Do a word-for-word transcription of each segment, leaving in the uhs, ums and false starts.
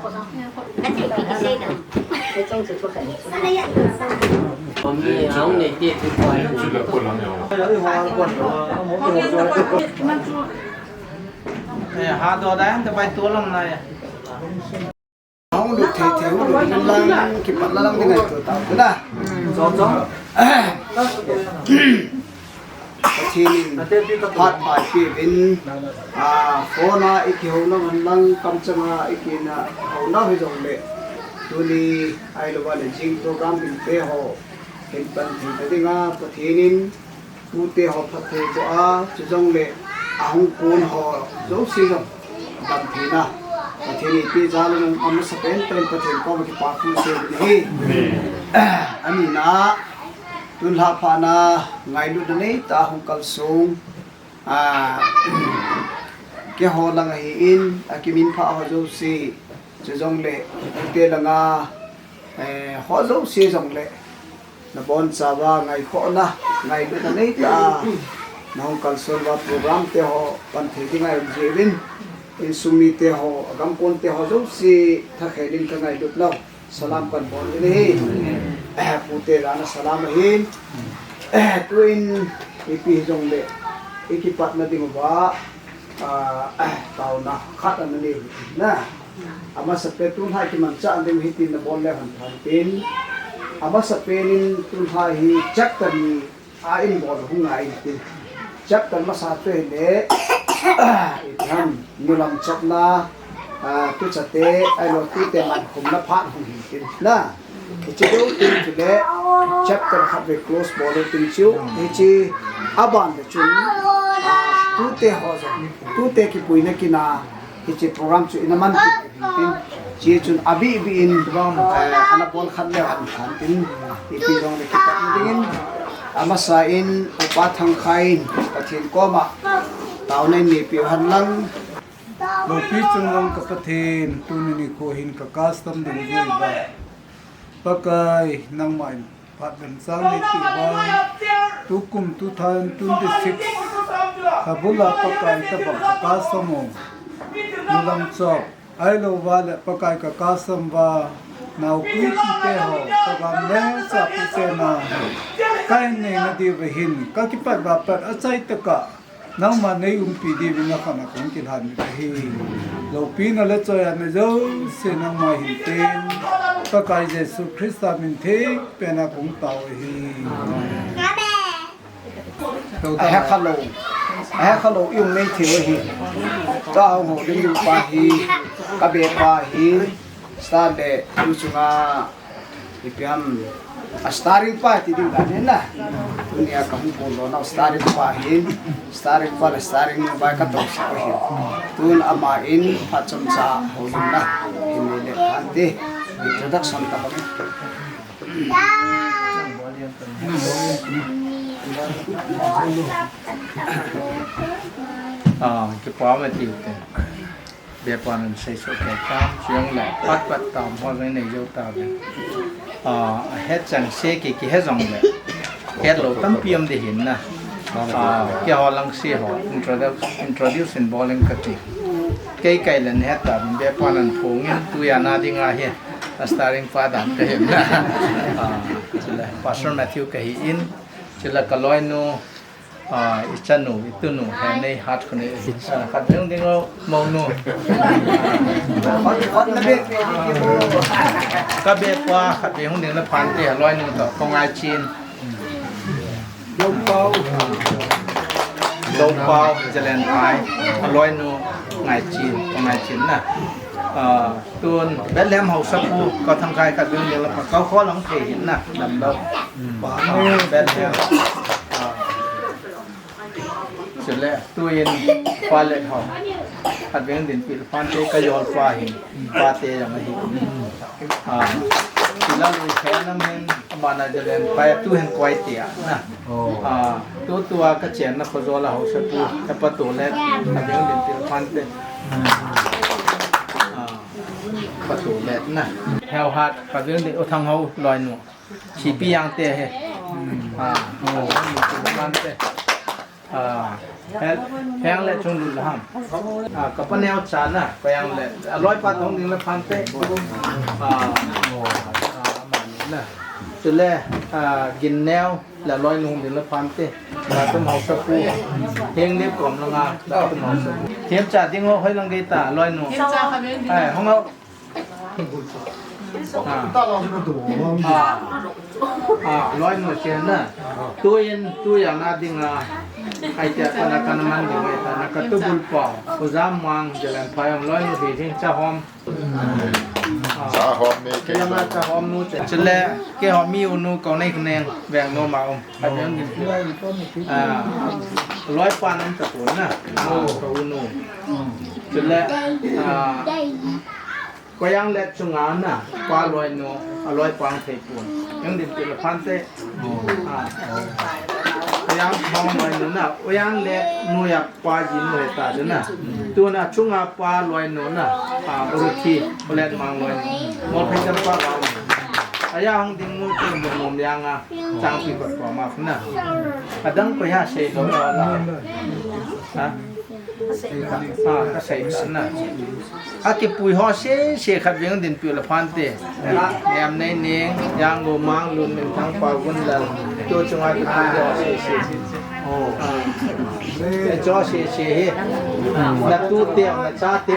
Eh, ha do da, ta bai to lam na ya. Hung lut thei thei, hung lut lut lang, kipat la lang ding ngai to ta, tu na. Zong zong. Pathen in phat pai pi vin, a, phone a i kihou na man lang, kamchang a i kina hou na hi zong le. Tuni ai lo va le jing program bin te ho, hin pan thei ta ding a, Pathen in, Tute ho phatthei boh a, chujongle ahung kon ho jouse jong damtheina Pathen in eipeh jal in, amasapen tah in Pathen koma kipa thu sei ding ahi. Amen. Ani na, tun lhah phat na ngailutna neitah a hung kalsong, a, keiho lang ahin, akiminphah ho jouse, chujongle tute langa, eh, ho jouse jongle, nabonchauva ngaikhohna, ngailutna neitah a nahung kalson uva program te ho pan thei dinga um jeh uvin, insung mite ho, agam kon te ho jouse thakhen in kangailut lou. Salam kabol in ahi. Eh, pute dan a salam ahin. Eh, tuin ipi hijongle, ikipatna ding uva, ah, taona khat ana nei u hite. Amasapen tun lhah kimanchah ding u ahi tin nabol leu hen phan tin. Amasapen in tun lhah hi chapter ni a in bol hung ngai in tin. Chapter masa chu hile, ipi ham, nulam chopna, ah, tuchate, ahilou tute mankhumna phat hung hi tin. Hiche deu tin chule, chapter khat vei close bol u tin chu, hiche aban le chun, ah, tute ho jong, tute kipuina kin a, hiche program chu ina man kit u hin tin, hiche chun abih bih in, eh, ana bol khat leu hen phan tin, ipi jongle kipat ding in, amasa in, Upa Thangkhai in, Pathen koma, taona in neipeh u hen lang. Loupi chungnung ka Pathen, tuni nikho hin ka custom ding jui uva. Pakai, nangma in phat lemchang neipeh uva, tukum two thousand twenty-six kha bula Pakai tabang ka custom u, nulam chop, ahilou va le Pakai ka custom uva, naopui tute ho, ka gam le cha pu chena, ka hin neina diuva hin, ka kipat uva pat, achai tah a, nangma nei umpi diuvin nakhat a kong kilhan u ahi. Loupina le choiatna jouse nangma hin tin, Pakai Jesu Christa min theng pen a kong tao u ahi. Amen. Ahe khalou, ahe khalou i um nei thei u ahi. Ka hung houlim ding pa hi, ka be pa hi, star le tu chunga Ipi ham, a starring pa ti ding dan ahi na. Tunia ka hung kon lona starring pa hin, starring pa le starring nu bai ka toh sah u ahi. Tun ama in phat chomcha houlimna hin nei le hen te. Introduction tabang. Ah, kipa ume ti te. Be pa nan sei soh kei tan, chujongle, pat pat tam ho jong nei jou tauvin. Ah, ahet cheng se ki, kihe jongle, hetlou tampi um ding ahin na. Ah, keiho lang se ho, introduce, introduce in bol in kati. Kei kai len het tauvin, be pa nan phongin, tunia dinga hi, a starring pa dan kahin na. Ah, chule, Pastor Matthew kahin, chule ka loinu, Ah, i chanu, i tunu, he nei hat khu nei. Ah, khatvei hung ding o, mounu. Hot, hot na be. Ka be pa, khatvei hung ding na phante, a loinu toh, Pu Ngaichin. Loupau. Loupau, Jalen Pai, a loinu, Ngaichin, Pu Ngaichin na. Ah, tun, Bethlehem Haosapu, ka Thangkhai khatvei hung ding la pha, ka kho lang thei hin na, lam lou. Ah, Bethlehem. Ah. Chule, tuin, pa le ho. Khatvei hung ding pil phante ka yol pa hin. Pa te jong ahi. Ah, chule lui khe nam hin, ama na Jalen pa tu hin koi te a, na. Oh. Ah, tu tua ka chenna Khojol a Haosapu, ka pa tu le, khatvei hung ding pil phante. Ah, pa tu le, na. Heo hat, khatvei hung ding U Thanghou loinu. Sipi jang te he. Ah, oh, te. Ah, Hel, heng le chung lut le ham. Ah, ka pa neo cha na, ka yang le. A loi pa tong ding le phan te. Ah, ah, amani na. Chule, ah, gin neo le loi nung ding le phan te. La tum hausa pu. Heng le kom la nga, la tum hausa pu. Thiam cha ding ho hoi lang gei ta, loi nung. Ai, hong au. Ah. Ah. Ah, loi nu chen na. Tu in, tu yang na ding a. Ai tia kana kana man ding ai ta na ka tu bul pa. Ku jam mang jalan pa yang loi nu hi ding cha hom. Ah. Cha hom ni ke. Yang na cha hom nu che. Chule ke hom mi u nu ko nei neng veng no ma um. Ka veng ni. Ah. Loi pa nan cha ko na. Ah, ko u nu. Chule, ah, Koyang le chunga na, pa loi nu, a loi pang thei pun. Yang din pila phante. Ah. Koyang hong loi nu na, koyang le nu ya pa ji nu he ta de na. Tu na chunga pa loi nu na, ah, Ruthi, Olet mang loi nu. Mo phei jam pa ga. Aya hong ding mu tu mu mu yang a, chang pi ko ko ma na. Adang ko ya sei lo la. Ha? Ah, ka sei na. A kipui ho sese khat veng din pi la phante. Niam nei ning, yang go mang lun min thang pa gun la. Tu chunga kipui ho sese. Oh. Ah. Cho sese hi. Na tu te, na cha te.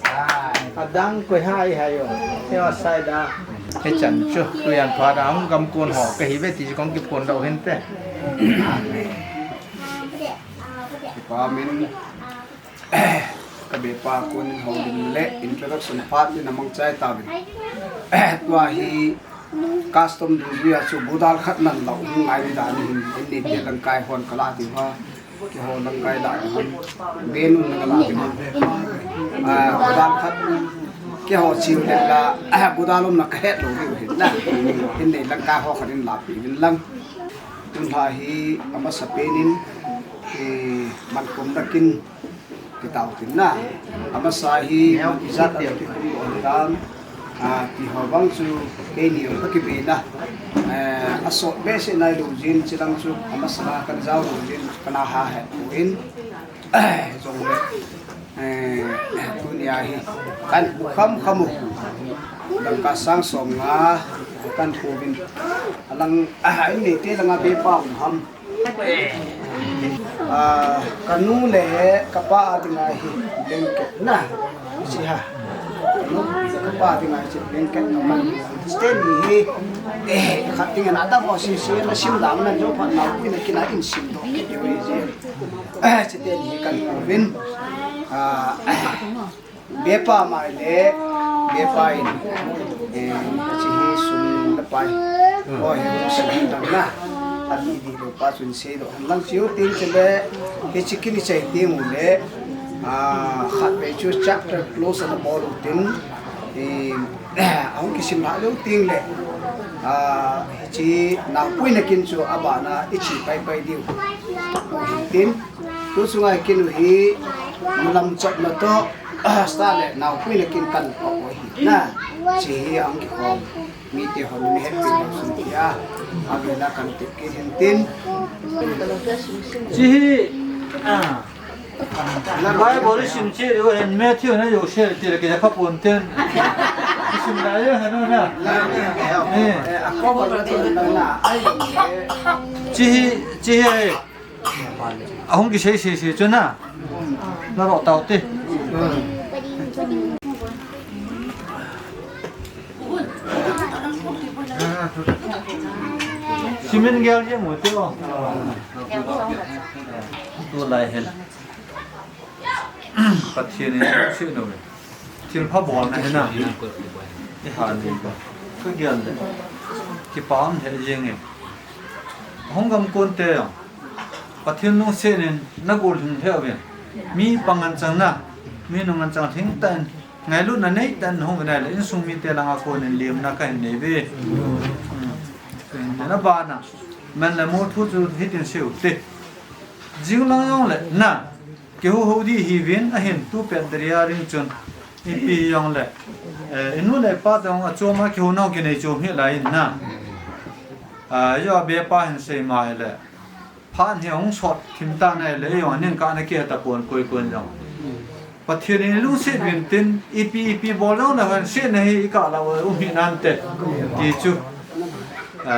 Ah. Adang koi hai hai yo. Te wa sai da. He chan chu, tu yan pha da, hung gam kon ho, ka hi ve ti kong ki phone da hin te. Kipa min, ka be pa kon ho din le, introduction part ni na mang chai ta bin. Tua hi custom du du ya chu budal khat nan lau hung ngai ni da ni hin, in ni te lang kai hon ka la ti wa. Keiho lamkai lah a, benu na lah a, ah, dan khat keiho chiu le la, ah, budal um na ka het lou diu hin na. Hin nei lamkai ho khat in la pi din lang. Tun lha hi amasa pen in, eh, man kum da kin kitao tin na. Amasa hi man ijat a ki kum lou dan. Ah, ti ho bang chu keini jong ka kibe na. Eh, a sot behseh nai lou jin, chilang chu amasa na kan jao lou jin, kana ha het poi. Jong le, eh, tunia hi kan kham kham u. Dangka sang som nga kan pu vin. Alang, ah, in nei te langa be pa um ham. Ah, ka nu le ka pa a dinga hi blanket na, si ha. Ka nu le ka pa a dinga hi blanket na man. Stand hi, eh, khat ding na da ko si si na sim dam na jo pha na ku na kina in sim do. Eh, stand hi kan ko vin. Ah, Bepa mai le, bepa in, eh, chi hi sum le pai. Ko hi sum dang na. Ati di lo pa chun sei lo. Lang chiu tin che le, hichi kini chai ting u le, ah, khat ve chu chapter close na bol u tin, eh, ahung kisim ha lo ting le, ah, hichi na pui na kin chu abana ichi pai pai diu. Tin, tu sunga kin u hi, mulam chop na to, Ah, sa le, naopui le kin kan pa ko hi na. Chi hi ang ki ko. Mi te ho ni happy lo sun tia. Abi na kan te ki hin tin. Chi hi, ah. Bible sim chi le, Matthew na Joseph ti le ki ka pon tin. Sim la ye ha no na. Eh. Eh, a ko ba na to na. Ai. Chi hi, chi hi. Ahung kisei sei sei chu na. Na ro tau te. Simin gel je mo te o. Tu lai hen. Pathian in lungset na ve. Thilpha bolna hi na. I ha ni ba. Ka gel le. Kipa um he jeng e. Hung gam kon te jong. Pathian lungset in na gol hung he ve. Mi pang ngan chang na. Mi nung ngan chang thing tan. Ngailutna nei tan hung ve na le. Insung mite langa kon in limna ka hin nei ve. Hmm. Na bana. Man le mo thu chu hitin sei u te. Jing lang jong le na. Kihou hou di hi vin ahin tu pet deri a ring chun. Ipi jong le. Eh, inu le pa tong a chom a kihou nau kinei chom hi lai in na. A, jo, abepa hin sei ma hile, phat hi hung sot thim tan ahile, jong nin ka na kia ta pon koi kon jong. Pathen in lungset vin tin, ipi, ipi bol jong na kan se na hi i ka la um hi nan te, ti chu. A,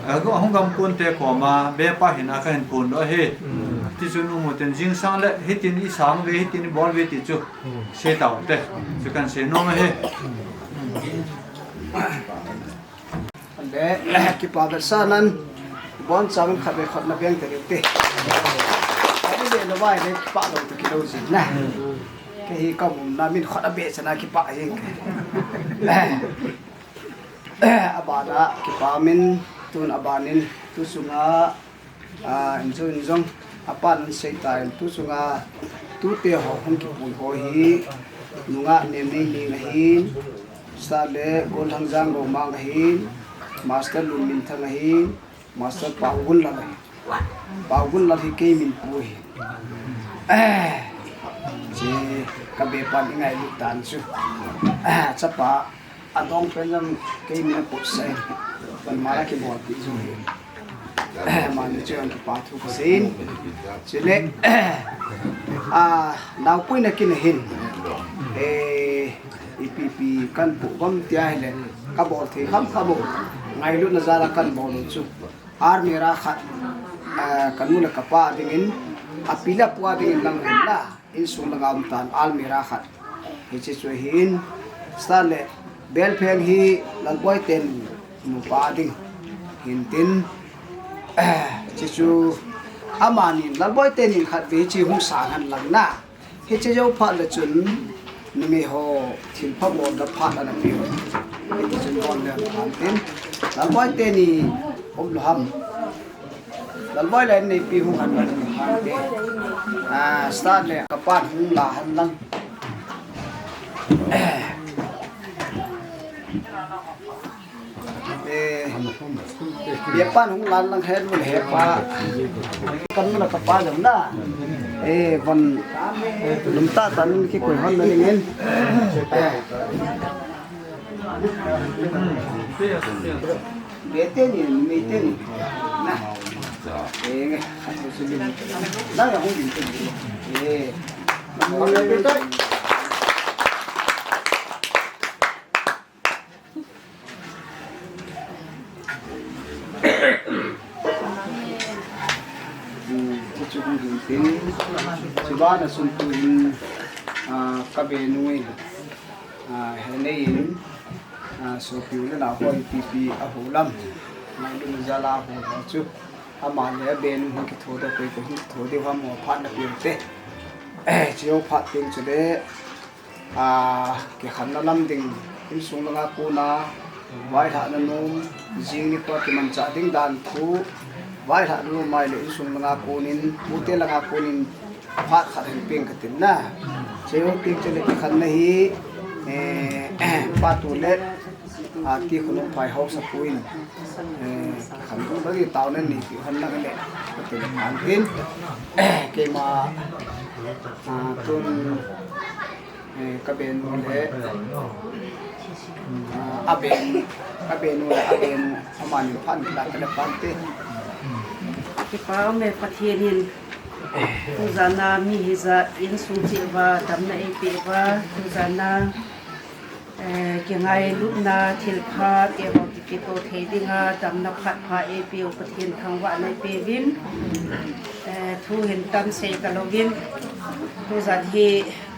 a go hung gam kun te koma, bepa hin a ka hin pun do hi. Ti chu nu mu ten jing sang le, hitin i sang ve, hitin i bol ve ti chu. Se tau te, chu kan se nom hi. Le, kipa ber sa nan, bon sa min khat ve khat na beng te te. Khat ve lo vai le kipa lo te ki lo jin na. Ke hi ka mum na min khat a be sa na kipa jing. Abana kipa min tun abanin tu sunga, a, in jong, in jong, apan an sei ta in tu sunga, tute ho hung kipui ho hi, nunga nem nei ning ahin, sa le Golhang Jang Lomang ahin, Master Lun Min Thang ahin, Master Pau Gun Lal ahin. Pau Gun Lal hi kei min pu ahin. Eh, chi ka be pan i ngailut tan chu. Eh, chapa, adong pen jong kei min a put sai. Pan mara kibol ti chu hi. Mani chu ang kipa thu ka sei in. Chule, a, naupui na kin hin. Eh, ipi pi kan pu bam tia hile. Ka bol thei kham kham u. Ngailutna jal a kan bol u chu. Almirah khat, a, ka nu le ka pa dingin, a pi le pu a dingin lang hin la. Insung langa um tan almirah khat. Hiche chu ahin, sa le, belpheng hi Lalboi teni nupa ding. Hintin, hiche chu amani Lalboi teni khat ve hiche hung sang han lang na. Hiche jou phat le chun, numei ho thilpha bol da phat ana pe u. Hiche chun bol le phat tin, Lalboi teni um lo ham. Lalboi le neipi hung han lang han te. A, start le ka pan hung la han lang. Eh, ye pan hung lan lang he nu le he pa. Kan nu le ka pa jong na. Eh, von lum ta tan ki koi hon na ning in. Eh. Be teni, me teni. Na. Eh, nge. Na ya hung din teni. Eh. Hmm, chu chu hung hin tin. Chuban a sun tu hin, ah, ka be nu in. A, he nei in, a, sopi u le nao ho ipi pi a ho lam. Ngailutna jal a ho lam chu. Ama le a be nu hung kitho da koi koi hung kitho deu ham ho phat na pe u te. Eh, chi ho phat teng chu le, a, kikhenna lam ding, insung langa kona, vaihahna nom, jing nikho kimanchah ding dan thu, vaihahna nom mai le insung langa konin, pute langa konin, phat khat hin peng ka tin na. Cheu peng chele kikhenna hi, eh, pa tu le, a, ti khunung phai hausa pu in, eh, kikhen tu bagi tau na ni kikhen na le, ka tin phan tin, keima, a, tun, eh, ka benu le, a, a ben, ka benu le, a benu, amani phan kila kila phan te. Kipa um e Pathen in, tujana mi hijat insung cheh uva, damna eipeh uva, tujana, eh, kingailutna thilpha, te ho kipeto thei dinga, damna phat pha eipeh u Pathen thangvahna eipeuvin, eh, thu hin tam sei kalouvin, tujat hi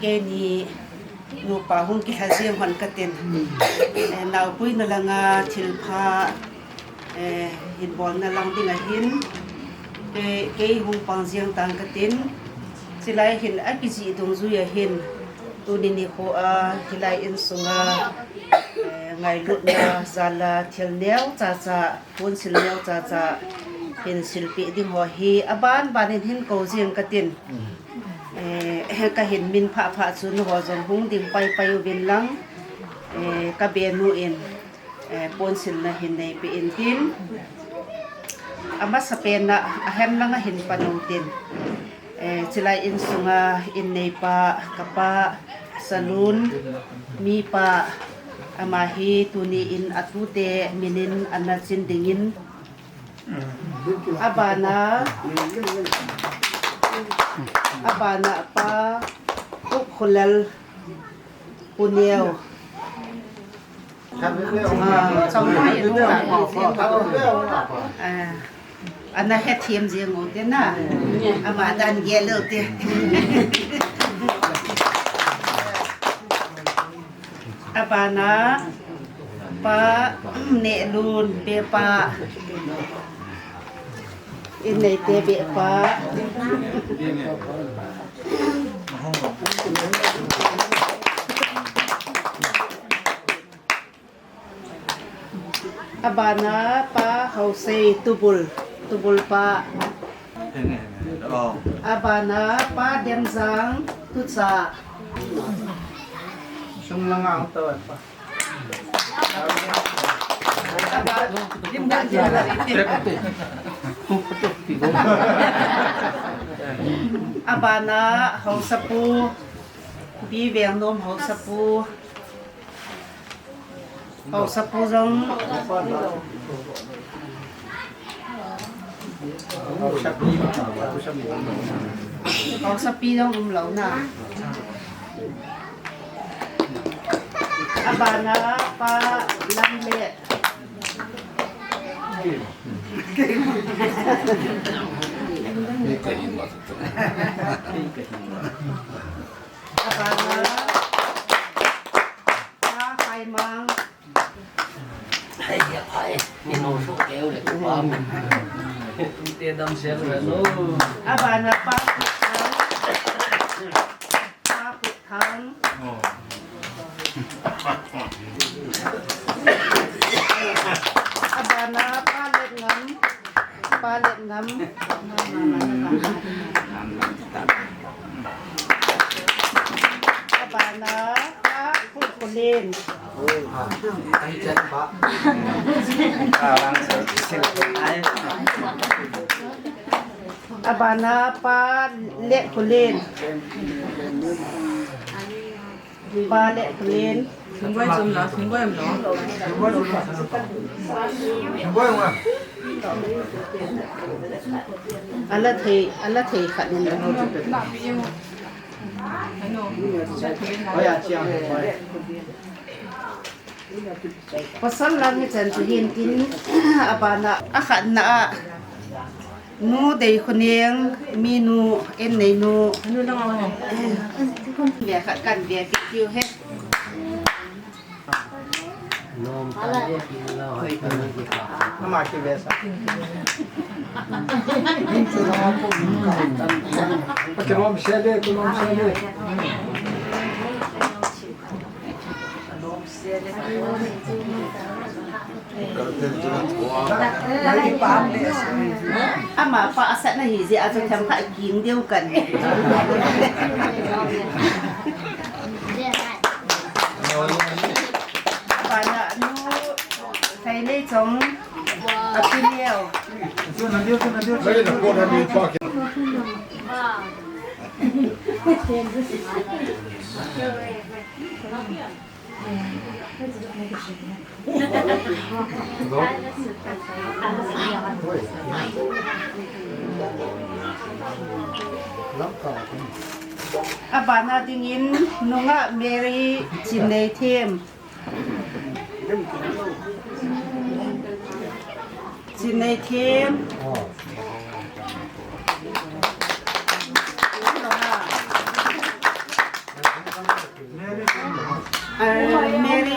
keini nupa hung kilha jeng hon katin. Eh, naopuina langa thilpha, eh, hin bolna lang ding ahin. Kei, kei hung pang jeng tang katin. Chulai hin akijih dungjui ahin. Tuni nikho a, hilai insunga, eh, ngailutna jal a thil neocha cha, ponsil neocha cha hin silpeh ding ho hi aban ban in hin kou jeng katin. Eh, kahin min phah phah chu nangho jong hung ding pai pai uvin lang, eh, ka benu in, eh, ponsilna hin neipeh in tin, amasapen a ahem langa hin pan u tin, eh, chulai insunga inneipa, kapa, Salun, mipa, ama hi tuni in atute minin ana chin dingin, Abana, abana pa, Ukkhulal Puneo. Ah, chong mai nu. Ah, ana hethem jeng u te na. Ama dan gel u te. Abana pa Nehlun, Pepa. Inneite Pepa. Abana pa Haosei, Tubul, Tubul pa. Abana pa Demjang, Tucha. Sung langa ang tawat pa. Abana Haosapu, Pi Vengnom Haosapu. Haosapu jong. Haosapi jong umlou na. Abana pa Lamlet. Abana pa Khaimang. Hai, ya, hai. Ni no so keu le ko pa. Te dam se le no. Abana pa Khuthang. Pa Khuthang. Abana pa Letngam. Pa Letngam. Abana pa Khukhulen. Abana pa Lethulen. Pa Lethulen. Ala thei, ala thei khat in. Pasal lang hi chan chu hin tin, abana, akhatna a. Nu Deikhoneng, Minu, Enneinu. Nu lang a. Ve khat kan ve kit tiu he. Nama ki ve sa. Ki nom se de, ki nom se de. Ama pa asatna hi jeh a chu themkhat king deu kan. Abana nu Thailei Chong, api neo. Abana dingin nungah Mary Chinneithem. Chinneithem. Ah, Mary.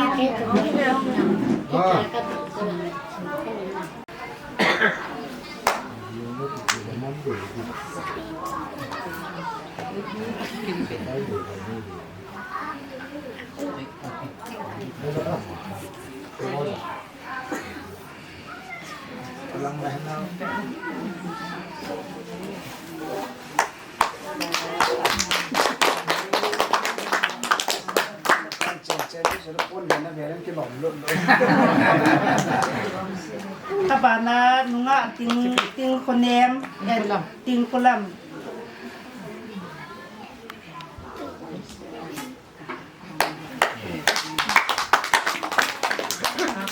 Abana nungah Ting, Tingkhonem, eh, Tingkholam.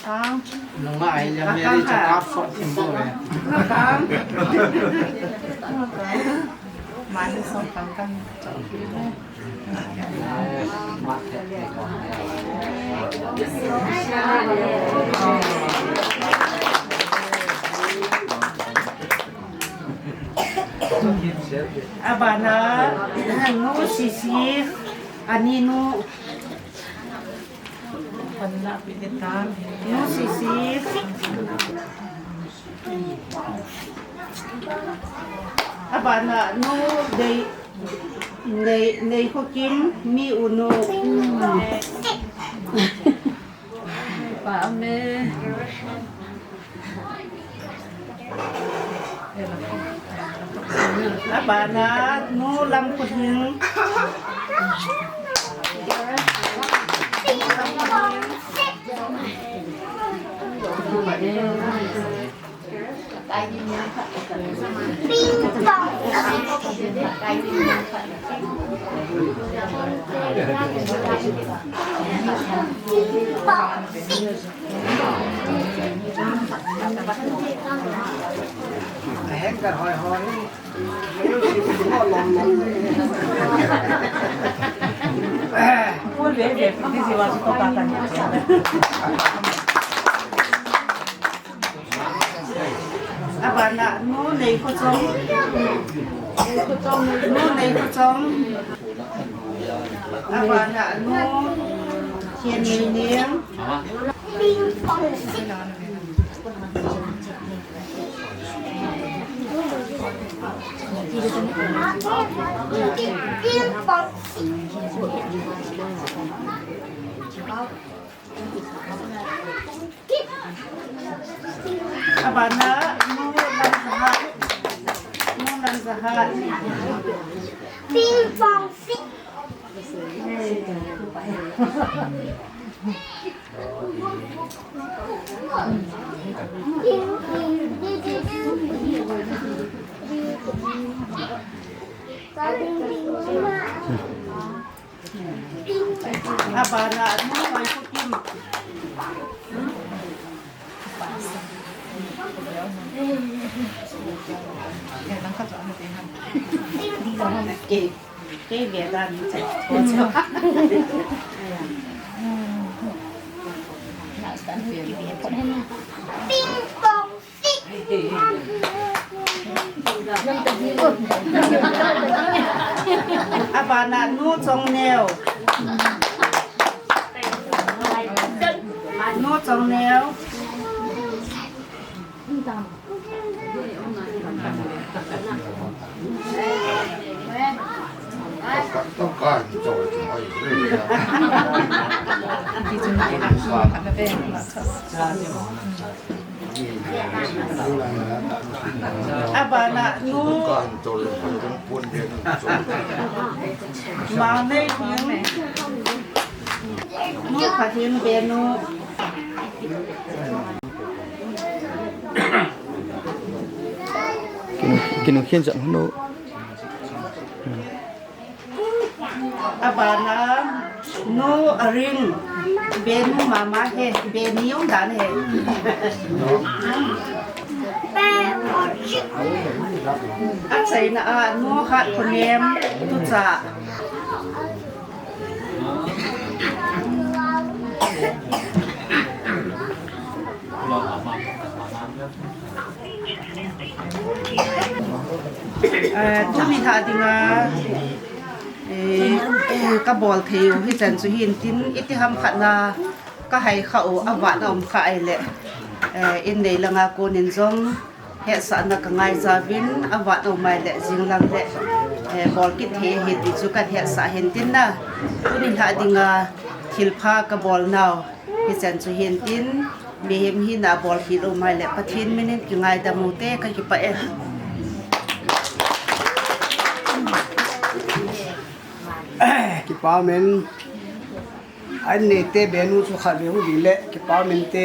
Nunga ai lam me ri cha ka fo thim bo ve. Mani song kang kang. Abana, nu Sisi, ani nu. Nu Sisi. Abana nu Nei, Nei, Nei Khokim, mi u nu. Pa ame. Abana nu Lamkhothing. Abana nu Nei Khochong. Nu Nei Khochong. Abana nu Thianneiniang. Abana nu Lamjahat. Nu Lamjahat. Ping pong sing. Abana nu Nei Khokim. Kei, kei ve dan ni cha. Ping pong. Abana nu Chongneo. Nu Chongneo. Abana nu Maoneining, nu Pathen Benu. Kinu, kinu khin jat hunu. Abana nu Aring, Benu mama he, Beni jong dan he. Achaina a nu Hatkhonem, Tucha. Eh, tuni lha dinga, eh, eh, kabol thei u hichan chu hintin, itiham khat na kahai kha u, avat a um kha ahile, eh, in nei langa konin jong hetsahna kangai jauvin, avat a um ahile jinglang le, eh, bol kit thei ahi ti chu kahin hetsah hintin na. Tuni lha dinga thilpha kabol nau hichan chu hintin, mihem hina bol kit u um ahile Pathen minin kingaidam u te, kakipah e. Kipah men. A in neite Benu chu khatvei hung ding le, kipah men te,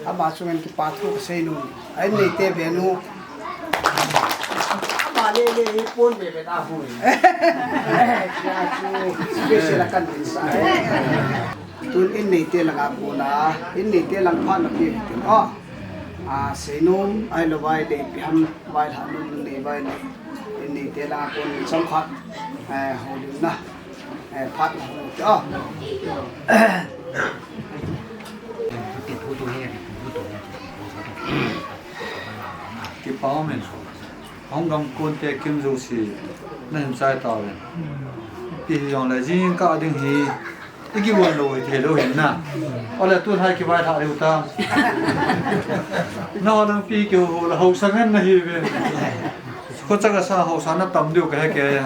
ama chunga kipa thu kasei nom. A in neite Benu. Ama le le hi pon be be ta hu. Special a kan tin sa. Tun in neite langa kona, in neite lang phat na pe hitin. Oh. A, seinom, ahilou vai le, ipi ham, vailhah nom nei vai le. In neite langa kon chomkhat, eh, houlimna, eh, phat na hou te. Oh. Kipa umin. Ahung gam konte kim jouse, nahin chai tauvin. Ipi hijongle jingkah ding hi, ikivon lou hithei lou hin na. Ole tulai kivailhah diu ta. Nangho dang pi kihou lou haosa ngen nahiuvin. Khocha kasa haosa na tam diu kahe kei a.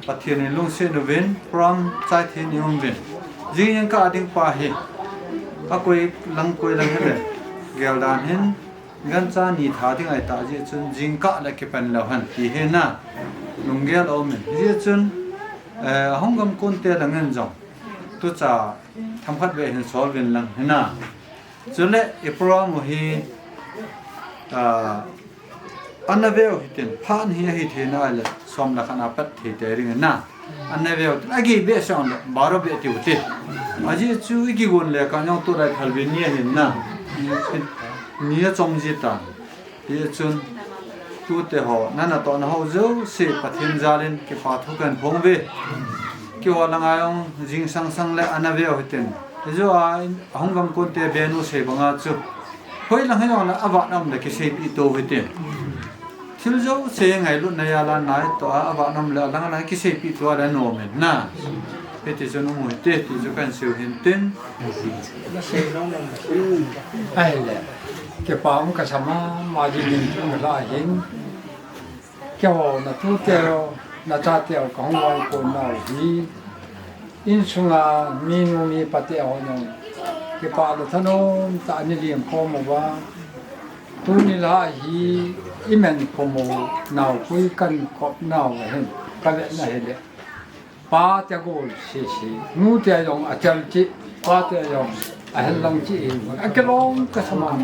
Pathen in lungset uvin, program chai thei in umuvin. Jingkah ding pa hi. Akoi lang koi lang hile. Gel dan hin. Gancha ni tha ding ahi ta jeh chun jingkah le kipan lou hen ti hi na. Lunggel aumin. Jeh chun, eh, ahung gam konte lang in jong. Tucha themkhat vei hin sol uvin lang hi na. Chule i program u hi, ah, ana veu hitin phat hi ahi thei nale som le khat a pat thei tei ding na. Ana veu tin, agei behseh le baro beh tiu te. Ajeh chu ikigon le kah jong tulai phalbi ni ahin na. Ni achom ji ta. Hijeh chun, tute ho, nana tohna ho jouse Pathen jal in kipa thu kahin phong uve. Keiho langa jong jing sangsang le ana veu hitin. Hijou a, ahung gam konte benu sei banga chu. Hoilang hijongle avat na um le kiseipeh to hitin. Thil jouse ngailutna jal a natoh a, avat na um le alang lang kiseipeh to a le nom in na. Hiti chun um u hite, ti chu kahin seiu hin tin. Ahile, kipa um kasa mama jingin tun la hin. Keiho natute ho, nachate ho kahung vaikhom nau hi. Insunga minu mipa te ho jong kipa le thanom tah in nei lim khom uva. Tuni la hi imen khom u naopui kahin kop nau hin kavet na hile. Pa te gol sese, nu te jong achal chi, pa te jong ahen lang chi in, akilom kasa mama.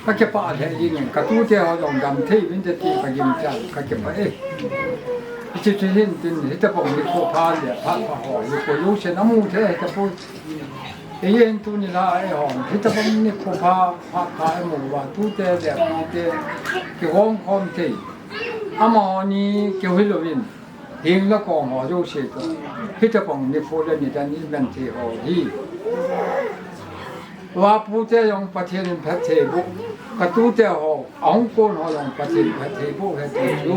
Kakipah lheh jingin, katute ho jong dam thei uvin te ti kagim chan, kakipah e. Hiche chu hin tin, hitobang nikho pha le, phat pha ho, nikho jouse namu thei, hitobang. Eihin tuni la eiho, hitobang nikho pha, phat pha imu uva, tute le, tute, kigom khom thei. Amaho ni kihil louvin. Hing le kong ho jouse toh. Hitobang nikho le nidan iman thei ho hi. Uva pute jong Pathen in phatthei boh. Katute ho, ahung kon ho jong Pathen phatthei boh hen ti chu.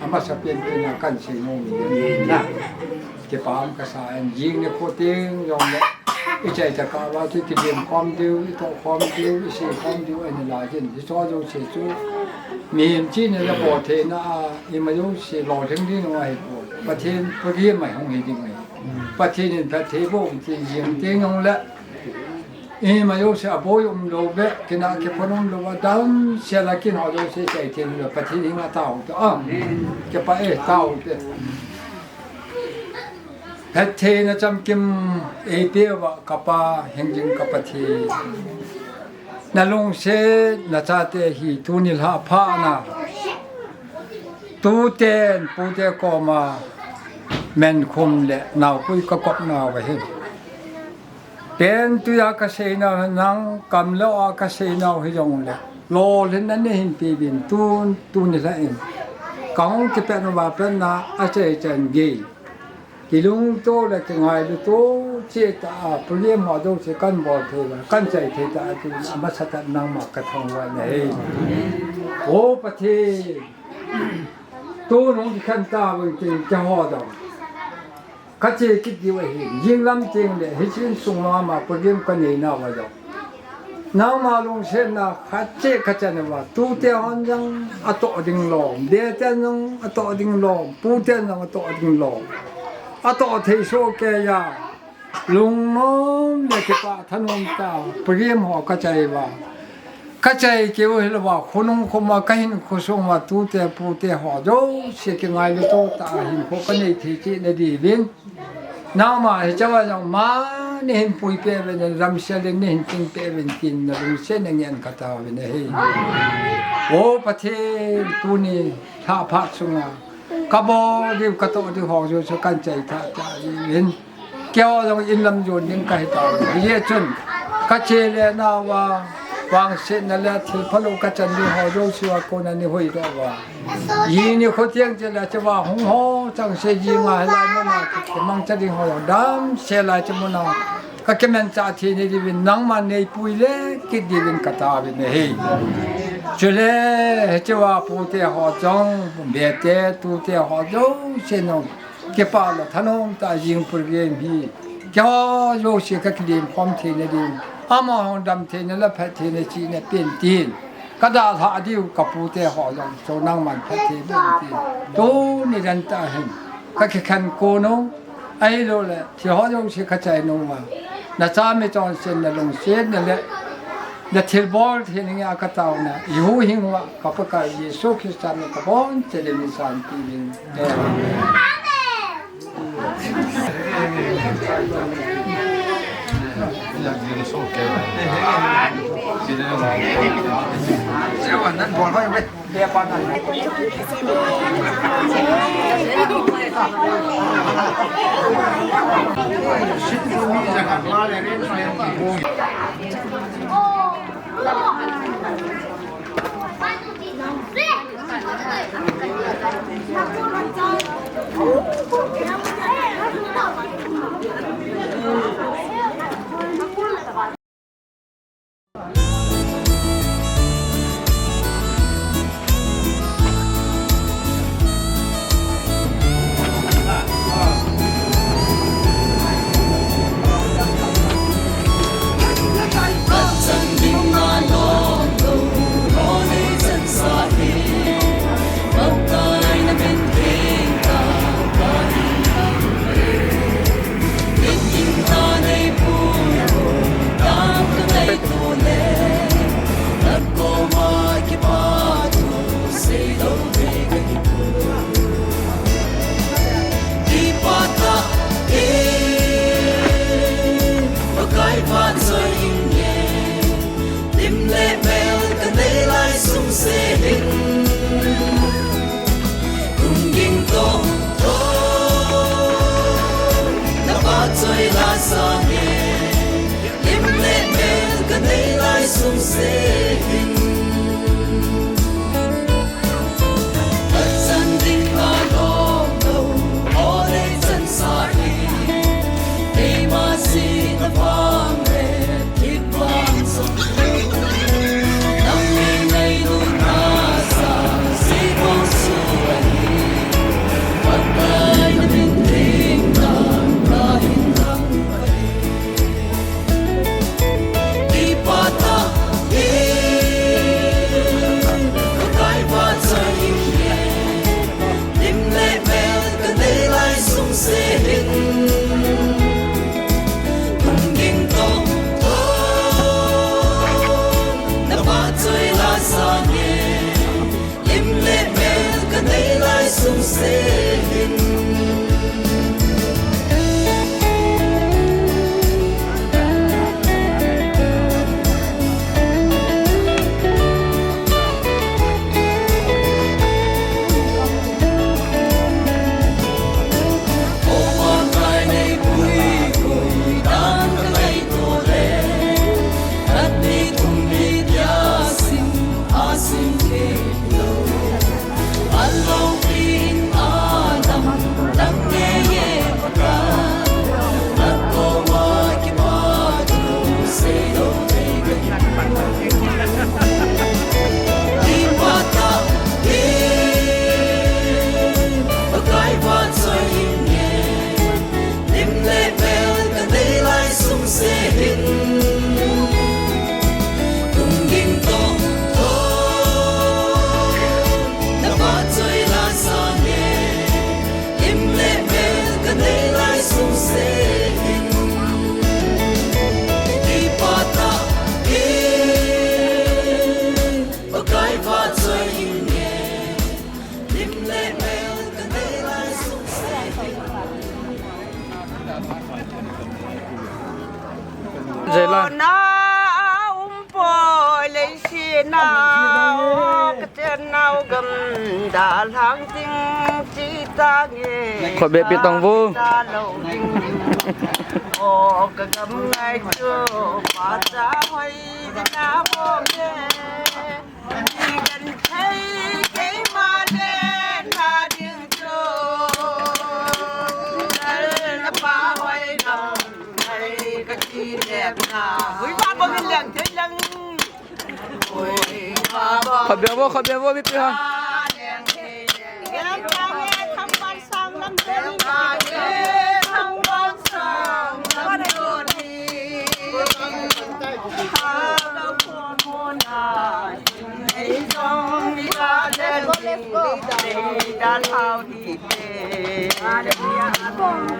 Amasapen pen a kahin sei nom in na. Kipa um kasa in jing nikho teng jong le. Ichai tah kah uva chu kidim khom diu, itoh khom diu, isei khom diu, ani lai jin. Hiche jouse chu. Mihem chihna le bol theina a, ima jouse lolhing ding u ahipoi. Pathen program a hung hi ding ahi. Pathen in phatthei boh tin jing teng jong le. Ima jouse aboi umlou beh, kinah kiphon umlou beh, damsel a kin ho jouse chai thei lou, Pathen henga tao te. Ah, kipa e, tao te. Phattheina chamkim eipeh uva kapa, hingjing ka Pathen. Nalungset nachate hi tuni lha phat na. Tuten pute koma menkhum le naopui kakop nau ahi. Pen tuja kasei nau hi nang kam le a kasei nau hijong le. Lolhinna neihin peuvin tun, tuni lha in. Kahung kipet uva pet na achai chan gei. Kilungto le kingailu to, che ta a, program ho jouse kan bol thei uva, kan chai thei ta a, tun amasatah nangma kathangvah nahi. O Pathen, tun hung kikhen tauvin tin, keiho jong. Kache kit diu ahi, jinglam teng le, hiche insung mama program kanei nauva jong. Nangma lungsetna khat cheh kachan uva, tute hon jong atoh ding lom, beten jong atoh ding lom, puten jong atoh ding lom. Atoh thei soh keiya, lungnom le kipah thanom tah, program ho kachai uva. Kachai keu hilouva, khonung khoma, kahinkho sunga, tute pute ho jouse kingailu to tah a hinkho kanei thei cheh na diuvin. Nangma hichea jong ma neihin puipeh uvin, damsel in neihin chingpeh uvin tin nalungset a ngen kataovin ahi. O Pathen, tuni lha phat sunga kabol diu katoh diu ho jouse kahin chai tha tha uvin. Keiho jong in lam jon ding kahi tauve. Hijeh chun, kache le nauva, vangsetna le thil phalou kachan ding ho jouse a kona nei huhdoh uva, jing nikho tieng chele chua hung ho chengse jing a hilai muna kimangcha ding ho jong damsel a hiche muna kakimanchah theina diuvin nangman neipui le kit diuvin kataovin ahi. Chule hichea pute ho jong, bete, tute ho jouse jong, kipah le thanom tah a jing program hi keiho jouse kakilem khom theina ding, amaho dam theina le phat theina chihna pen tin, kadalhah diu kapute ho jong chu nangman phatthei boh in tin, tuni chan tah hin kakikhen kon u, ahilouleh thil ho jouse kachai nung uva, nacha michonsetna, lungsetna le nathilbol theina nge a kataona, ihuhhing uva ka Pakai Jesu Christa min a kabonchauvin sanpeh uvin. Amen. Lim le mel kanei lai sungse hin, lungging tong tong, naphat choi la sange. Lim le mel kanei lai sungse hin, phatchan ding a lom lou, o le chan sa hi, keima sina vang le, Lim le mel kanei lai sungse hin, lungging tong tong, naphat choi la sange. Lim le mel kanei lai sungse hin. Jai la. Na um poi lei si na, ka chen nau gam da lang ting chi Khut beh pi tong vo. Khut beh vo, khut beh vo, mipi ho.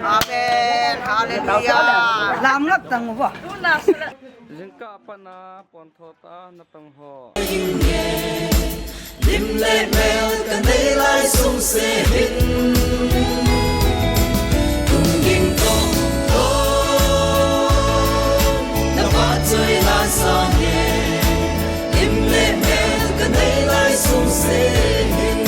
Amen. Hallelujah. Lam ngap tang uva. Jingkah a pat a pon tho ta natong ho. Lim le mel kanei lai sungse hin. Tung ging tong tong, na phat choi la sang e. Lim le mel kanei lai sungse hin.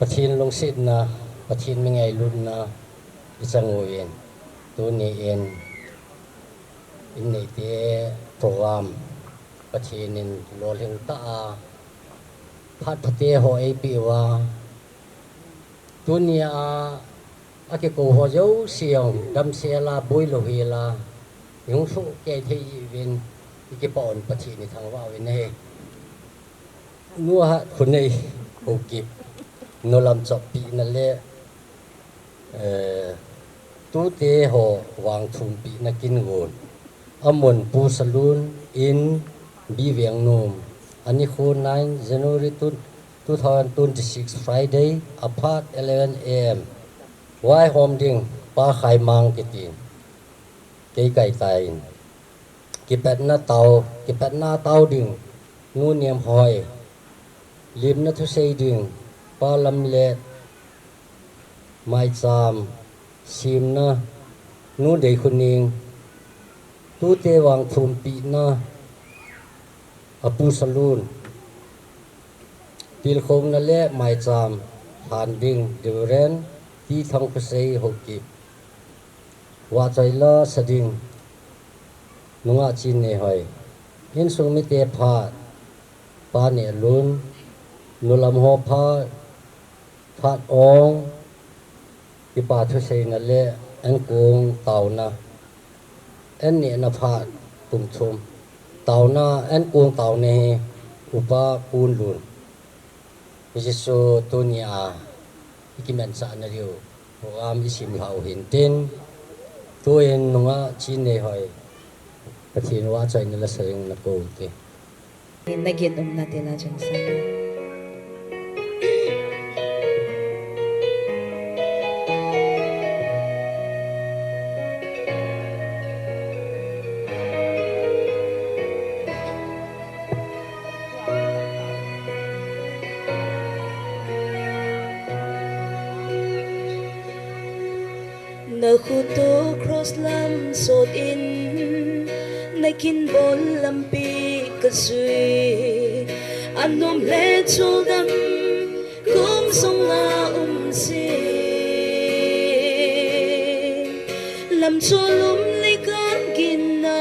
Pathen lungsetna, Pathen mi ngailutna i chang uvin, tuni in, in neite program Pathen in lolhing tah a, phat phate ho eipeh uva, tuni a, akikou ho jouse jong damsel a, boilou hel a, i hung soh kei thei uvin, i kipah un Pathen i thangvah uvin ahi. Nu Hatkhonei Haokip, nu lamchoppina le, eh, tute ho vangthumpina kin gon. Amun Pu Salun in B. Vengnom. Anikho nine January two, two thousand twenty-six Friday, aphat eleven A M. Vaihom ding Pa Khaimang kiti. Kei kai tai. Kipatna tao, kipatna tao ding, Nu Nemhoi. Limna thusei ding, Pa Lamlet. Maicham semna, Nu Deikhoning. Tute vangthumpina, Apu Salun. Tilkhouna le maicham lhan ding, Reverend T. Thangkhosei Haokip. Vahchoi la sa ding, Nungah Chinneihoi. Insung mite phat, Pa Nehlun, nu lam ho phat, phat ong, kipa thuseina le ankong taona, an nehna phat kum thum. Taona, ankong taona hi Upa Kunlun. Hiche chu tuni a i kimanchahna diu program i simlhah u hintin, tuin Nungah Chinneihoi, Pathen vahchoina la sa ding na kou te. Na gin umna te la chang sa. Na khut u cross lam sot in, na kin bol lampi ka jui, anom le choldam kum jong la um jing. Lam chol um le kan ginna,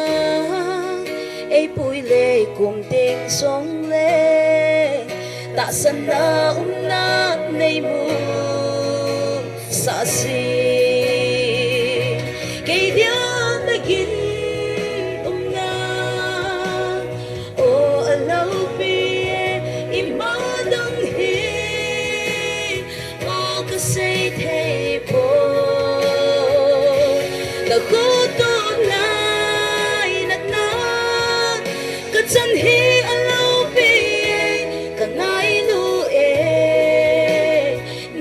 ei pui le kum teng jong le, tahsanna umna nei mu sa jing. Kei dia na gin umna, o a loupi e, ima dang hi o ka sei thei poi. Ka khut u lai natna, ka chan hi a loupi e, ka ngailu e,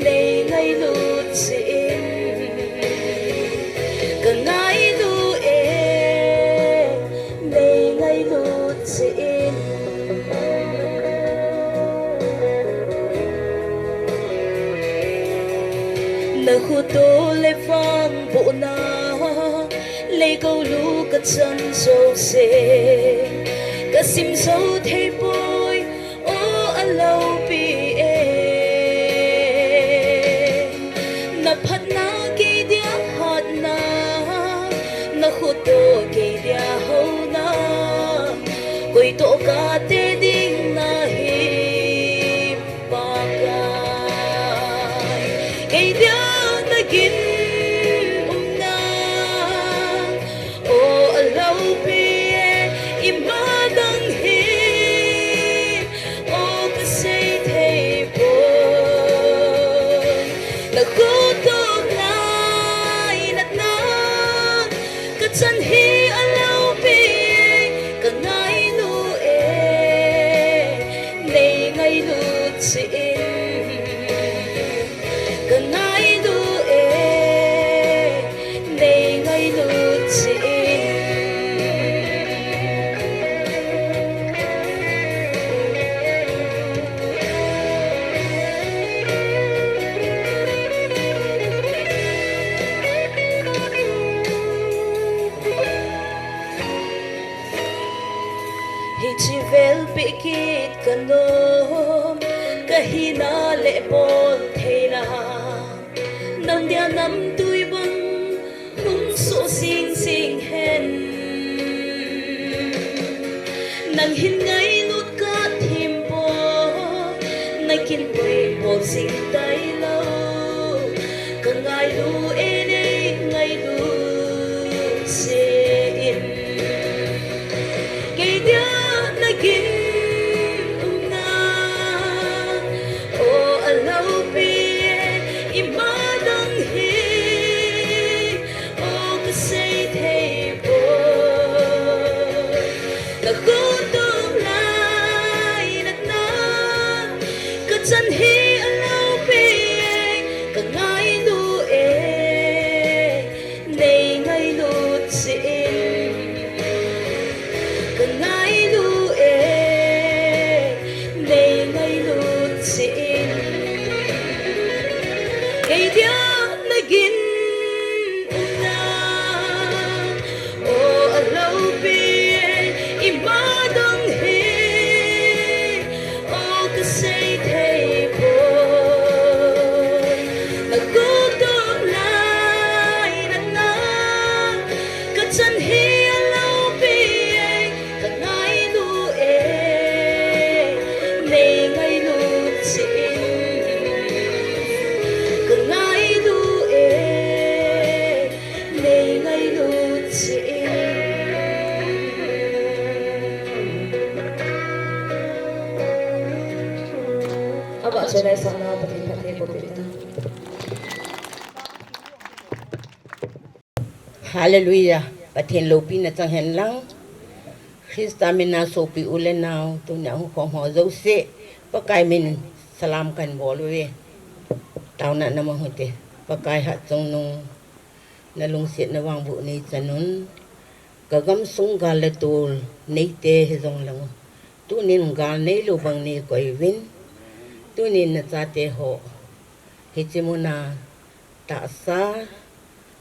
nei ngailut jeh in. Ka ngailu e, nei ngailut jeh in. Na khut u le vangbohna, lei kou lu ka chan jouse, Ka sim zo thei poi, o a loupi e. Na phatna kei dia hatna, na khut toh kei dia houna, koi toh kate ding na hi Pakai. Kei dia na ginumna, o a loupi e, ima dang hi, o ka sei thei poi. Na khut toh lainatna, ka chan hi a loupi e, ka ngailu e, nei ngailut cheh in. Ka ngailu e, nei ngailut cheh in. Hiche vel peh kit ka nom, ka hina le bol thei la. Nang dia namtui bang hung soh sing sing hen. Nang hin ngailut ka thim poi, na kin poi bol sing tailou. Ka ngailu e, nei ngailut cheh in. Kei dia na ginumna, o a loupi e, ima dang hi, o ka sei thei poi. Na khut toh lainatna, ka chan hi a loupi e, ka ngailu e, nei ngailut cheh in. Ka ngailu e, nei ngailut cheh in. Kei dia na ginumna, o a loupi e, ima dang hi, o ka sei thei poi. Na khut toh lainatna, ka chan hi a loupi e, ka ngailu e, nei ngailut cheh in. Ka ngailu e, nei ngailut cheh in. Abah chun eisahna Pathen phatthei boh peh ta. Hallelujah. Pathen loupina chang hen lang. Christa mina sopi u le nao, tunia hung khom ho jouse, Pakai min salam kahin bol uve. Taona na mang u hite. Pakai hatchungnung, na lungsetna vangboh nei chan un. Ka gamsung gal le tol neite hijong leng, tunin gal neilou bang nei koi uvin. Tunin na chate ho hiche muna tahsa,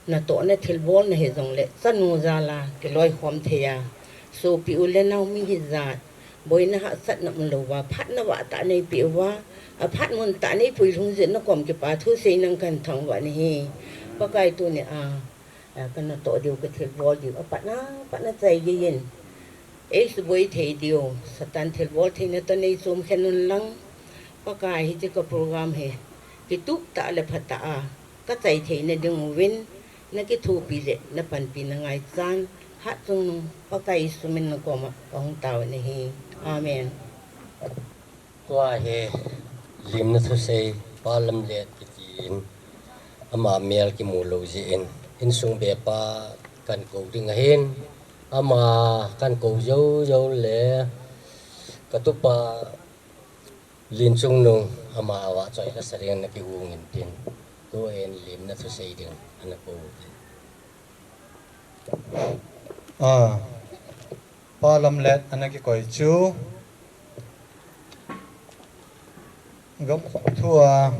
natohna thilbolna hijongle, chanu jal a kiloikhom thei a, sopi u le nao mi hijat, boina hahsatna umlouva, phatna vah tah neipeh uva, aphat mun tah neipui lhung jeh in na kom kipa thusei nang kahin thangvah nahi. Pakai, tunia, a, ka natoh diu, ka thilbol diu, apatna, apatna chai geiyin eisuboi thei diu, Satan thilbol theina toh neichom khen un lang. Pakai, hiche ka program hi kitup tah le phatah a ka chai theina ding uvin, na kithopi le na panpina ngaichan, hatchungnung Pakai Jesu min na koma kahung tao nahi. Amen. Tua hi limna thusei, Pa Lamlet kitin, ama mel kimu lou jeh in, insung bepa kahin kou ding ahin, ama kahin kou jou jou le, ka tupa Linchungnung, ama avahchoi lasa ding in na kihung intin, tuhin limna thusei ding ana kou uve. A, Pa Lamlet ana kikoi chu, gam thua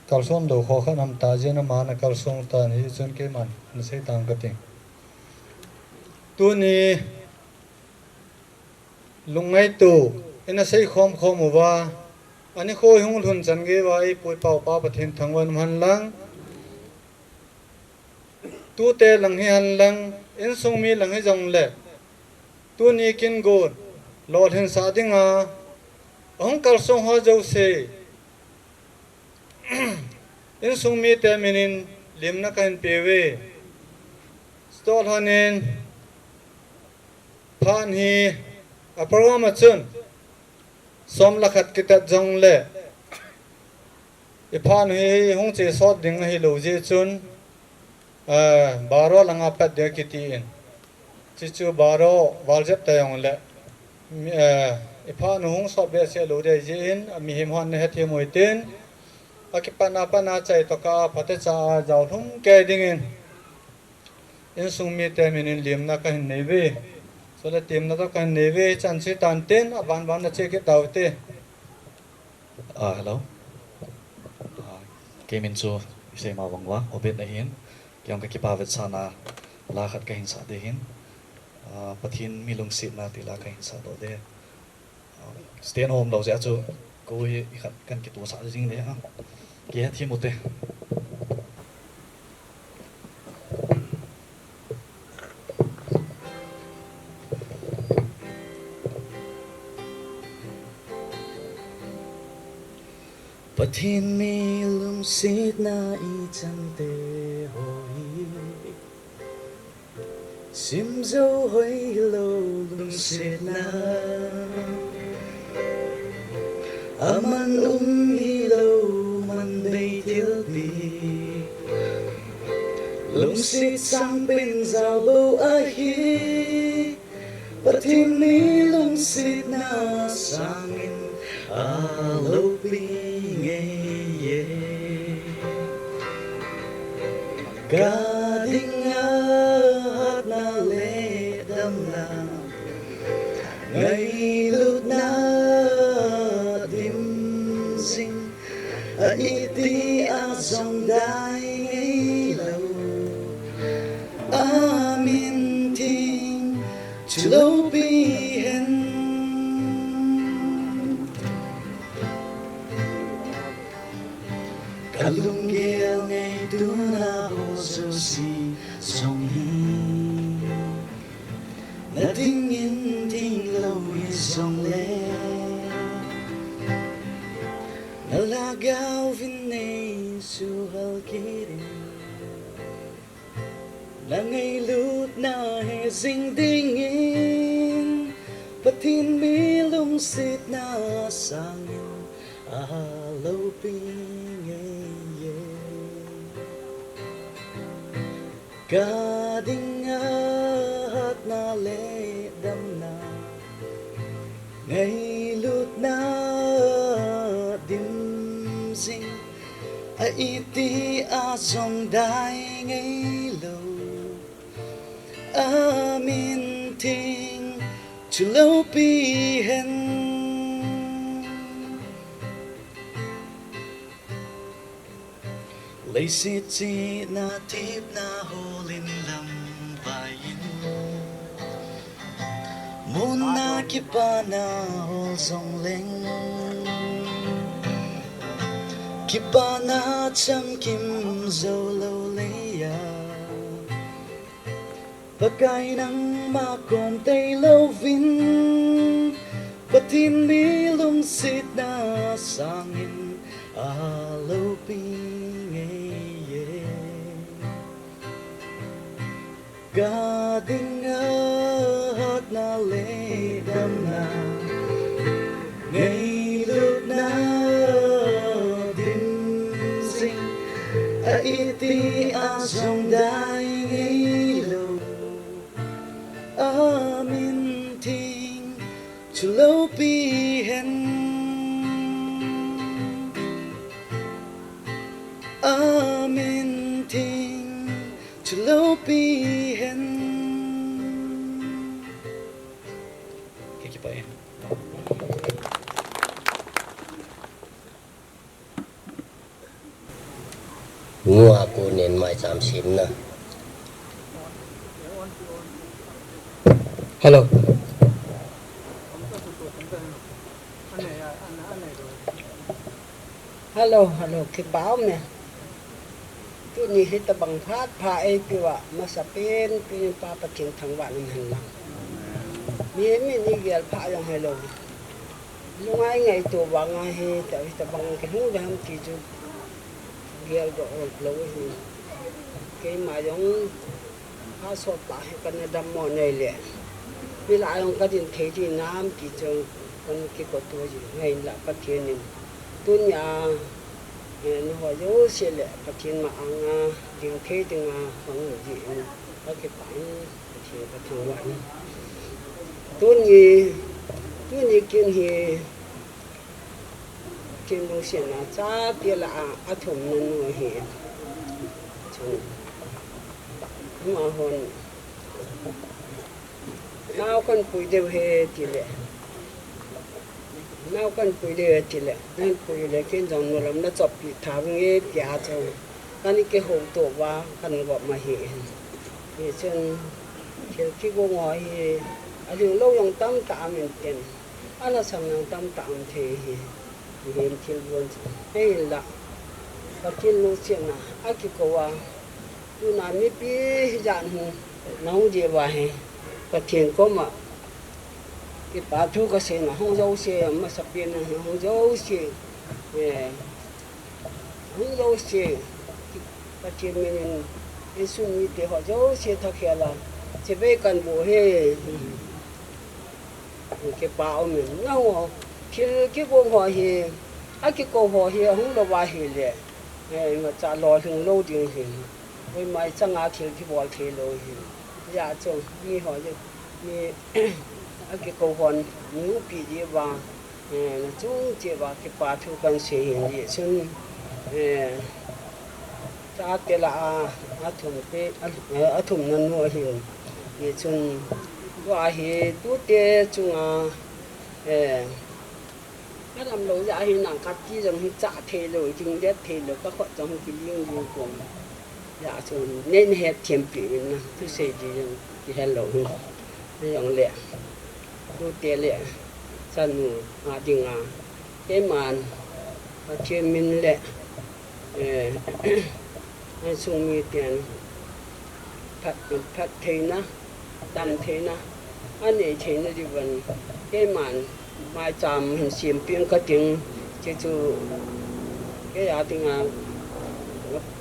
kalson lou kho khat aum ta jeh in ama ana kalson tan, hichun keiman ana sei tang kate. Tuni Lungngaito, ina sei khom khom uva, ani khoi hung lhun chan geiva, eipui pau pa Pathen thangvah in um hen lang. Tute lang hi hen lang, insung mi lang hi jongle, tuni kin gon, lolhin sah dinga, ahung kalsong ho jouse, insung mite minin limna kahin peuve. Stol honin, phat hi, a program a chun, som le khat kitat jongle, i phat hi hung che sot ding ahilou jeh chun, ah, baro langa pat ding kiti in. Chuchu baro val jep ta jongle, mi, ah, i phat hung sot behseh lou ding jeh in, mihem hon na hethem u hitin, akipatna pat a chai toh ka phatecha a jao lhum kei dingin, insung mite minin limna kahin neiuve. Chule temna toh kahin neiuve, chan chu tan tin, aban ban na che kit taute. Ah, hello. Ah, kei min chu isei ma bang uva, Obed ahin, kei jong ka kipa vetsahna la khat kahin sah ding ahin, ah, Pathen mi lungsetna ti la kahin sah doh ding. Ah, stand hom lou jeh a chu, koi hi ikhat kan kitoh sah jing ding a. Kihethem ute. Pathen mi lungsetna i changte ho hi, simjou hoi hilou lungsetna, aman um hilou man bei thilpi, lungset sangpen jao bou ahi. Pathen mi lungsetna sangin aloupi ngei e. Ka dinga hatna le damna, ngailutna dim jing, a iti a jong dai ngeilou, a min theng chu loupi hen. Ka lunggel ngaitona ho jouse jong hi, na dingin theng lou hijongle, na lhagao vin nei suhal kit in. Na ngailutna he jing dingin, Pathen mi lungsetna sangin aloupi ngei e. Ka dinga hatna le damna, ngailutna dim jing, a iti a jong dai ngeilou, a min theng chu loupi hen. Leiset chetna thepna holin lamvai in, monna kipana hol jongleng, kipana chamkim jou lou leiya, Pakai nangma kom tei louvin, Pathen mi lungsetna sangin aloupi ngei e. Ka dinga hatna le damna, ngailutna dim jing, a iti a jong dai ngeilou, a min theng chu loupi hen. A min theng chu loupi hen. Kei kipah e. Nua konin maicham semna. Hello. Hello, hello, kipah um e. Tuni hitabang phat pha eipeuva, masapen, pen Pa Pathen thangvahna um hen lang. Mihem in igel pha jong hilou. Lungngai ngaito vang ahi, ta, hitabang kilhung ding ham ti chu geldoh lou ahi. Keima jong phat sot tah hi kana dammo nei le, mi lah a jong kadin thei ding ham ti chu kana kikot u ahi. Hinlah Pathen in tunia, eh, nangho jouse le Pathen ma anga ding thei dinga hung um jeh in kakipah in, Pathen kathangvah in. Tuni, tuni kin hi Pathen lungsetna chate lah a athumna nu ahi. Chun amahon, nao kanpui diu ahi tile, nao kanpui diu ahi tile, nanpui le ken jong nu lam nachoppi tha vinge tia chu kana kihouto uva kana gop ma ahi. Hichun thil kigong ho hi alhinglou jong tamtah um intin, alhasam jong tamtah um thei ahi. Mihem thilgon chu. Hinlah Pathen lungsetna akikou a, tuna mipi hijat hin nahung jeh uva hi Pathen koma kipathu kasei in, ahung jouse, masapen in ahung jouse, eh, ahung jouse, Pathen min in insung mite ho jouse thakhel a chibai kahin boh e. Kipah um in, nangho thil kigong ho hi, akikou ho hi ahung lou va ahile, eh, imacha lolhing lou ding ahi. Koima ichanga thil kibol thei lou ahi. Hijeh chun miho hi, mi akikou hon nungpi diuva, eh, nachung cheh uva kipathu kahin sei ahi. Hichun, eh, chate lah a athumte, a, eh, athumna nu ahin. Hichun tua hi tute chunga, eh, kadamlou jeh ahi, nang kati jong hi chah thei lou, dingdet thei lou, kakhut jong hi kiling ling pon. Hijeh chun neina hetthem peh uvin lang, thusei ding jong kihelou hi. Hijongle tute le chanu a dinga keiman Pathen min le, eh, insung miten phat, phattheina, damtheina anei theina diuvin keiman maicham hin sempeh inge kating, hiche chu kei a dinga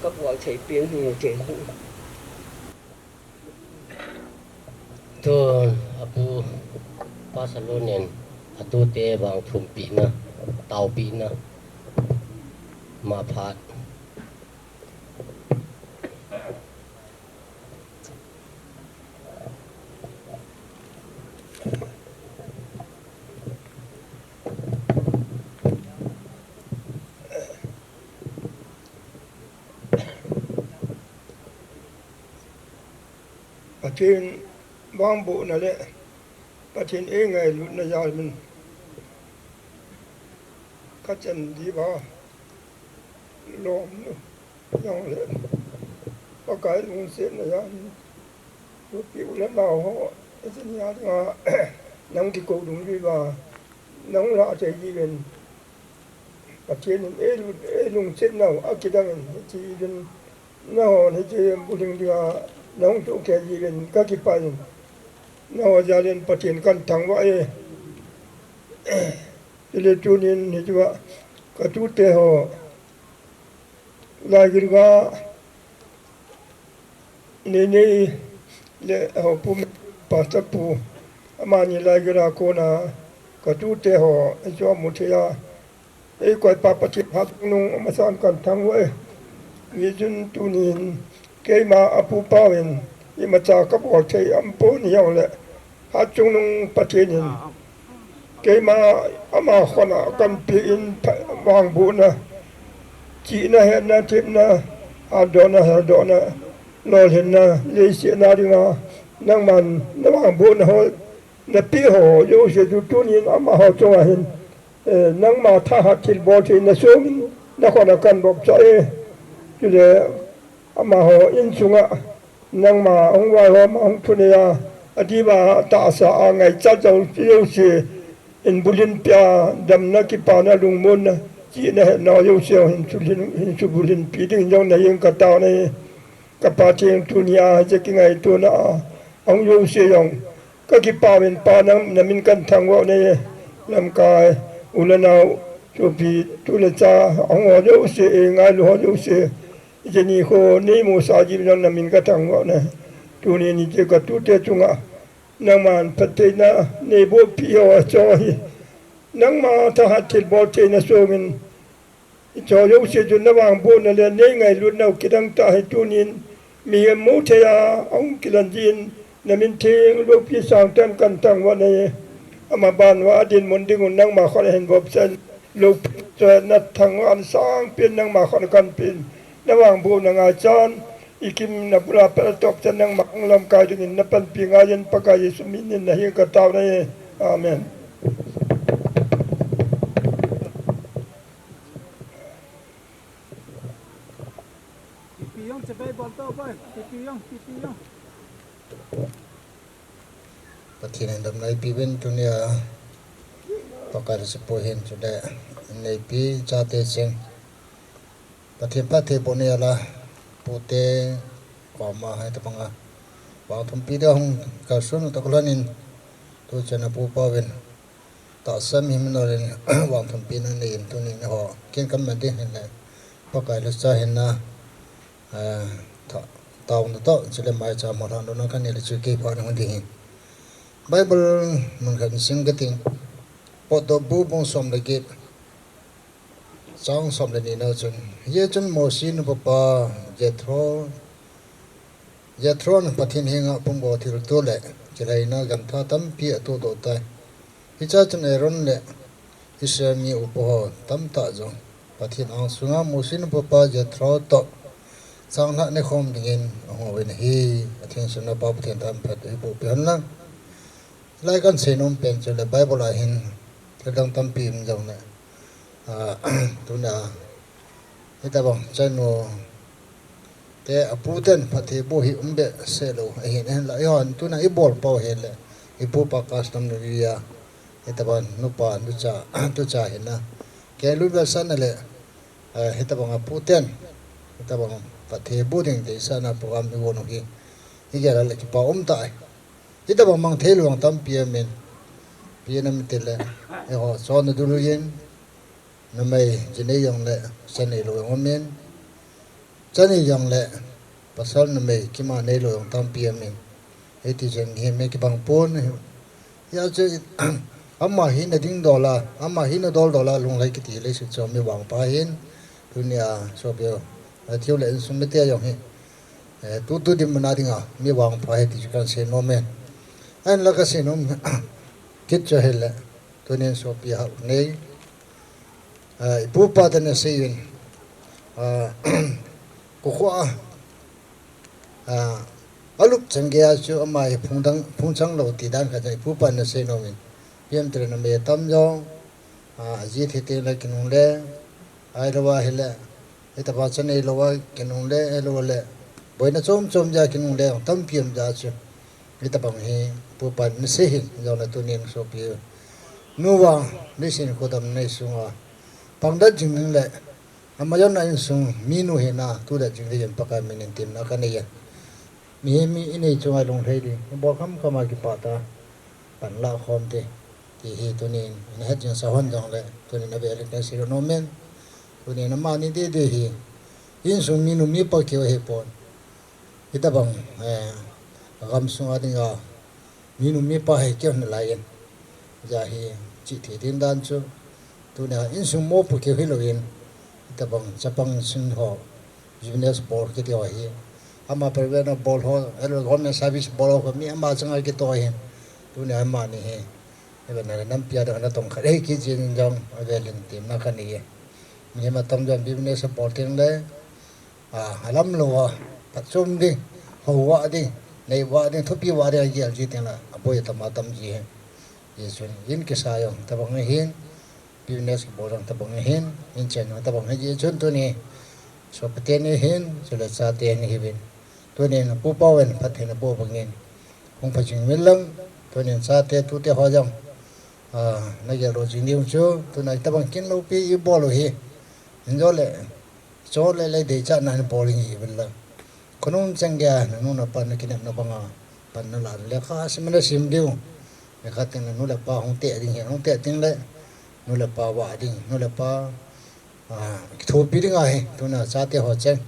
kabol thei pen ahi. Tun apu Pastor Lun in atute vang thumpehna, taopehna, maphat. Pathen vangbohna le Pathen eingailutna jal in kachan diuva lom nu jongle Pakai lungsetna jal in nupi u le nao ho, hiche nia dinga nang kikou dungjuiva nang lah thei jiuvin, Pathen in eilut, eilungsetnau akidang in, hiche jeh in nahon hiche bulhing dinga nahung tohkhel jiuvin kakipah in, naho jal in Pathen kahin thangvah e. Chule tunin hichea katute ho, Laigir a Neinei le Hopu, Pastor pu, amani Laigir a kona katute ho hichea mu thei a, eikoipa Pathen phat nung amasan kahin thangvah e. Hichun tunin keima apu pauvin imacha kabol thei aumpon hijongle, phat chungnung Pathen in keima ama khut a kahin peh in, vangbohna, chihna, hetna, thepna, hatdohna, heldohna, lolhinna, leiset a dinga nangman navangbohna ho napeh ho jouse chu tunin amaho chunga hin, eh, nangma thahat thilbol theina songin nakhut a kahin vopcha e. Chule amaho insunga nangma hung vaihom a, hung thunei a, adiuva atahsa a ngaichat jouse, Hin bulhin pia, damna, kipana, lungmonna, chihna, hetna jouse hin sulhin, hin subulhin pi ding jong nahin katao nahi. Ka Pa Pathen, tuni a hiche kingaitona a hung jouse jong kakipah in Pa, nang namin kathangvah nahi. Lamkai u le nao, sopi, tu le cha, ahung ho jouse, eingailu ho jouse, hiche nikho neimusah jeh in jong namin kathangvah nahi. Tuni hiche katute chunga nangman phattheina neiboh pi ho acho hi, nangma thahat thilbol theina songin, hicho jouse chu navangbohna le neingailutnau kidang tah hi tunin, mihem muthei a ahung kilan jeh in, namin theng loupi sangtah in kathangvah nahi. Amaban uva adinmun dingun nangma khut ahin vopsan, loupi chu nathangvah in sangpen nangma khut kahin pen, navangbohna ngaichan, ikimna bula pat atop chan nangma hung lamkai dingin napanpi ngai in Pakai Jesu minin nahin katao nahi. Amen. Pathen in damna eipeuvin tunia, Pakai lhasepu hin chule neipi chate cheng, Pathen phattheibohna jal a, pute koma hitabanga vangthumpi dia hung kalson u toh kilhonin, tuchan a pupa uvin tahsa mihem nolin vangthumpina neiyin tunin eiho kin kaman ding hinle, Pakai lhacha hinna, eh, tha-, taona toh chule maicham holhang louna kanei le chu kipana hung ding hin. Bible mun khat sim kating. Potdohbu bung som le get, chang som le nina chun, hijeh chun Mosi nupa pa Jethro, Jethron Pathen henga pumgo thilto le kilhaina gamtha tampi atohdoh tai. Hichea chun Aaron le Israel mi upa ho tamtah jong Pathen angsunga Mosi nupa pa Jethro toh changlhah nekhom dingin ahung uvin ahi. Athengsunna pa Pathen thangvahna eiboh peh hen lang. Hilai kahin seinom pen chule Bible a hin thildang tampi um jongle, ah, tuna hitabang chanu te apu ten phattheiboh hi um behseh lou ahin, ahinla eihon tuna ibol pau hile, ipupa customary a hitabang nupa nucha, tucha hina keilut vetsahna le, eh, hitabang apu ten hitabang phattheiboh ding deisahna program igon u hi, igel a le kipa um tai. Hitabang mang thei lou jong tampi aumin, ipi jeh ham itile, eiho chonna dul uvin, numei ji nei jongle cha nei lou jong aumin, cha nei jongle pasal numei kima nei lou jong tampi aumin, hiti jeng hi mi kibang pon, hijeh chun ama hi nading dol a, ama hi nadol dol a lunglhai kiti leiset chunga mi vangpha ahin, tunia sopi u, atheu le insung mite jong hi, eh, tutu dinmun a dinga mi vangpha ahi ti chu kahin seinom e. Ahinla kaseinom kit chu ahile, tunin sopi hah nei, eh, ipupa ten asei uvin, ah, kokhuh a, ah, alup chan geiya chu ama hi phungdang, phungchang lou ti dan khat chu ipupa in asei nomin, ipi ham itile numei atam jong, ah, aji thei teng le kinungle, ahilouva hile, hitabang cha nei louva kinungle, ahilouleh boina chom chom jeh a kinungle jong tampi um jeh a chu, hitabang hi ipupa in asei hin, hijongle tunin sopi u, nu vang, leiset khodam nei sunga pangdat jing ding le, ama jong a insung minu hina tudet jing dingin Pakai minin temna kanei e. Mihem mi inei chunga lunglhai ding, ibol kham kham a kipah tah a panlah khom te, ti hi tunin inahet jing sah hon jongle, tunin avel in kahin sei nom e. Tunin amani dede hi insung minu mipa keu ahipon, hitabang, eh, gamsunga dinga minu mipa hi keu nalai in, hijeh hin chihthei ding dan chu, tunia insung mopo keu hilouvin, hitabang chapang sung ho, business bol kiti ho hi, ama private a bol ho, ahilouleh government service bol ho, mi ama changa kitoh ahin, tunia amani hi, hitabang nampi a dinga natong khat ahi kit jeh in jong avel in temna kanei e. Mihem atam jong business abol teng le, ah, alam louva, phatchom ding, houvah ding, neivah ding, thupi vah ding agel ji teng le, aboi atam atam ji ahi. Hijeh chun in kisa jong tabang ahin, business kibol jong tabang ahin, in chen jong tabang ahi jeh chun tuni sopite ni hin, chule chate ni hiuvin, tunin pupa uvin phatthei naboh bangin hung pha jing uvin lang, tunin chate tute ho jong Ah, na geldoh jing diu chu, tuna itobang kin loupi ibol u hi. Injo le, cho le le dei cha nan bol nge vel la. Khonung chang gei a, nanu napa na kinepna banga pan nala le kha sim na sim diu. Nikhat teng le nu le pa hung teh ding hi, hung teh teng le nu le pa vah ding, nu le pa, ah, kithopi ding ahi, tuna chate ho cheng.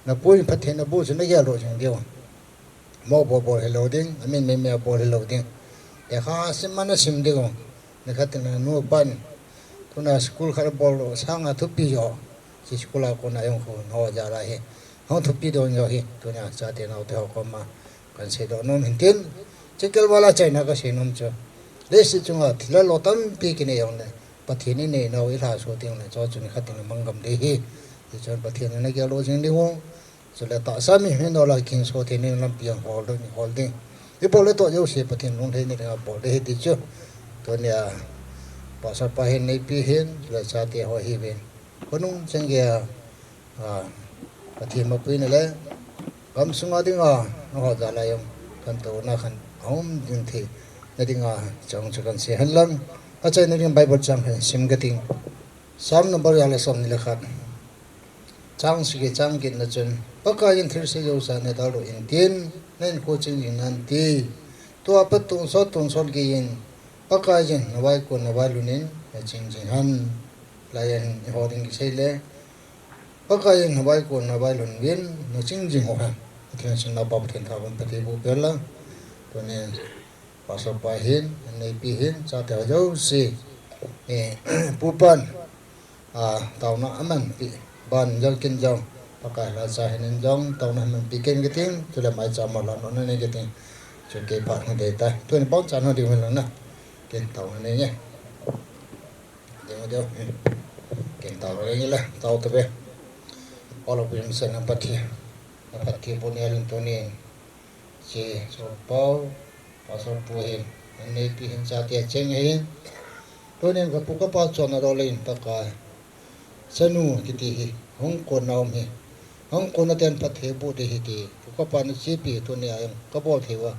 Na pu in Pathen na bu chu na geldoh jing diu. Mo bol bol hilou ding, amin me me bol hilou ding. Te kha sim na sim diu. Nikhat teng le nu pan. Tuna school khat bol lou sanga thupi jo. Chi school a kona jong khu ho jal a hi. Hung thupi don jo hi. Tuna chate naote ho koma kan seidoh nom hin tin. Chikel vala chaina ka sei nom chu. Leiset chunga thil lo tampi kinei jong le, Pathen in inei nau ilha so teng le, cho chu nikhat teng le mang gam ding hi. Hichun Pathen in na geldoh jing diu. Chule tahsa mihem nau la kin so teng le lampi a hol ding, hol ding. Ibol le toh jouse Pathen lunglhaina dinga bol ding hi ti chu. Tunia Pastor pa hin, neipi hin, chule chate ho hiuvin. Khonung chang gei a, ah, Pathen mapuina le gamsunga dinga nangho jal a jong khantouna khat aum ding thei na dinga chang chu kan sei hen lang. Achaina ding Bible chang khat sim ka ting. Psalm number ja le som ni le khat. Chang sagi chang get na chun, Pakaiyin thilse jouse a na daldoh in tin, na inko ching jing nan ti. Tua pat tonsot tonsot geiyin, Pakaiyin na vaikon na vailhun in na ching jing hen. Laiyin eiho ding kisei le, Pakaiyin na vaikon na vailhun uvin na ching jing u hen. Pathen sunna pa Pathen thangvah in phatthei boh peh hen lang. Tunin Pastor pa hin, neipi hin, chate ho jouse, eh, pu pan, ah, taona amanpi, ban jong kin jong, Pakai lhacha hin in jong, taona amanpi ken ka ting, chule maicham a la no na nei ka ting, chu kei phat hung dei tai, tuni bang chan ho ding hen lang na, ken taona nei nge. Ding ding, ken taona nei nge la, tao tave. All of you, sen na phatthei, na phatthei boh nei lin tunin. Che, so pau, Pastor pu hin, neipi hin, chate cheng hin. Tunin ka pu ka pa chonna lou le in Pakai. Chanu kiti hi, hung kon na um hi. Hung kon na ten phatthei boh ding hi ti, pu ka pa na chepi tunia jong ka bol thei uva.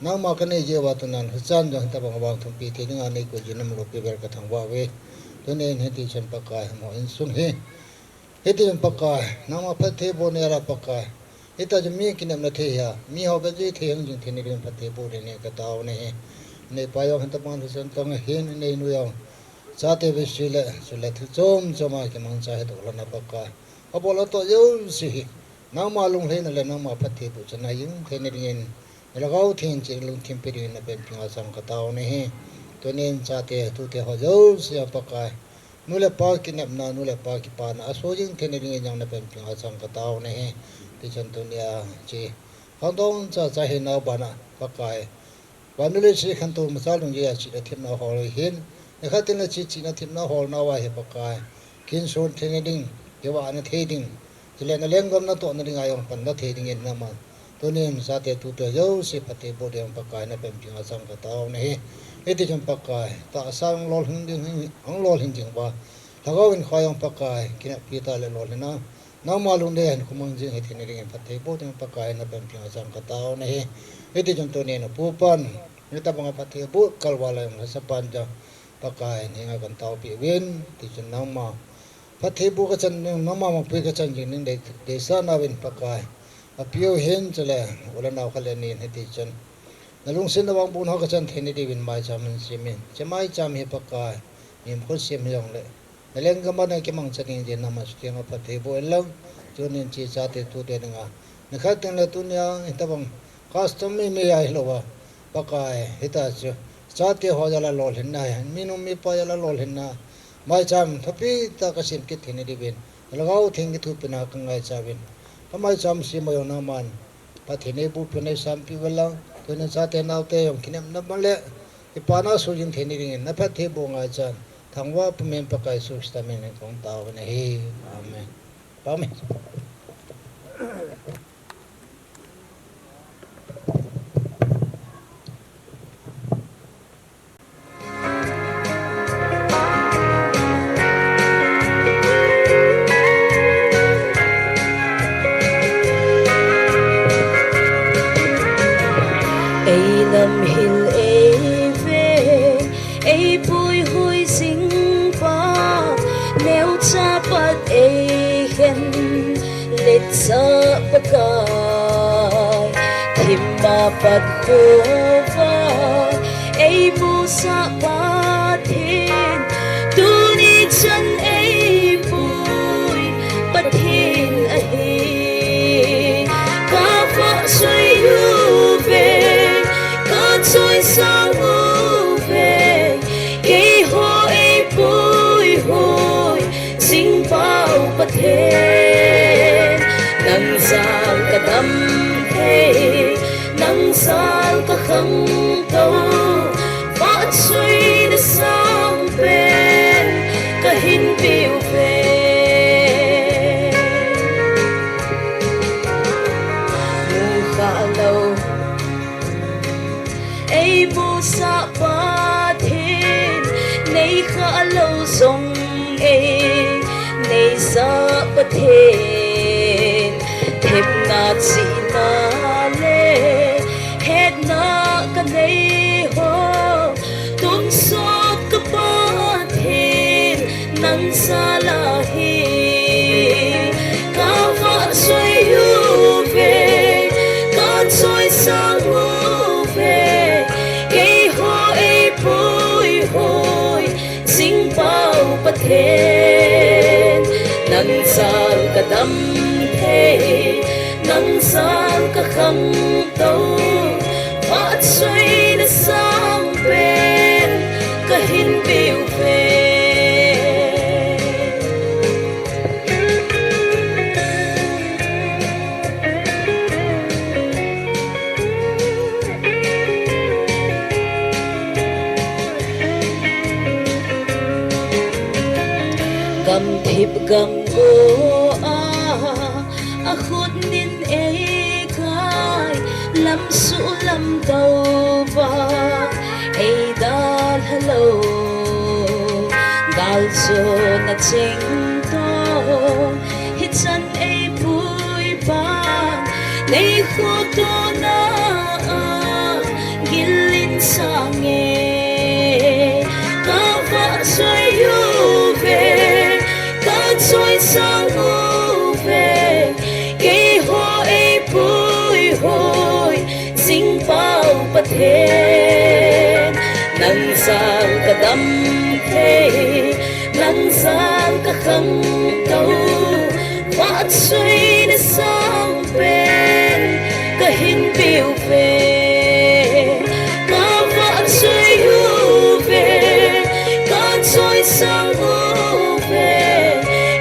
Nangma ka nei jeh uva tunan, hichan jong hitabang vang thumpi thei dinga nei ko jin na um lou pi vel ka thangvah uve. Tunin hiti chun Pakai, mo insung hi. Hiti chun Pakai, nangma phatthei boh nei la Pakai. Hita chu mi kinepna thei hi a, mi ho bejui thei hung jing thei ni ding phatthei boh ding in ka tao nahi. Nei pa jong hitabang thusim tong ahin, nei nu jong. Chate vei sui le, sui le thil chom chom a kimangcha hi toh lana Pakai. Abol atoh jouse hi. Nangma lunglhaina le nangma phatthei boh chan a jing thei ni ding in. Lhagao Theng in che lungthim pe ding in na penpi nga chang ka tao nahi. Tunin chate tute ho jouse a Pakai. Nu le pa kinepna, nu le pa kipana, aso jing thei ni ding in jong na penpi nga chang ka tao nahi. Ti chun tunia che. Khangdong cha cha hi nau bana, Pakai. Vannoi leiset khantou machal dungjuia chihna themna hol hin. Nikhat teng le che chihna themna hol nauva hi Pakai. Kinson thei ni ding, kivahna thei ding. Chule na lenggam natohna dinga jong panla thei ding in nangma. Tunin chate tute jouse phatthei boh ding Pakai na penpi nga chang ka tao nahi. Hiti chun Pakai, tahsa hung lolhing ding, hung lolhing ding uva. Lhagao in kho jong Pakai, kineppi tah le lolhinna. Nangma lungdei a hin khomang jing hi thei ni ding in phatthei boh ding Pakai na penpi nga chang ka tao nahi. Hiti chun tunin pu pan, hitabanga phatthei boh kalval a jong lhasa pan jong Pakai na henga kan taopi uvin, ti chun nangma phatthei boh ka chan, nangma mapui ka chan jing ding dei, deisah nauvin Pakai. Apiu hin chule, u le nao khat le ni in hiti chun. Na lungsetna vang bun ho ka chan thei ni diuvin maicham in sem in. Che maicham hi Pakai, mihem khut sem hi jong le. Na lenggam a na kimangcha ding jeh in nangma sukiang a phatthei boh in lang. Tunin che chate tute dinga. Nikhat teng le tunia, hitabang custom mi mi a hilouva. Pakai, hita chu. Chate ho jal a lolhinna hi. Mi nu mi pa jal a lolhinna. Maicham, thupi tah ka sem kit thei ni diuvin. Lhagao Theng kithopina ka ngaicha uvin. Ka maicham sem a jong nangman. Pathen in eiboh peh in eisanpeh uvin lang. Tunin chate naote jong kinepna man le. Kipana so jing thei ni ding in na phatthei boh ngaichan. Thangvah pumin Pakai Jesu Christa min in kong tao nahi. Amen. Pame. Ei lamhil ei ve, ei Hui singpa, neucha pat ei hen, letsa Pakai, thimma pat kova, ei musa Pathen, tuni chan ei pui Pathen ahi. Ka vahchoi uve, ka choisang uve, keiho ei puihoi, singpau Pathen. Nang jal ka dam thei, nang jal ka khangtou, vahchoina sangpen ka hin peuve. Mu khalou, ei musa Pathen, nei khalou jong ei neisa Pathen, themna chihna le hetna ka neiho, tonsot ka Pathen, nang jal ahi. Ka vahchoi uve, ka choisang uve, keiho ei puihoi, singpau Pathen. Nang jal ka dam thei, nang jal ka khangtou, vahchoina sangpen ka hin peuve. Gamthip gamgo a, akhut nin ei kai, lamsuh lamdou va ei dalha lou, galjona chengtou, hichan ei pui pan, nei khotona a gil in sange. Ka vahchoi uve, ka choisang uve, keiho ei puihoi, singpau Pathen. Nang jal ka dam thei, nang jal ka khangtou, vahchoina sangpen ka hin peuve. Ka vahchoi uve, ka choisang uve,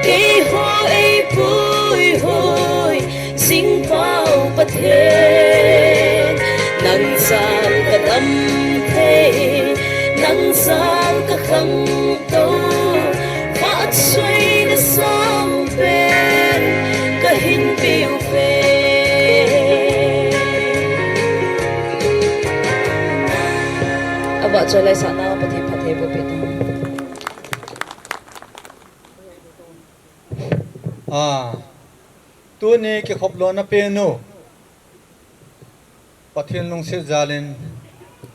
keiho ei puihoi, singpau Pathen. Nang jal ka dam thei, nang jal ka khangtou, vahchoina sangpen ka hin peuve. Avahchoi laisah nau Pathen phatthei boh peh tau. Ah, tuni kikhop lona penu Pathen lungset jalin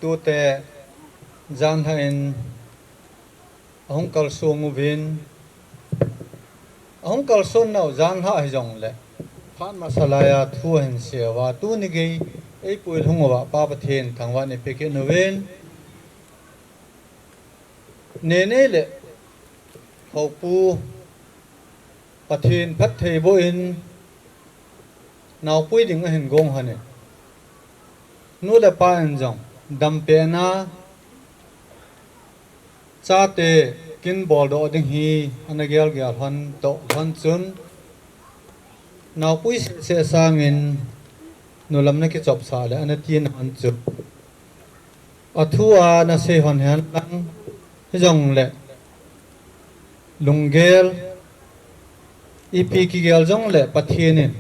tute janlhah in ahung kalsong uvin, ahung kalsonnau janlhah hijongle phat masa laiya thu ahin seiuva, tuni gei eipui lhung uva Pa Pathen thangvah in eipeh kit uvin, Nenei le Hopu Pathen phatthei boh in naopui ding ahin gong lhonin, nu le pa in jong dampehna chate kin boldoh ding hi ana gelgel lhon toh lhon chun, naopui sehseh sangin nulam na kichopsah le ana tin lhon chu, athu a nasei lhon henlang, hijongle lunggel ipi kigel jongle Pathen in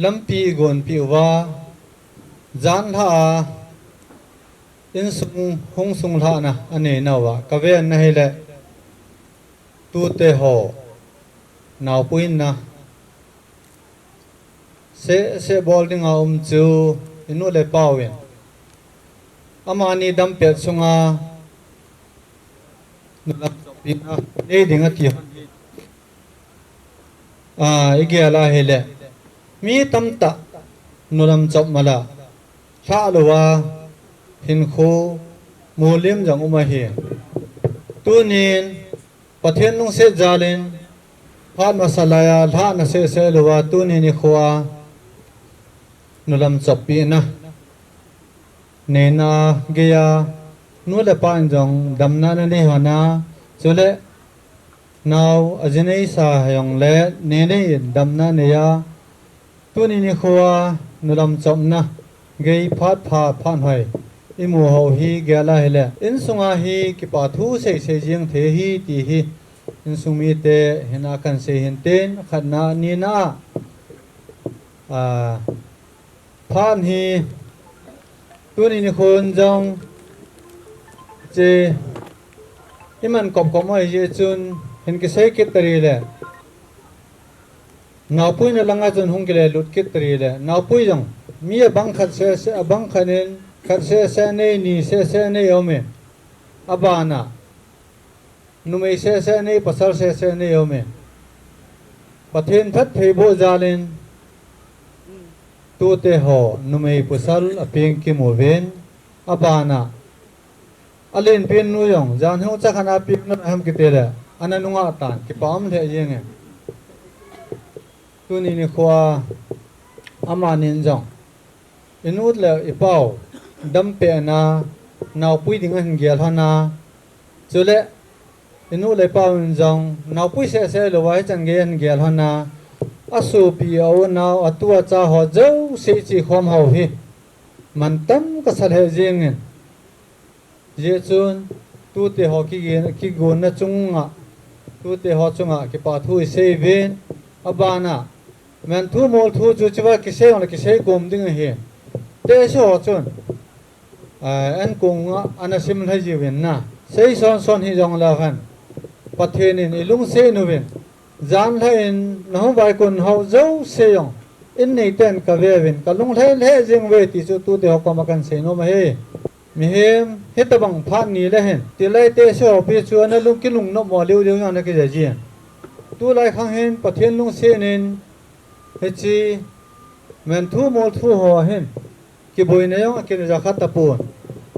lampi eigonpeh uva, janlhah a insung hung sunglhahna anei nauva kaven na hile, tuteho naopuina sehseh bol dinga um chu inu le pauvin amani dampet sunga nulam choppina nei ding ati hon hi. A, igel a hile, mi tamtah nulam chop mala lhah louva hinkho mulim jong um ahi. Tunin Pathen lungset jalin phat masa laiya lhahna sehseh louva tunin ikhoa nulam choppina neina geiya nu le pa in jong damna nanei hon a, chule nao aji neisa jongle neinei in damna neiya, tuni nikhoa nulam chopna gei phat pha phat hoi imu ho hi gel a hile, insunga hi kipa thu seisei jeng thei hi ti hi insung mite hin a kahin sei hin tin, khatna, nina a, a, phat hi tuni nikhon jong che iman kop kop mai jeh chun hin kisei kit tari le, naopuina langa chun hung kile lut kit tari le, naopui jong mi abang khat sehseh, abang khat in khat sehseh nei, ni sehseh nei aume. Abana numei sehseh nei, pasal sehseh nei aume. Pathen phattheiboh jalin tute ho numei pasal apeng kimuvin, abana alenpen nu jong jan hung chakhan apeng nalai ham kiti le, ana nungah tan, kipa um lheh jenge. Tuni nikhoa amanin jong inu le ipau dampehna naopui ding ahin gel hon a, chule inu le ipau in jong naopui sehseh louva hichan gei ahin gel hon a, asopi, aunau, atu acha ho jouse ichekhom ho hi mantam kasa lheh jengin. Jeh chun tute ho kigen, kigonna chunga, tute ho chunga kipa thu isei uvin, abana menthu molthu chu chuva kisei jongle kisei gom ding ahi. Tehse ho chun, a, ankonga ana sim lhai jiuvin na, sei son son hijongleu hen, Pathen in ilungset uvin, janlhah in nahung vaikon ho jouse jong in neiten kaveuvin, kalunglhai lheh jeng uve ti chu tute ho koma kahin sei nom ahi. Mihem hitobang phat ni le hin tilai tehse ho pi chu ana lung kilungnop mo liu liu jong ana kija jin. Tulai khang hin Pathen lungset in hiche menthu molthu ho hin kiboina jong akinei ja kha tapon.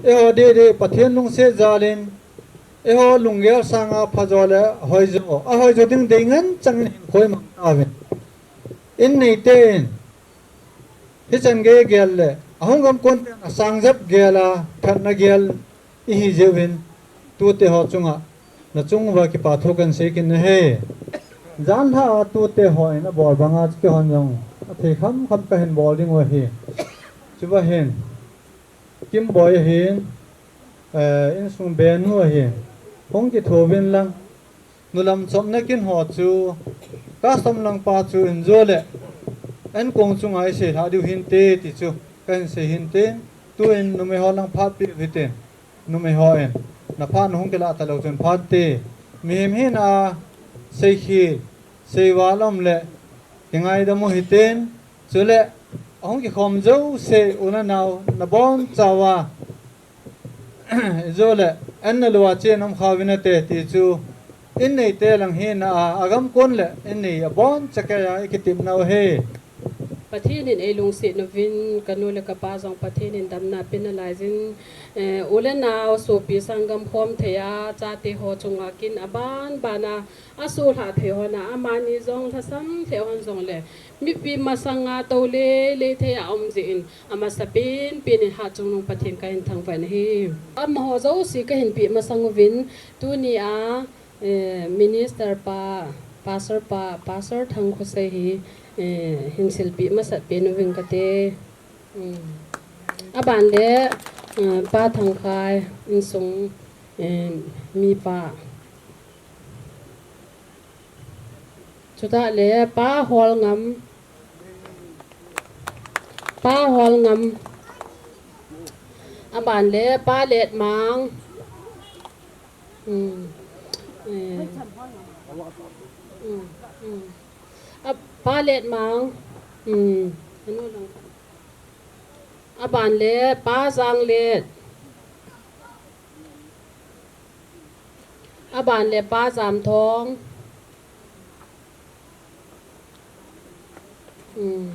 Eiho dehdeh Pathen lungset jalin eiho lunggel sanga phajo le hoijo, ahoijo ding dei ngen changin hinkho imang tauvin. In neiten hichan gei gel le ahung gam kon ten asang jep gel a, phatna gel ihi jeh uvin, tute ho chunga nachung uva kipa thu kahin sei kit nahi. Janlhah a tute hon abol banga chu keihon jong athei kham kham kahin bol ding u ahi. Chuva hin Kimboi ahin, eh, insung benu ahin, hung kithouvin lang, nulam chopna kin ho chu custom lang pa chu injo le, ankong chunga isei lhah diu hinte ti chu kahin sei hin tin, tuin numei ho lang phat peh u hitin, numei hon naphat nahung kilah talou chun phante. Mihem hina seikhel, seival um le kingaidam u hitin, chule ahung kikhom jouse u le nao nabonchauva, ijole an nalua chen um kha uvin nate ti chu, in neite lang hina a, agam kon le in nei aboncha keiya ikitepna u ahi. Pathen in eilungset uvin, kanu le kapa jong Pathen in damna ape nalaiyin, eh, u le nao sopi sanggam khom theiya, chate ho chunga kin aban bana asoh lhah thei hon a, amani jong lhasam lheh hon jongle, mipi masanga tou lele theiya aum jeh in, amasapen pen in Hatchungnung Pathen kahin thangvah in ahi. Amaho jouse kahin peh masang uvin, tunia, eh, Minister pa, Pastor pa, Pastor Thangkhosei hi, eh, hin silpeh masat peh uving kate. Hmm. Aban le, eh, Pa Thangkhai insung, eh, mipa. Chutah le Pa Holngam, Pa Holngam. Aban le Pa Letmang. Hmm. Eh. Hmm. Hmm. A, Pa Letmang. Hmm. Aban le Pa Janglet. Aban le Pa Jamthong. Hmm.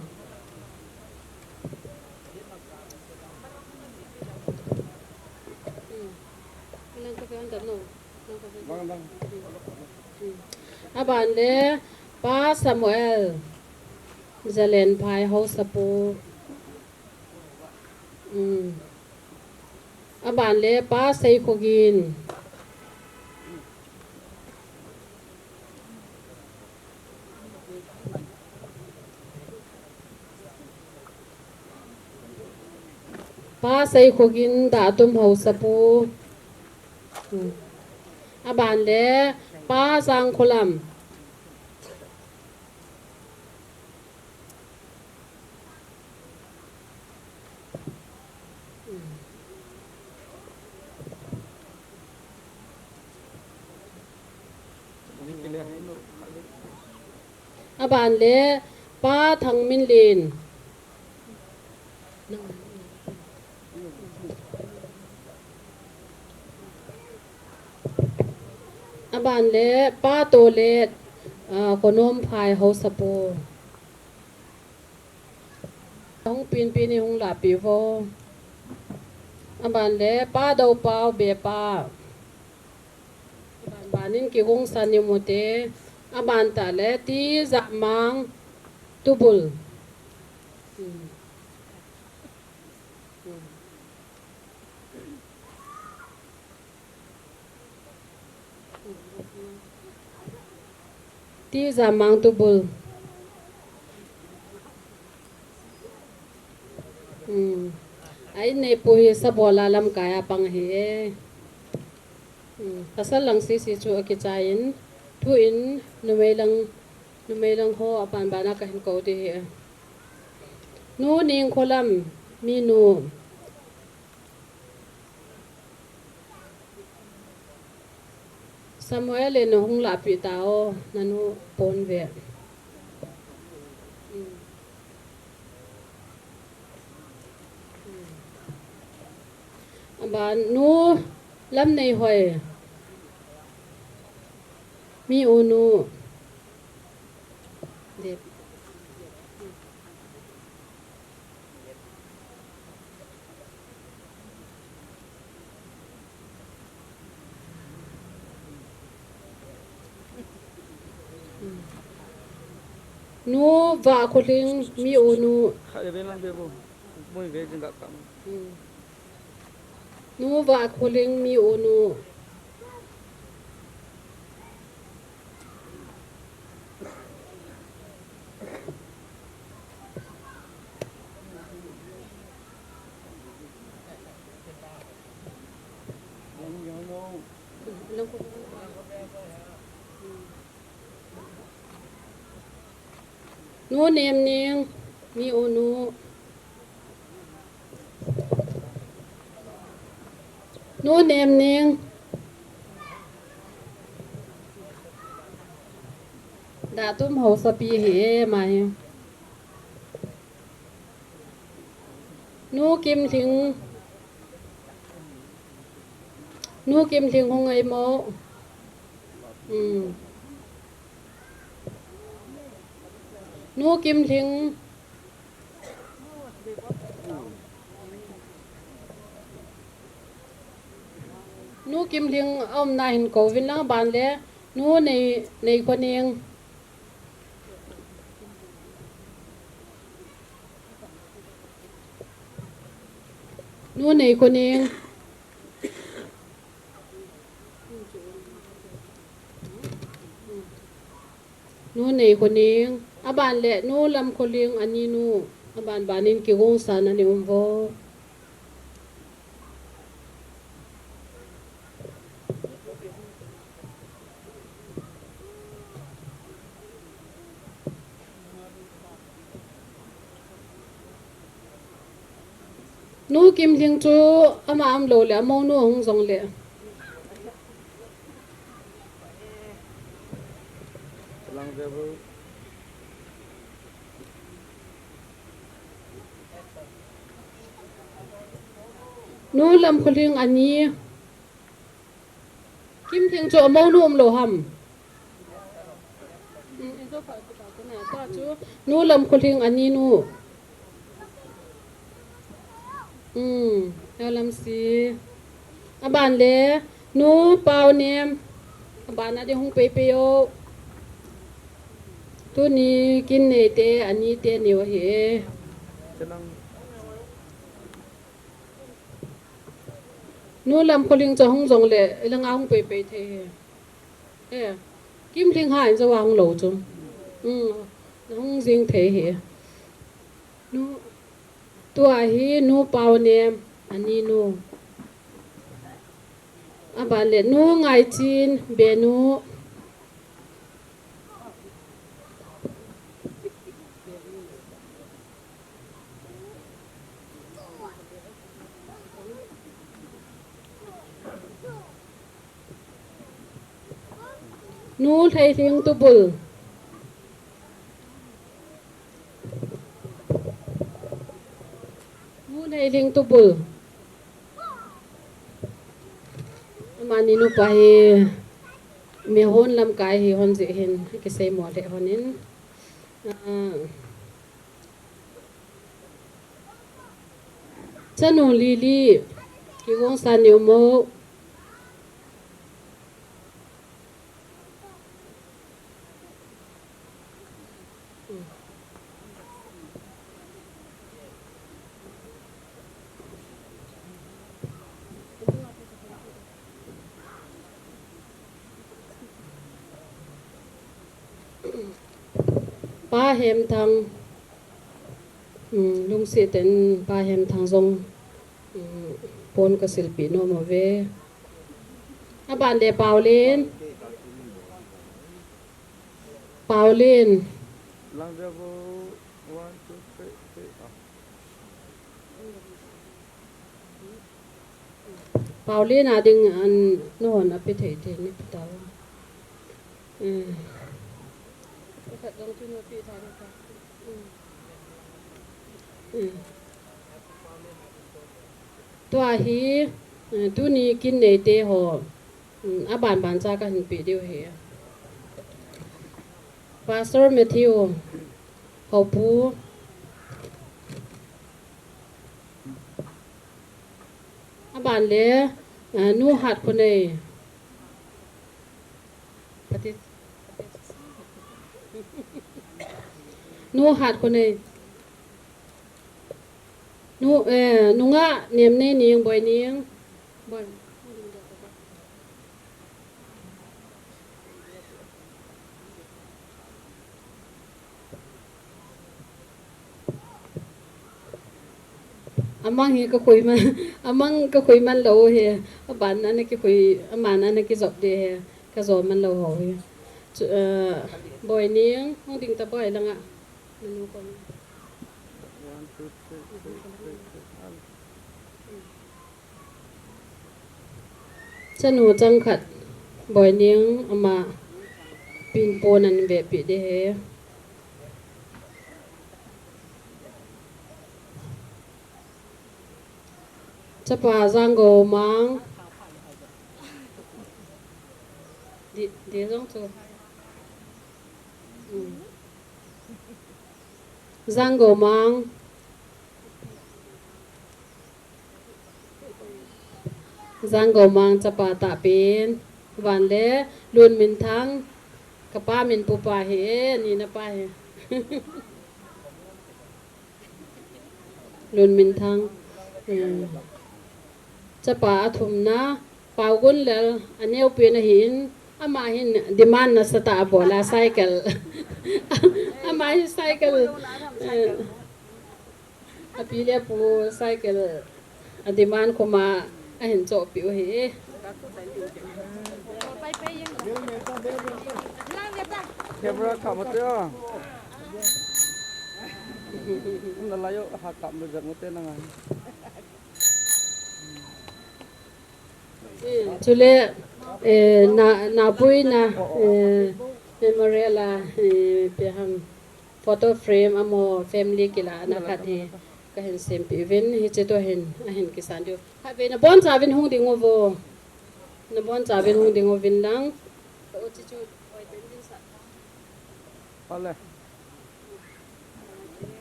Hmm. Aban le Pa Samuel, Zalen Phai Hausapu. Hmm. Aban le Pa Seikhogin. Pa Seikhogin Datum Hausapu. Hmm. Aban le Pa Jangkholam. Aban le Pa Thangminlen. Aban le Pa Tolet, ah, Khonom Phai Hausapu. Hung pinpin in hung lahpeh vo. Aban le Pa Dopau Bepa. Aban banin kigongsa ni um ute. Aban tah le Tijamang Tubul. Hmm. Hmm. Tijamang Tubul. Hmm. A in neipu hi Sabola lamkai a pang ahi e. Hmm. Pasal lang sisi chu akichai in, tu in numei lang, numei lang ho aban bana kahin kou ding ahi e. Nu Ningkholam, minu. Samuel in nahung lahpeh tao, nanu pon ve. Aban Nu Lamneihoi. Mi u nu. Nu Vahkholing, mi u nu. Kha ve lang ve bo. Moi ve jing ga kam. Hmm. Nu Vahkholing, mi u nu. Nu Nemning, mi u nu. Nu Nemning. Datum Hausapi ahi e, ama hi. Nu Kimlhing. Nu Kimlhing hung ngai mo. Hmm. Nu Kimlhing. Nu Kimlhing aumna hin kouvin lang, aban le Nu Nei, Neikhoning. Nu Neikhoning. Nu Neikhoning. Aban le Nu Lamkholing, ani nu. Aban banin kigongsa na ni um vo. Nu Kimlhing chu ama umlou le, amonu ahung jong le. Nu Lamkholing ani. Kimlhing chu amonu umlou ham? Hmm, i jo pha, pha, pha, na, ta chu, Nu Lamkholhing ani nu. Hmm, L M C. Aban le, Nu Paonem. Aban a ding hung peipei o. Tuni kin neite, anite neo hi. Nu Lamkholhing chu hung jong le, ilanga hung peipei thei hi. Eh, Kimlhing ha in jo a hung lou chu. Hmm, hung jing thei hi. Nu, tua hi Nu Paonem, ani nu. Aban le Nu Ngaichin, benu. Nu Lheilhing Tubul. Nu Lheilhing Tubul. Amani nupa hi, mi hon lamkai hi hon jeh hin, kisei mo le hon in. Ah. Chanu Lily, kigong sa neo mo. Pa Hemthang, um, lungset in Pa Hemthang jong, um, pon kasilpeh nom uve. Aban le Paolen. Paolen. Lang dia bo, one, two, three, three, ah. Paolen a ding an nahon a pe thei thei ni pe tao. Eh. Eh. Tua hi, eh, tuni kin neite ho, mm, aban ban cha kahin pe diu hi. Pastor Matthew, Hopu. Aban le, eh, Nu Hatkhonei. Pati. Nu Hatkhonei. Nu, eh, Nu Nganemnei Niang, Boining. Boi. Amang hi kakhui man, amang kakhui man lou hi. Aban a ana kikhui, aman a ana kijop ding hi. Kajo man lou ho hi. Chu, eh, Boining, hung ding ta Boi langa. Manu kon. One, two, three, three, three, three, one. Chanu changkhat, Boining, ama pin pon an vepeh ding hi. Chapa Jangomang. Di, di jong chu. Hmm. Jangomang. Jangomang chapa tahpen, van le Lunminthang, kapa min pupa hi e, ani napa hi. Lunminthang, eh, chapa athumna, Paogunlal, aneopen ahin, ama hin demand nasatah a abol a cycle. Ama hin cycle, eh, Api le apu cycle a demand khoma ahin chohpeh u ahi. Camera kap mate o. Na lai o, ha kap mate nanga. Eh, chule, eh, na, napuina, eh, memorial a, eh, ipi ham, photo frame amaho family kilahna khat hi kahin sempeh uvin, hiche toh hin, ahin kisan diu. Khatvei nabonchauvin hung ding uvo. Nabonchauvin hung ding uvin lang.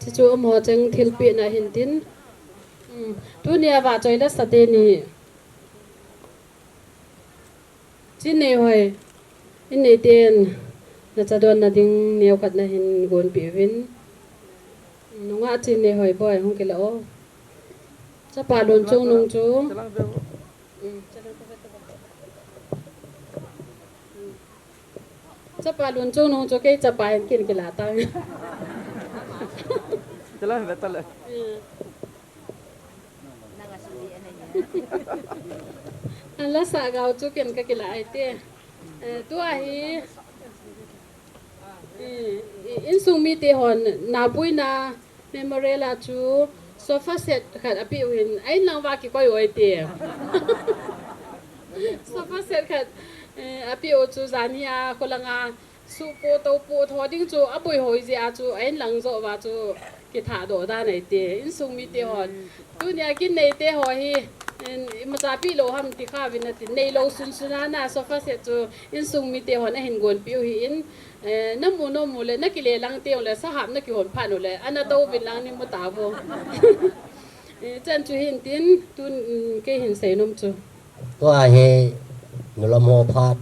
Chuchu amaho cheng thilpehna hin tin. Hmm. Tunia vahchoi lasa teni. Chinnei hoi, innei ten nachadonna ding neokhat nahin gonpeh uvin. Nungah Chinnei hoi boi, hung kila o. Chapa Lunchungnung chu. Chapa Lunchungnung chu kei chapa hin kin kila ta. Alasah gao chu ken kakila ahi te. Eh, tua hi, eh, insung mite hon napuina memorial a chu sofa set khat apeh u hin, a-in lang uva kikoi u ahi te. Sofa set khat, eh, apeh u chu janhi a kholanga suhpoh tohpoh tho ding chu aboi hoi jeh a chu a-in lang joh uva chu kithahdoh dan ahi te. Insung mite hon. Tunia kin neite ho hi, in, imacha peh lou ham ti kha uvin atin. Neilou sunsun a na sofa set chu insung mite hon ahin gonpeh u ahin, eh, namu nom u le, nakile lang teng ule, sahap nakihon phat ule, ana tou uvin lang nei mu tauvo. Eh, chan chu hin tin, tun, mm, kei hin seinom chu. Tua hi nulam ho phat.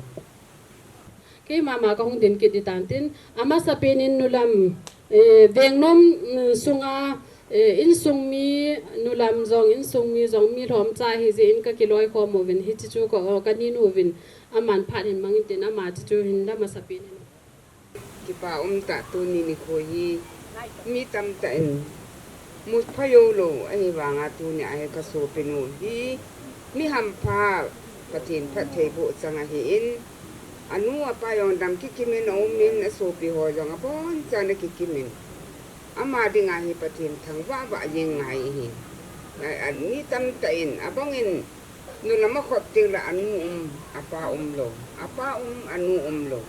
Keima ma kahung din kit ding tan tin, amasapen in nulam, eh, vengnom, mm, sunga, eh, insung mi, nulam jong, insung mi jong, mi lhomcha ahi jeh in kakiloikhom uvin, hiche chu ka, kaninu uvin, aman phat hin mangin tin, ama chu chu hin la masapen in. Kipa umtah tuni nikho hi, mi tamtah in, mu pha joulou, ahivanga tunia hi kasopinu hi, mi hampha, Pathen phattheiboh chang ahin, anu apa jong dam kikim in aumin, asopi ho jong abonchan akikim in, ama dinga hi Pathen thangvah vah jeng ngai ahi. A, a, mi tamtah in, abang in, nulam akhop teng le anu um, apa umlou, apa um, anu umlou.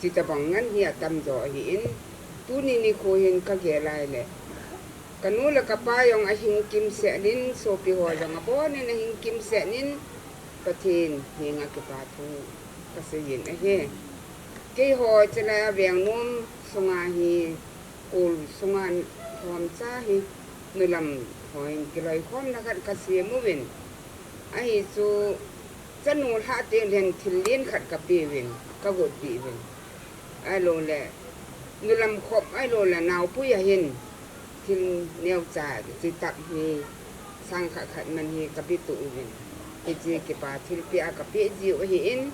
Chuti bang ngen hi atamjo ahin, tuni nikho hin kagel a ahile, kanu le kapa jong ahing kimsel in, sopi ho jong abonin ahing kimsel in, Pathen henga kipa thu kaseiyin ahi. Keiho chule vengnom sunga hi, kol sunga lhomcha hi, nulam hon kiloikhomna khat kasem uvin. Ahi chu, chanu lhah teng leh thil len khat kapeuvin, kagotpeh uvin. Ahiloule, nulam khop ahiloule, naopui ahin, thil neocha, chitah hi, sang khat khat man hi kapetuh uvin. Hiche kipa thilpeh a kapeh jiu ahin,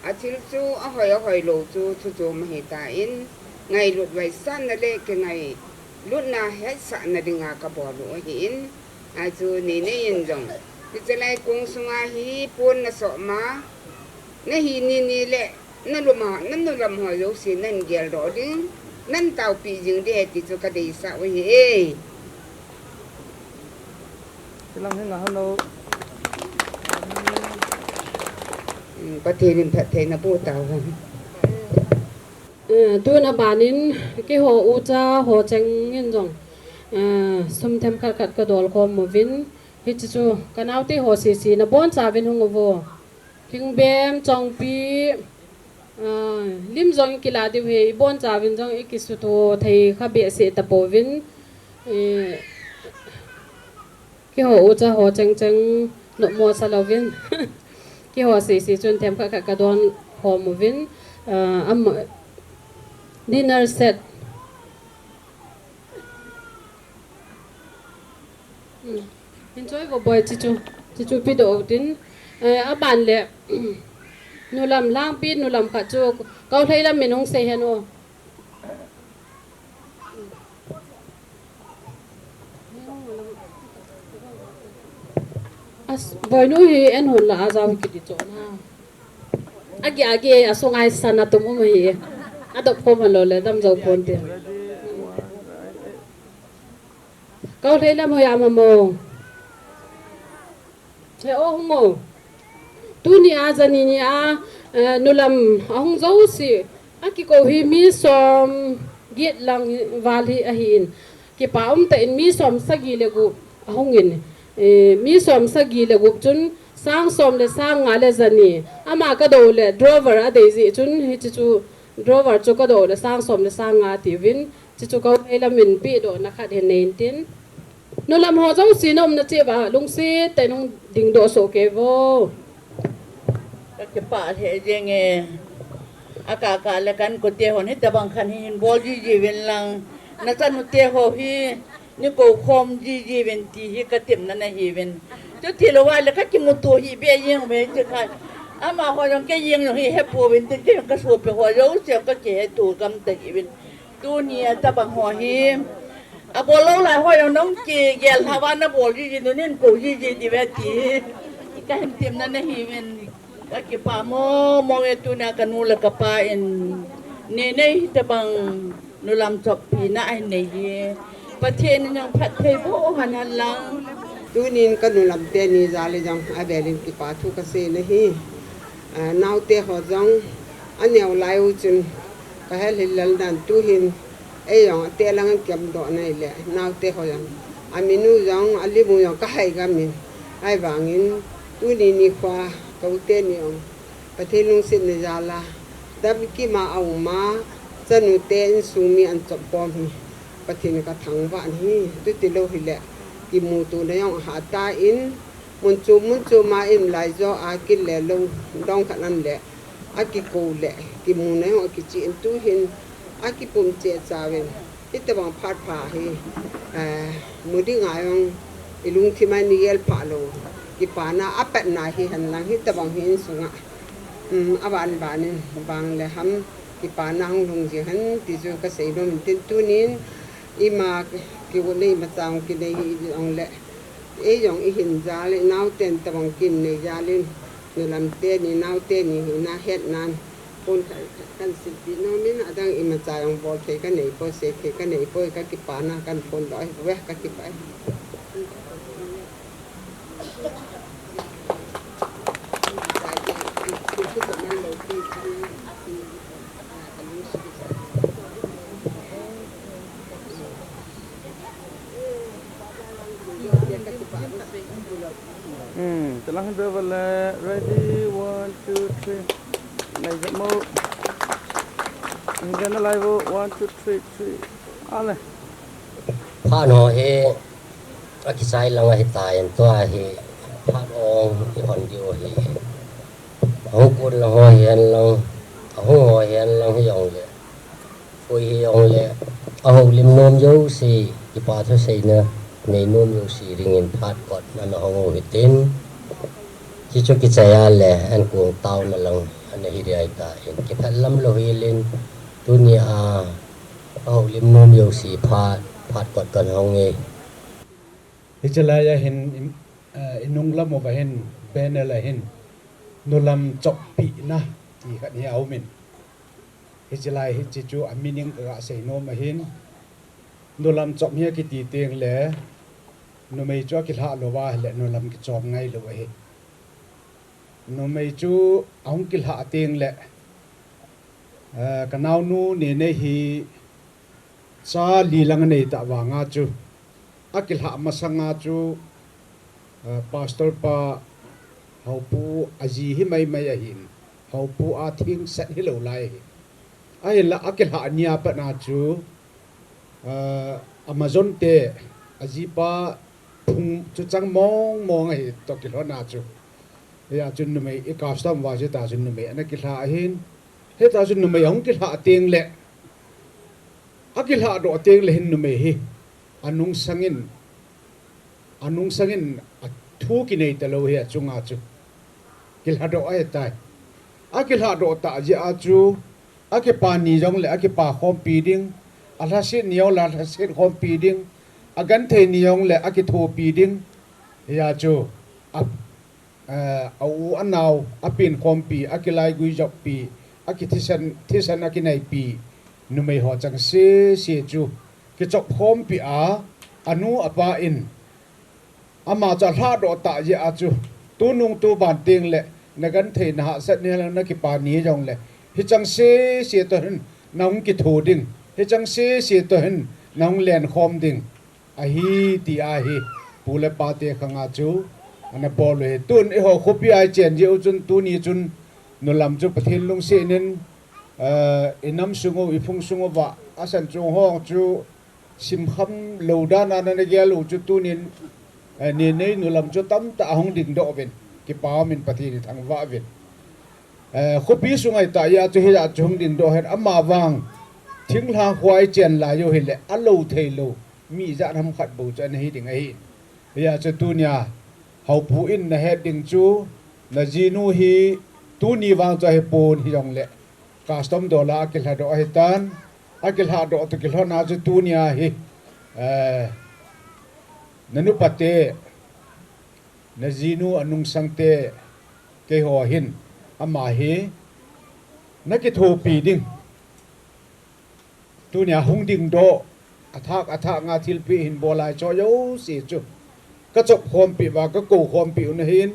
athil chu ahoi ahoilou chu thuchom ahitan, ngailut vaisatna le kingailutna hetsahna dinga kabol u ahin, achu neinei in jong, hiche lai kong sunga hi pon nasoh ma, nahi nini le, nalum a, nanulam ho jouse nahin geldoh ding, nahin taopeh jing ding ahi ti chu kadeisah u ahi e. Pathen in phatthei naboh tauhen. Eh, tun aban in keiho ucha ho cheng in jong, eh, sum themkhat khat kadolkhom uvin, hiche chu kanaote ho sese nabonchauvin hung uvo. Thingbem, Chongpi, ah, lim jong ikilah diu ahi, ibonchauvin jong ikisuto thei kha behseh tapouvin, eh, keiho ucha ho cheng cheng nopmo salouvin, keiho sese chun themkhat khat kadonkhom uvin, ah, am, dinner set. Hmm. Enjoy vo boi, chuchu, chuchu pedoh utin. Eh, aban le, nulam langpi, nulam khat chu, Kaolhei lam min hung sei hen o. As, boinu hi en hon la ajao hi kiti chon ha. Agi agi asunga hi sana tum um ahi. Adop khom hon loule damjou ponte. Kaolhei lam hoiya mamo. He o hung o. Tunia jani nia, eh, nulam ahung jouse, akikou hi mi somget lang val hi ahin. Kipa umtah in mi somsagi le gup ahungin. Eh, mi somsagi le gup chun Sang som le sang nga le jani. Ama ka do le drawer a dei ji chun hichi chu drawer chu ka do le sang som le sang nga ti vin. Chi chu ka hei la min pi do na khat hin nei tin. Nu lam ho jong si nom na che ba lungsi te nung ding do so ke vo. Ka kipah lheh jeng e. A ka ka le kan ko te hon hi tabang khan hin bol ji ji vin lang. Na chanu te ho hi ni ko khom ji ji vin ti hi ka tim na na hi vin. Chu ti lo wa le ka kimu tu hi be jeng ve ti kha. Ama ho jong ke jeng jong hi he po vin ti ke jong ka su pe ho jo se ka ke he tu kam ta ji vin. Tuni a tabang ho hi. A bol lo lai ho jong nong ki gel ha wa na bol ji ji nu nin ko ji ji ti ve ti. Ka hin tim na na hi vin. Ka kipah mo mo e tuni a ka nu le ka pa in. Nei nei tabang nu lam chop pi na ai nei hi. Pathen in jong phatthei boh hen hen lang. Tunin ka nu lam teni jal in jong a velin kipa thu ka sei na hi. Ah, naote ho jong a neo lai u chun ka hel hil lal dan tu hin ei jong a te lang an kiam doh na ile naote ho jong a min u jong a lim u jong ka hai ga min. Ai vangin tuni nikho ka u teni jong Pathen lungsetna jal a, dam kima a um a, chanu te insung mi an chop khom hi, Pathen ka thangvah in hi, tuti lo hile, kimuto na jong aha ta in, mun chom mun chom a in lai jo a kin le lo, dong khat an le, a kiko le, kimu na jong a kichi in tu hin, a kipum che cha vin, Hitobang phat pha hi, eh, mu ding a jong i lungthim a ni gel pha lo. Kipana a patna hi hen lang hitobang hi insunga. Um, a van van in bang le ham kipana hung lhung jing hen ti chu ka sei nom in tin tunin ima ki u nei ma chang ki nei hi jong le. Ei jong i hin jal, i naoten tabang kin nei jal in, nu lam teni, nao teni hi na het nan, phone kha, kha, kan silpi nom in, adang imacha jong bol thei ka nei poi, sei thei ka nei poi, ka kipana kan phone doh hi, ve ka kipah. Hmm, talang hin beva le, ready, one, two, three. Lai jep mo. Hin bena lai vo, one, two, three, three. Ale. Phat ho hi, akichai lang ahi tai, tua hi, phat ong, i hon diu hi. Ahung kun lang ho hi hen lang, ahung ho hi hen lang hi jong le. Koi hi jong le, a houlim nom jouse, kipa thuseina nei nom jouse dingin phat kot na na hong u hitin. Hichu kichai a le, an kong tao na lang, an hi ri ai ta in. Kiphat lam lo hi lin, tuni a, a houlim nom jouse phat, phat kot kan hong e. Hiche lai a hin, in, eh, inung lam uva hin, banner a hin, nulam choppi na, ti khat hi a um in. Hiche lai hiche chu a meaning ka ga sei nom ahin. Nulam chop hi akiti teng le, numei chu akilhah lou va ahile, nulam kichop ngai lou ahi. Numei chu ahung kilhah teng le, eh, ka naonu Nenei hi cha li lang anei ta vanga chu, akilhah masanga chu, eh, pastor pa Haopu aji hi maimai ahin, Haopu a thingset hilou lai ahi. Ahinla akilhah nia pat na chu, eh, Amazon te ajipa phung chu chang mong mong ahi toh kilhon a chu. Hia chun numei i custom va chu ta chun numei ana kilhah ahin. Hita chun numei ahung kilhah teng le, akilhah doh teng le hin numei hi anungsangin, anungsangin athu kinei talou hi achunga chu kilhadoh ahitai. Akilhahdoh tah jeh a chu, akipa ni jongle akipa khompi ding, alhaset ni jongle alhaset khompi ding, agenthei ni jongle akithopi ding. Hia chu, a, eh, a u anao, apen khompi, akilaigui joppi, akithisan, thisan akinaipi, numei ho chang sese chu, kichop khompi a, anu apa in, ama chu alhahdoh tah jeh a chu, tunung tuban teng le, nagenthei nahahsat ni lang nakipa ni jongle, hichang sese toh hin, nahung kitho ding, hichang sese toh hin, nahung lenkhom ding. Ahi ti ahi, pu le pate khanga chu, Ana bol u hi. Tun eiho khopi a ichen jeh u chun tuni chun nulam chu Pathen lungset in, eh, inam sung u, iphung sung uva, asan chung ho chu simkham lou dan a nana gel u chu tunin, eh, ni nei nulam chu tamtah ahung dingdoh uvin, kipa umin Pathen ithangvah uvin. Eh, khopi sunga itah a chu hia chu hung dingdoh hen, amavang thinglhang kho a ichen lai u hileh, alou theilou, mi ijat ham khat bou chu ana hi ding ahi. Hia chu tunia, Haopu in nahet ding chu, najinu hi tuni vang chu ahipon hijongleh, custom dola akilhadoh ahitan, akilhadoh toh kilhon a chu tunia hi, eh, nanupate, najinu anungsangte, keiho hin, ama hi, nakithopi ding. Tunia hung dingdoh, athah, athah nga thilpeh hin bol lai cho jouse chu. Kachop khompi uva, kakou khompi u nahin,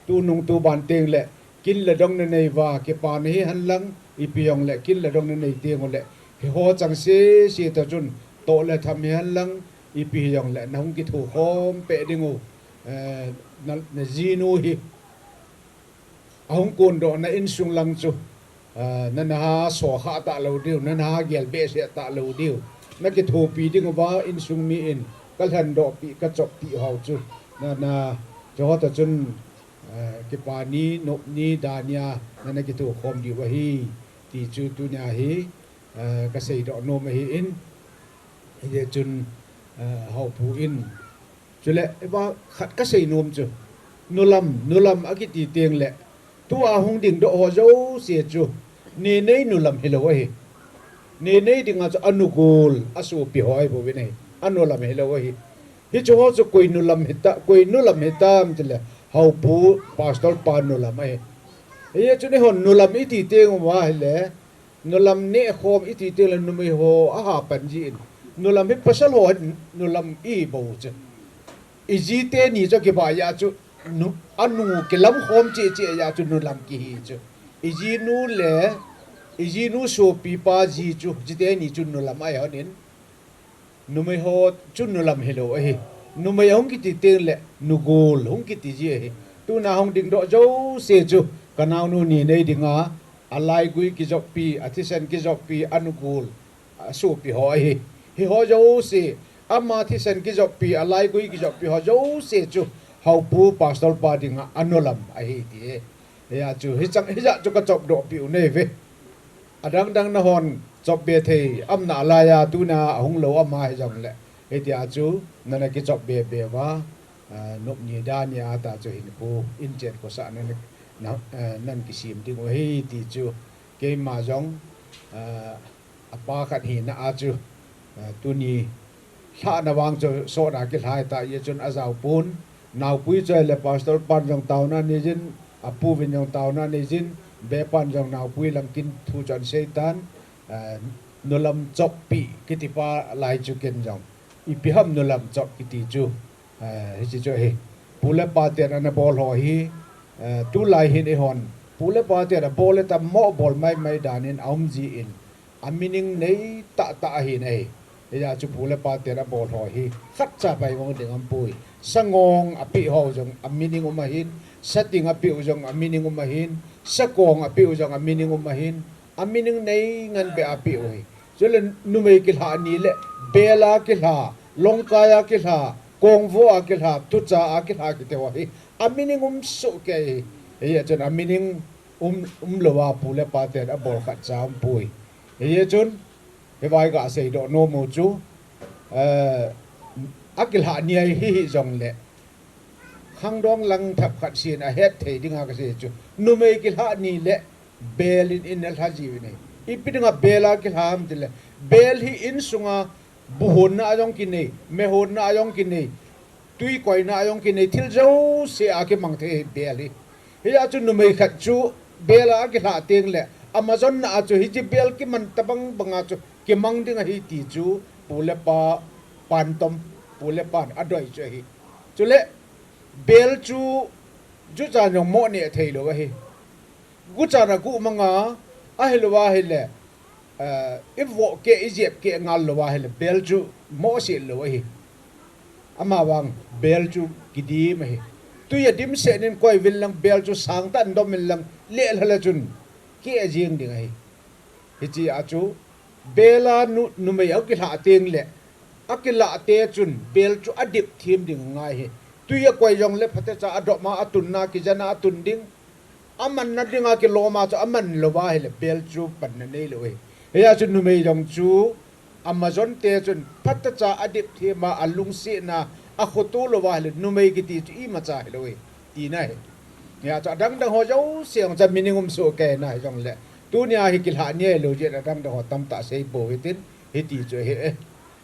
tunung tuban tengleh, kin le dong nanei uva, kipa nahi henlang, ipi jongleh, kin le dong nanei teng uleh, hiho chang sese toh chun, toh le tham hihen lang, ipi hijongleh, nahung kithokhom peh ding u, eh, na, najinu hi. Ahung kondohna insung lang chu, ah, nana ha sokhah talou diu, nana ha gel behseh talou diu. Nakithopi ding uva insung mi in kalhendohpi, kachoppi ho chu. Nana, chuho toh chun, ah, kipa ni, nop ni, da nia, nana kithokhom diu ahi. Ti chu tunia hi, ah, kaseidoh nom ahin. Hijeh chun, ah, Haopu in. Chuleh, iva khat kasei nom chu. Nulam, nulam akiti tengleh. Tua hung dingdoh ho jouse chu. Ni nei nulam hilou ahi. Ni nei dinga chu anugol, asopi ho ahi bouvin ahi. Anulam hilou ahi. Hichu ho chu koi nulam hita, koi nulam hitam tileh. Haopu, pastor pa nulam ahi. Hijeh chun eihon nulam iti teng uva hileh. Nulam nehkhom iti tengleh numei ho ahapan jin. Nulam hi pasal ho nulam ihi bou chu. Iji teni chu kibah a chu nu, anu kilamkhom cheh cheh a chu nulam kihi chu. Ijinu le, ijinu sopipa ji chu, jiteni chu nulam ahi honin. Numei ho chu nulam hilou ahi. Numei ahung kiti tengleh nugol hung kiti ji ahi. Tuna hung dingdoh jouse chu kanaonu ni nei dinga alaigui kijoppi, athisan kijoppi, anugol, asopi ho ahi. Hiho jouse, ama thisan kijoppi, alaigui kijoppi ho jouse chu Haopu pastor pa dinga anulam ahi ti. Hia chu, hichang, hijat chu kachopdohpi u neive. Adang dang nahon chopbe thei, amna laiya tuna ahung lou ama hijongleh. Hitia chu, nana kichopbe be uva, ah, nop ni da nia ta chu hinkho, inchen khosah nana, na, eh, nan kisem ding u ahi ti chu. Keima jong, ah, apa khat hina a chu, ah, tuni lhahna vang chu sotna kilhai ta, hijeh chun ajaopon, naopui chu ahileh pastor pan jong taona neijin, apu vin jong taona neijin, be pan jong naopui lam kin thu chon seitan, eh, nulam choppi kitipa lai chu ken jong. Ipi ham nulam chop kiti chu, eh, hiche chu ahi. Pu le pa ten ana bol ho hi, eh, tulai hin eihon. Pu le pa ten abol le tam mo bol mai mai danin aum jin. A meaning nei tah tah ahin ahi. Hijeh chu pu le pa ten abol ho hi. Khatcha pai ngong ding aumpoi. Sangong apeh ho jong a meaning um ahin. Sating apeh u jong a meaning um ahin. Sakong apeh u jong a meaning um ahin. A meaning nei ngan beh apeh u ahi. Chule numei kilhah ni le, bel a kilhah, longkai a kilhah, kongvo a kilhah, thucha a kilhah kiti ho hi. A meaning um sohkei ahi. Hijeh chun a meaning um, umlouva pu le pa ten abol khatcha aumpoi. Hijeh chun, hivai kaseidoh nom u chu, eh, akilhah ni ahi hijongleh. Khangdong lang thap khat sin ahet thei dinga kasei chu. Numei kilhah ni le bel in in alha jiuvin ahi. Ipi dinga bel a kilhah ham tileh. Bel hi insunga bu honna a jong kinei, me honna a jong kinei, tui koina a jong kinei, thil jouse a kimang thei ahi bel hi. Hijeh chun numei khat chu bel a akilhah tengleh, ama jonna a chu hiche bel kiman tabang banga chu kimang ding ahi ti chu pu le pa pan tom, pu le pan adoi chu ahi. Chule bel chu juchan jong mo neh theilou ahi. Guchan agu manga, ahilouva ahileh, eh, ivoh keh, ijep keh ngal louva ahileh, bel chu mohseh lou ahi. Amavang, bel chu kidim ahi. Tui a dimset in koi vin lang bel chu sangtah in dom in lang leh lha le chun keh jing ding ahi. Hiche a chu bel a nu, numei a kilhah teng le akilah te chun bel chu adip thim ding ngai hi. Tui a koi jong le phatecha a dom a, atunna kijana atun ding. Amanna dinga kilom a chu aman lou va ahile bel chu panna nei lou ahi. Hia chu numei jong chu Amazon te chun phatecha adip thim a, alungsetna, akhoto lou va ahile numei kiti chu imacha hilou ahi. Tina ahi. Hia chu adang dang ho jouse jong chu meaning um soh kei na hijongle, tunia hi kilhah ni ahilou jeh in adang dang ho tamtah sei pou hitin, hiti chu ahi e.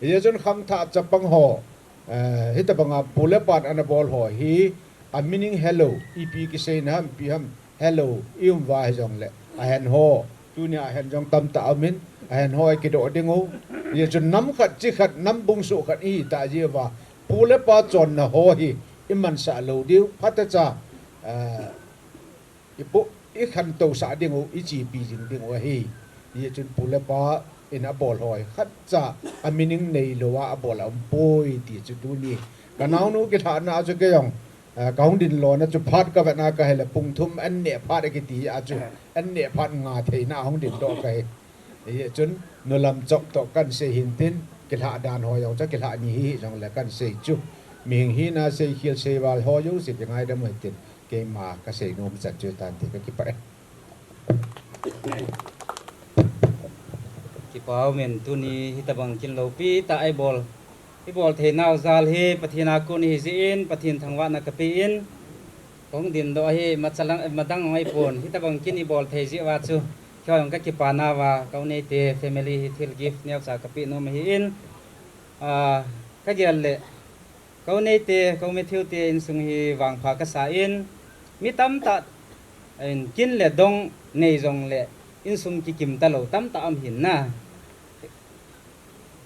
Hia chun khangthah chapang ho, eh, hitabanga pu le pan ana bol ho hi, a meaning helou, ipi kiseina ham, ipi ham, helou, i um va hijongle, ahen ho, tunia ahen jong tamtah aumin, ahen ho i kidoh ding u. Hia chun nam khat, chi khat, nam bung soh khat ihi ta jeh uva, pu le pa chonna ho hi, imansah lou diu, phatecha, eh, ipoh, ikhantou sah ding u, ichepi jing ding u ahi. Hia chun pu le pa in abol ho hi khatcha a meaning neilou a abol a um poi ti chu tuni kanaonu kilhahna a chu kei jong, eh, kahung din lona chu phat kavet na kahile pung thum an neh phat akiti a chu, an neh phat nga theina ahung din doh kahi. Hia chun nulam chop toh kan sei hintin, kilhah dan ho jong chu kilhah ni hi jongle kan sei chu. Mihing hina seikhel seival ho jouse kingaidam u hitin, keima kasei nom chan chu tante, kakipah e. Kipa umin, tuni hitabang kin loupi tah a ibol, ibol theinau jal hi Pathen a kon ahi jeh in, Pathen thangvahna kapen, kahung din doh ahi, machalang, madang ahipon, hitabang kin ibol thei jeh uva chu, keiho jong kakipah nauva, ka u Neite family hi thil gift neocha kapeh nom ahin, ah, kagel le, ka u Neite, ka u Matthew te insung hi vangpha kasa in, mi tamtah in kin le dong nei jongle insung kikim talou tamtah um ahin na.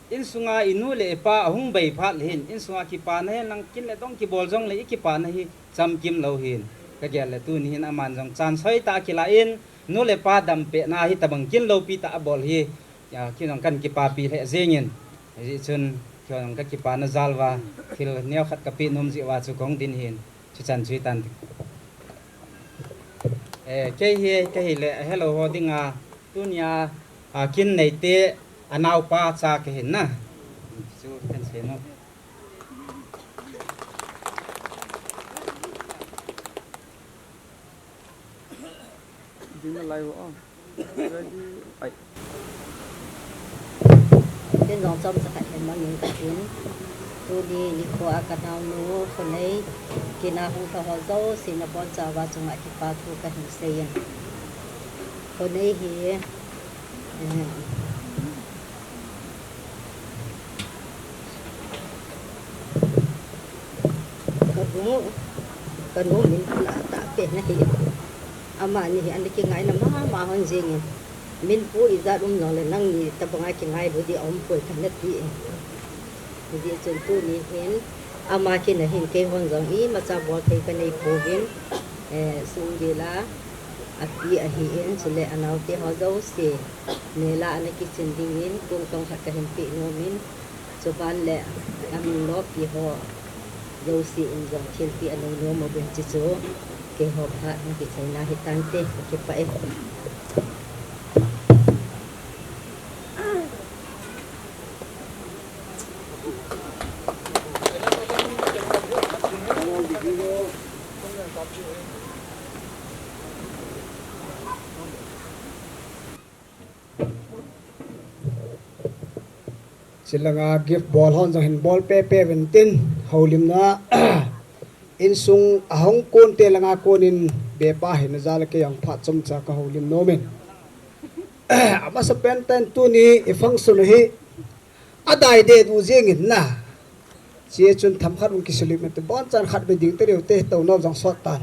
Insunga inu le ipa ahung bei phat le hin, insunga kipana hi lang kin le dong kibol jongle ikipana hi chamkim lou ahin. Kagel le tuni hin aman jong chan soi tah a kilah in, nu le pa dampehna hitabang kin loupi tah a abol hi, ah, kei jong kan kipapi lheh jengin. Hijeh chun, kei jong kakipana jal uva, thil neokhat kapeh nom jeh uva chu kahung din ahin, chuchan chu hitante. Eh, kei hi, kahile, helou ho dinga, tunia, ah, kin neite, anaopa cha kahin na. Chu kan sei nom. Ding a lai o. Ready. Ai. Ken jong chomcha khat hin mangin katin. Tuni nikho a kanaonu Khonei, kin a hung lha ho jouse nabonchauva chunga kipa thu kahin seiyin. Khonei hi, eh, Kanu, kanu min pula tahpen ahi. Amani hi ana kingaina mama hon jengin. Min pu ijat um jongle nangni tabanga kingai lou ding aumpoi kana ti e. Hijeh chun tuni hin ama kin a hin keihon jong imacha bol thei kanei pouvin. Eh, sung dila api ahin, chule anaote ho jouse. Nela ana kichen dingin, kong tong khat kahin peh nomin. Chuban le, amin lopi ho, jouse in jong thilpeh anung nom uvin chuchu, keiho phat hung kichaina hitante, kakipah e. Chulanga gift bol hon jong hin bol pepe uvin tin, houlimna, insung ahung konte langa konin bepa hina jal a kei jong phat chomcha kahoulim nomin. Amasapen tan tuni i function hi adai deh u jengin na. Hichun themkhat hung kisulim inte, bonchan khatvei ding tadiu te, tounau jong sot tan.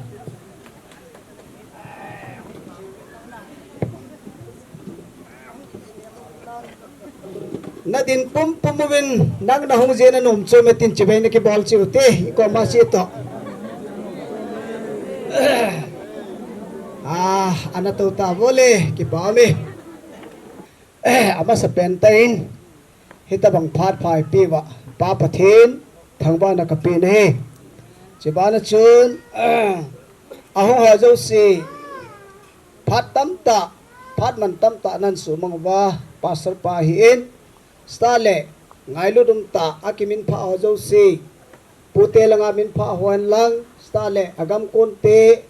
Nadin pumpum uvin, nang nahung jeh a nanom chu metin chibai nakibol cheh ute, i koma cheh toh. Ah, ana tou tavole, kipa ume. Amasapen tan, hitabang phat pha eipeuva, Pa Pathen, thangvahna kape nahi. Chubana chun, ahung ho jouse, phat tamtah, phat man tamtah nan sumang uva, Pastor pa ahin, sita le, ngailut umtah, akiminphah ho jouse, pute langa minphah ho hen lang, sita le, agam konte,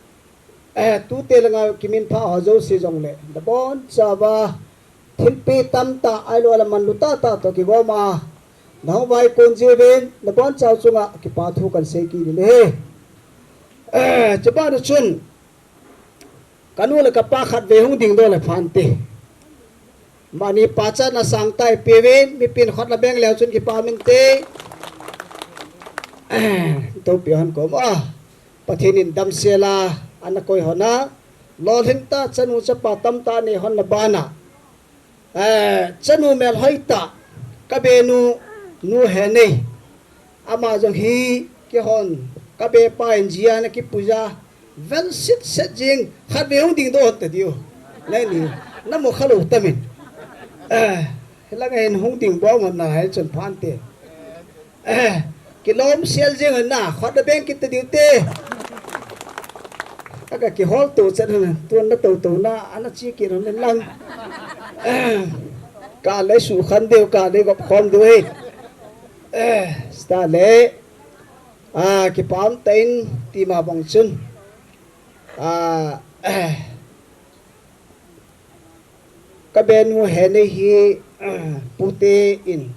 eh, tute langa kiminphah ho jouse jongle, nabonchauva, thilpeh tamtah, ahilou le manlu tahtah toh kigoma, nahung vaikon jiuvin, nabonchau chunga, kipa thu kahin sei kit in ahi. Eh, chubana chun, kanu le kapa khatvei hung dingdoh le phante. Amani pachatna sangtah ipeuvin, mipin khut nabeng leu chun kipa um inte. Toupi hon koma, Pathen in damsel a, ana koi hon a, lolhing tah chanu chapa tamtah nei hon na bana. Eh, chanu melhoi tah, kabenu, Nu Henei. Ama jong hi, kihon, kabepa in jia ana kipuija, vel sitset jing, khatvei hung dingdoh tadiu. Naini, namu khalou tamin. Eh, hilanga hin hung ding bou nahai chun phante. Eh, kilom sel jing na, khut nabeng kit tadiu te. Aga kihol to chet na, tun na toto na, ana chi kit hon lang. Eh, kale sukhan diu, kale gop khom diu ahi. Eh, sita le. Ah, kipa um tah in tima bang chun. Ah, eh, kabenu Henei hi, ah, pute in,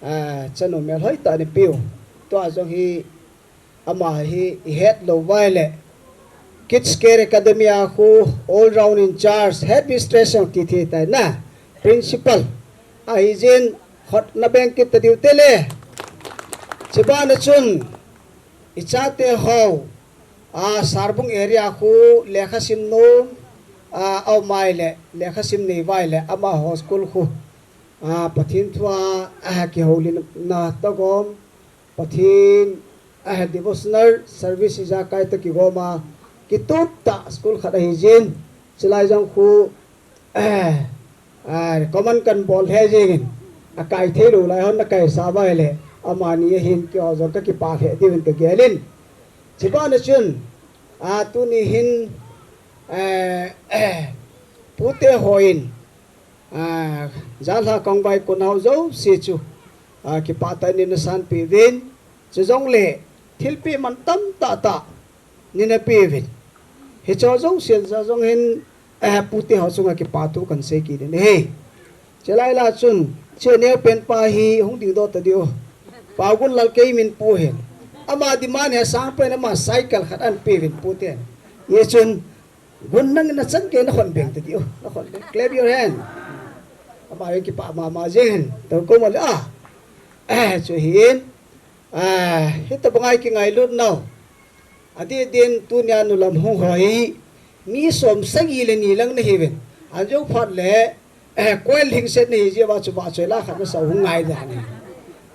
ah, chanu melhoi tah ana peu. Tua jong hi ama hi ihet lou uva ahile. Kids Care Academy a khu all round in charge, headmistress jong tithei tai na, principal. Ahijin khut nabeng kit tadiu te le. Chubana chun, ichate ho, a, Sarbung area khu lekha sim nom, a, aum ahile, lekha sim nei uva ahile, amaho school khu, a, Pathen thua, a, kihoulimna toh gom, Pathen, a, devotional service ijakai toh kigoma, kitup tah school khat ahijin, chulai jong khu, eh, ah, common kan bol lheh jengin, akai thei lou lai hon nakaisah uva ahile, amani ahin keiho jong kakipah lheh diuvin kagelin. Chubana chun, ah, tuni hin, eh, eh, pute hon, ah, Jalha kong vaikon ho jouse chu, ah, kipah tah in nei nasanpeh uvin, chujongle, thilpeh man tamtah tah, nei napeh uvin. Hicheho jouse jong hin, eh, pute ho chunga kipa thu kahin sei kit in ahi. Chulai la chun, hiche neopen pa hi hung dingdoh tadiu. Paogunlal kei min pu hin. Ama demand hi asang pen ama cycle khat ahin peuvin pute. Hichun, gun nang nachan kei nakhut beng tadiu. Nakhut beng. Clap your hand. Ama hi kipah mama jeng. Tou ko male a. Eh, chu hin. Ah, hitabang a ikingailut nau. Adeh din tunia nulam hung ho hi, mi som sagi le ni lang nahiuvin. Anjo phat le, eh, koil hingset nahi jeh uva chu vahchoi la khat nasah hung ngai dan ahi.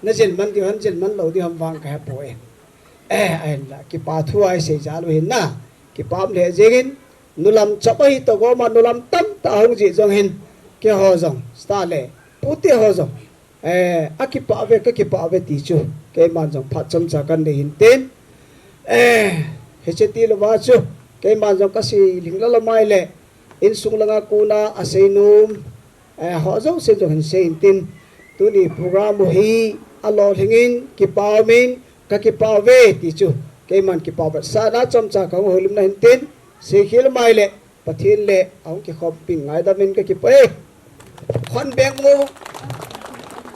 Najil man diu ham, jil man lou diu ham vang kahepoi. Eh, ahinla, kipa thu a isei jal u hin na. Kipa um lheh jengin, nulam chapa hi toh goma, nulam tamtah hung jeh jong hin, keiho jong, sita le, pute ho jong. Eh, akipah uve, kakipah uve ti chu. Keiman jong phat chomcha kahin nei hintin. Eh, hiche tilouva chu. Keiman jong kasei lhing lala mai le. Insung langa kona asei nom. Eh, ho jouse jong hin sei hintin. Tuni program u hi alolhingin, kipah umin, kakipah uve ti chu. Keiman kipah uve. Sana chomcha kahung houlimna hintin. Seikhel mai le. Pathen le, ahung kikhoppi ngaidam in kakipah e. Khut beng u.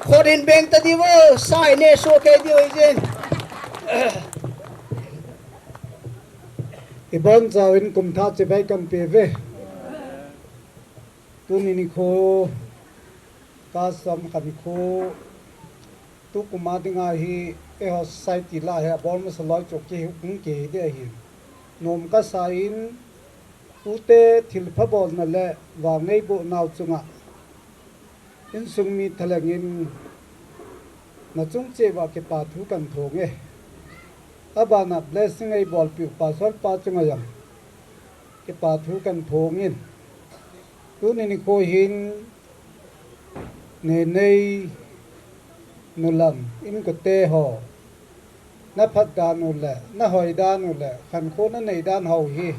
Khut in beng tadiu, sai ne so kei diu ijin. Ibonchauvin kumthah chibai kahin peuve. Tuni nikho, kasam khankho, tukum a dinga hi, eiho society lah a hi abol masa loi chu kihung kei ding ahi. Nom kasa in, Tute thilpha bolna le vannei bohnau chunga insung mi thalengin nachung cheh uva kipa thu kahin phonge. Abana blessing eibolpeh u Pastor pa chunga jong kipa thu kahin phongin. Tuni nikho hin Nenei, Nulam, inkote ho Na phat dan u le, na hoi dan u le, khankho na nei dan ho hi,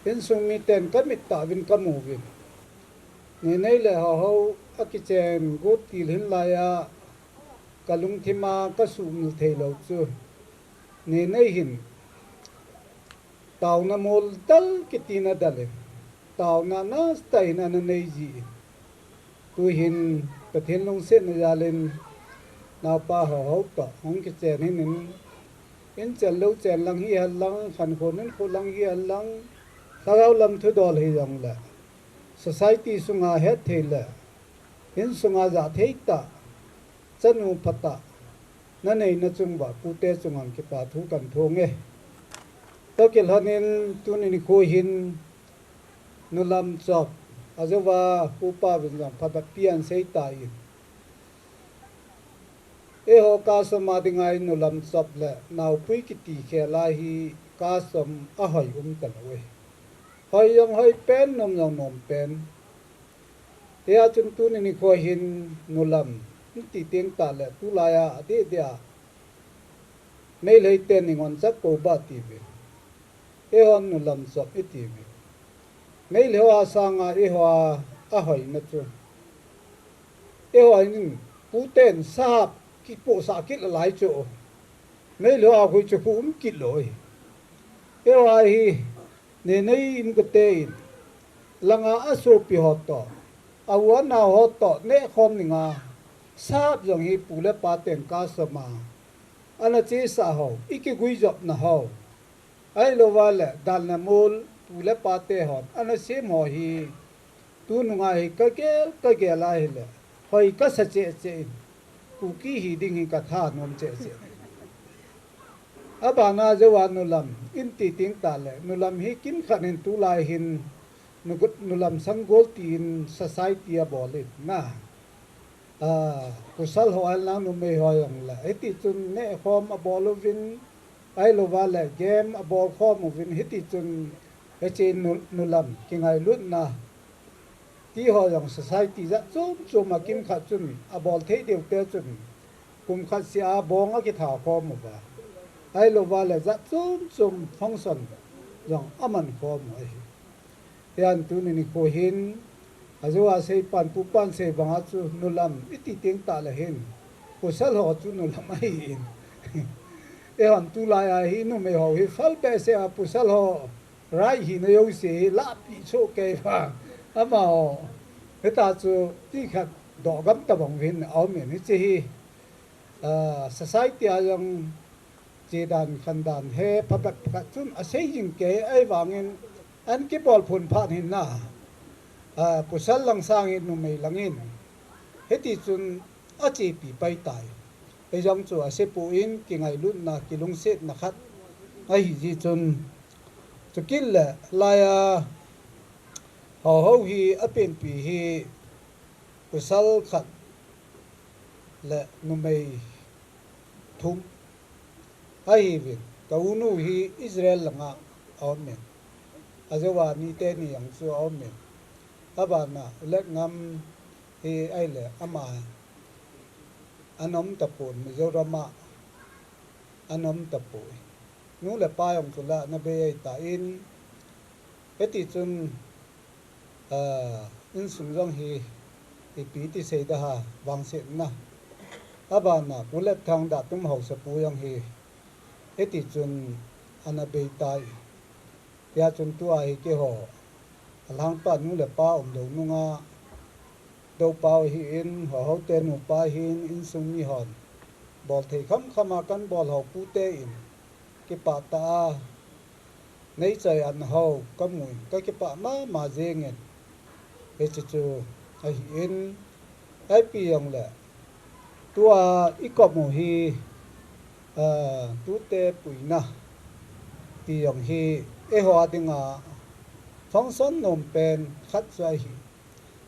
insung miten ka mit tah uvin ka mu uvin. Ni nei le ho ho a kichen got til hin lai a, ka lungthim a ka sumil thei lo chu. Ni nei hin, tauna mol dal kiti na dal in, tauna nasa tah in ana nei ji in. Tu hin Pathen lungsetna jal in, naupa ho ho toh hung kichen hin in, in chen lo chen lang hi hen lang, khankho nunkho lang hi hen lang, lhagao lam thudol hi jong le, society sunga het thei le, insunga ja thei tah, chanu pha tah, na nei na chung uva, pute chunga kipa thu kan phong e. Toh kilhon in tuni nikho hin, Nulam Chop, ajeh uva, upa uvin jong phabep pi ahin sei tan. Eiho custom a dinga Nulam Chop le Naopui kiti khel a hi custom ahoi um talou e. Hoi jong hoi pen, nom jong nom pen. Hia chun tuni nikho hin Nulam, iti teng tah le tulai a, adeh deh a, Meitei ten ingon chap ko ba ti ve. Eihon Nulam Chop iti ve. Meitei ho a sanga eiho a, ahoina chu. Eiho in puten sahap kipohsah kit lai chu. Meitei ho a khu chu khu um kit lou e. Eiho a hi, Ni nei in ka te in, langa a sopi ho toh, a u a nao ho toh, neh khom ninga, sahap jong hi pu le pa ten custom a, ana chesa ho, i kiguijopna ho. Ahilou va le, dalna mol, pu le pa te hon, ana sem ho hi, Tunung a hi ka gel, ka gel a hile, hoi ka sa cheh cheh in, Kuki hi ding hi ka tha nom cheh cheh. Abana jeh a Nulam, iti teng tah le, Nulam hi kimkhat in tulai hin, nu-, Nulam Sanggol tin society abol in na. Ah, pasal ho ahilang numei ho jong le, hiti chun neh khom abol uvin, ahilou va le game abol khom uvin, hiti chun hiche Nu-, Nulam kingailutna ti ho jong society jat chom chom a kimkhat chun abol thei deu te chun kum khat seh a bong akitha khom uva. Ahilou va le jat chom chom function jong aman khom u ahi. Hia tuni nikho hin, ajeh a seipan, pupan sei banga chu Nulam iti teng tah le hin, pasal ho chu Nulam ahi in. Eihon tulai a hi numei ho hi phal behseh a pasal ho, rai hina jouse hi lahpeh chu kei va. Amaho, hita chu ti khat doh gam tabang uvin aum in hiche hi, ah, society a jong Chedan khandan hi phabep khat chun asei jing kei ahivangin an kibol phun phat hin na, ah, pasal lang sangin numei langin hiti chun achepi pai tai. Hijong chu asei poi in kingailutna, kilungsetna khat ahi jeh chun chukit le laiya ho ho hi apenpi hi pasal khat le numei thum ahiuvin, ka unu hi Israel langa aum in, ajeh a nite ni jong chu aum in, abana Letngam hi ahile ama ana um tapon, Mizoram a ana um tapoi. Nu le pa jong chu la ana bei ahitan, hiti chun, ah, insung jong hi ipi ti sei da ha vangsetna. Abana Pu Letthang Datum haosapu jong hi hiti chun ana bei tai. Hia chun tua hi keiho alhangpa nu le pa umlou nunga dopau ahin, ho ho te nupa ahin, insung mi hon bol thei kham kham a kan bol ho pute in kipah tah a neichoi an ho kamu in kakipah mama jeng in. Hiche chu ahin, ipi jong le tua i kop u hi, ah, tute puina ti jong hi eiho a dinga function nom pen khat chu ahi.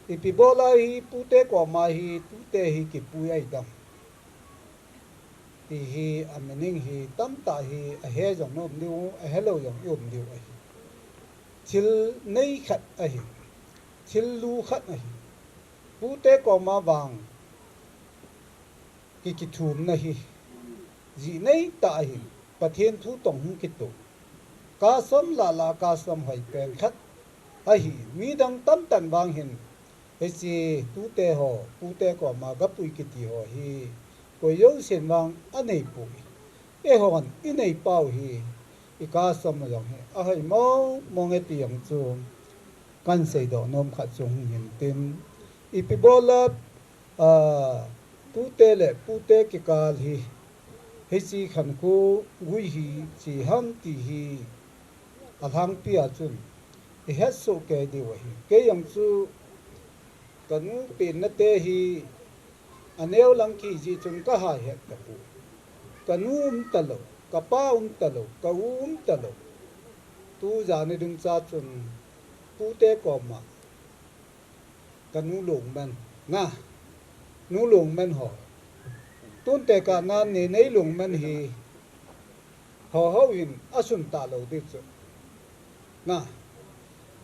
Ipi bol a hi pute koma hi tute hi kipui ahi dam. Ti hi a meaning hi tamtah hi ahe jong na um diu, ahelou jong i um diu ahi. Thil nei khat ahi. Thil lu khat ahi. Pute koma vang ki kithumna hi ji nei ta ahi, Pathen thu tong hung kitu. Kasam la la kasam hoi pen khat ahi, midang tamtah vang hin. Hiche tute ho, pute koma gapui kiti ho hi, koi jousen vang anei poi. Eihon inei pau hi, i kasam jong hi ahoi mong mong e ti jong chu kan seidoh nom khat chu hung hin tin, ipi bola, a, tute le pute kikal hi, hiche khankho gui hi, chi ham ti hi, alhangpi a chun ihet soh kei diu ahi. Kei jong chu kanu penna te hi aneo lang kiji chun kahai het tapoi. Kanu um talou, kapa um talou, ka u um talou. Tu jani ding cha chun pute koma kanu lungmen, na, nu lungmen ho. Tun tekah nan Neinei lungmen hi ho ho in asun talou ding chu. Na,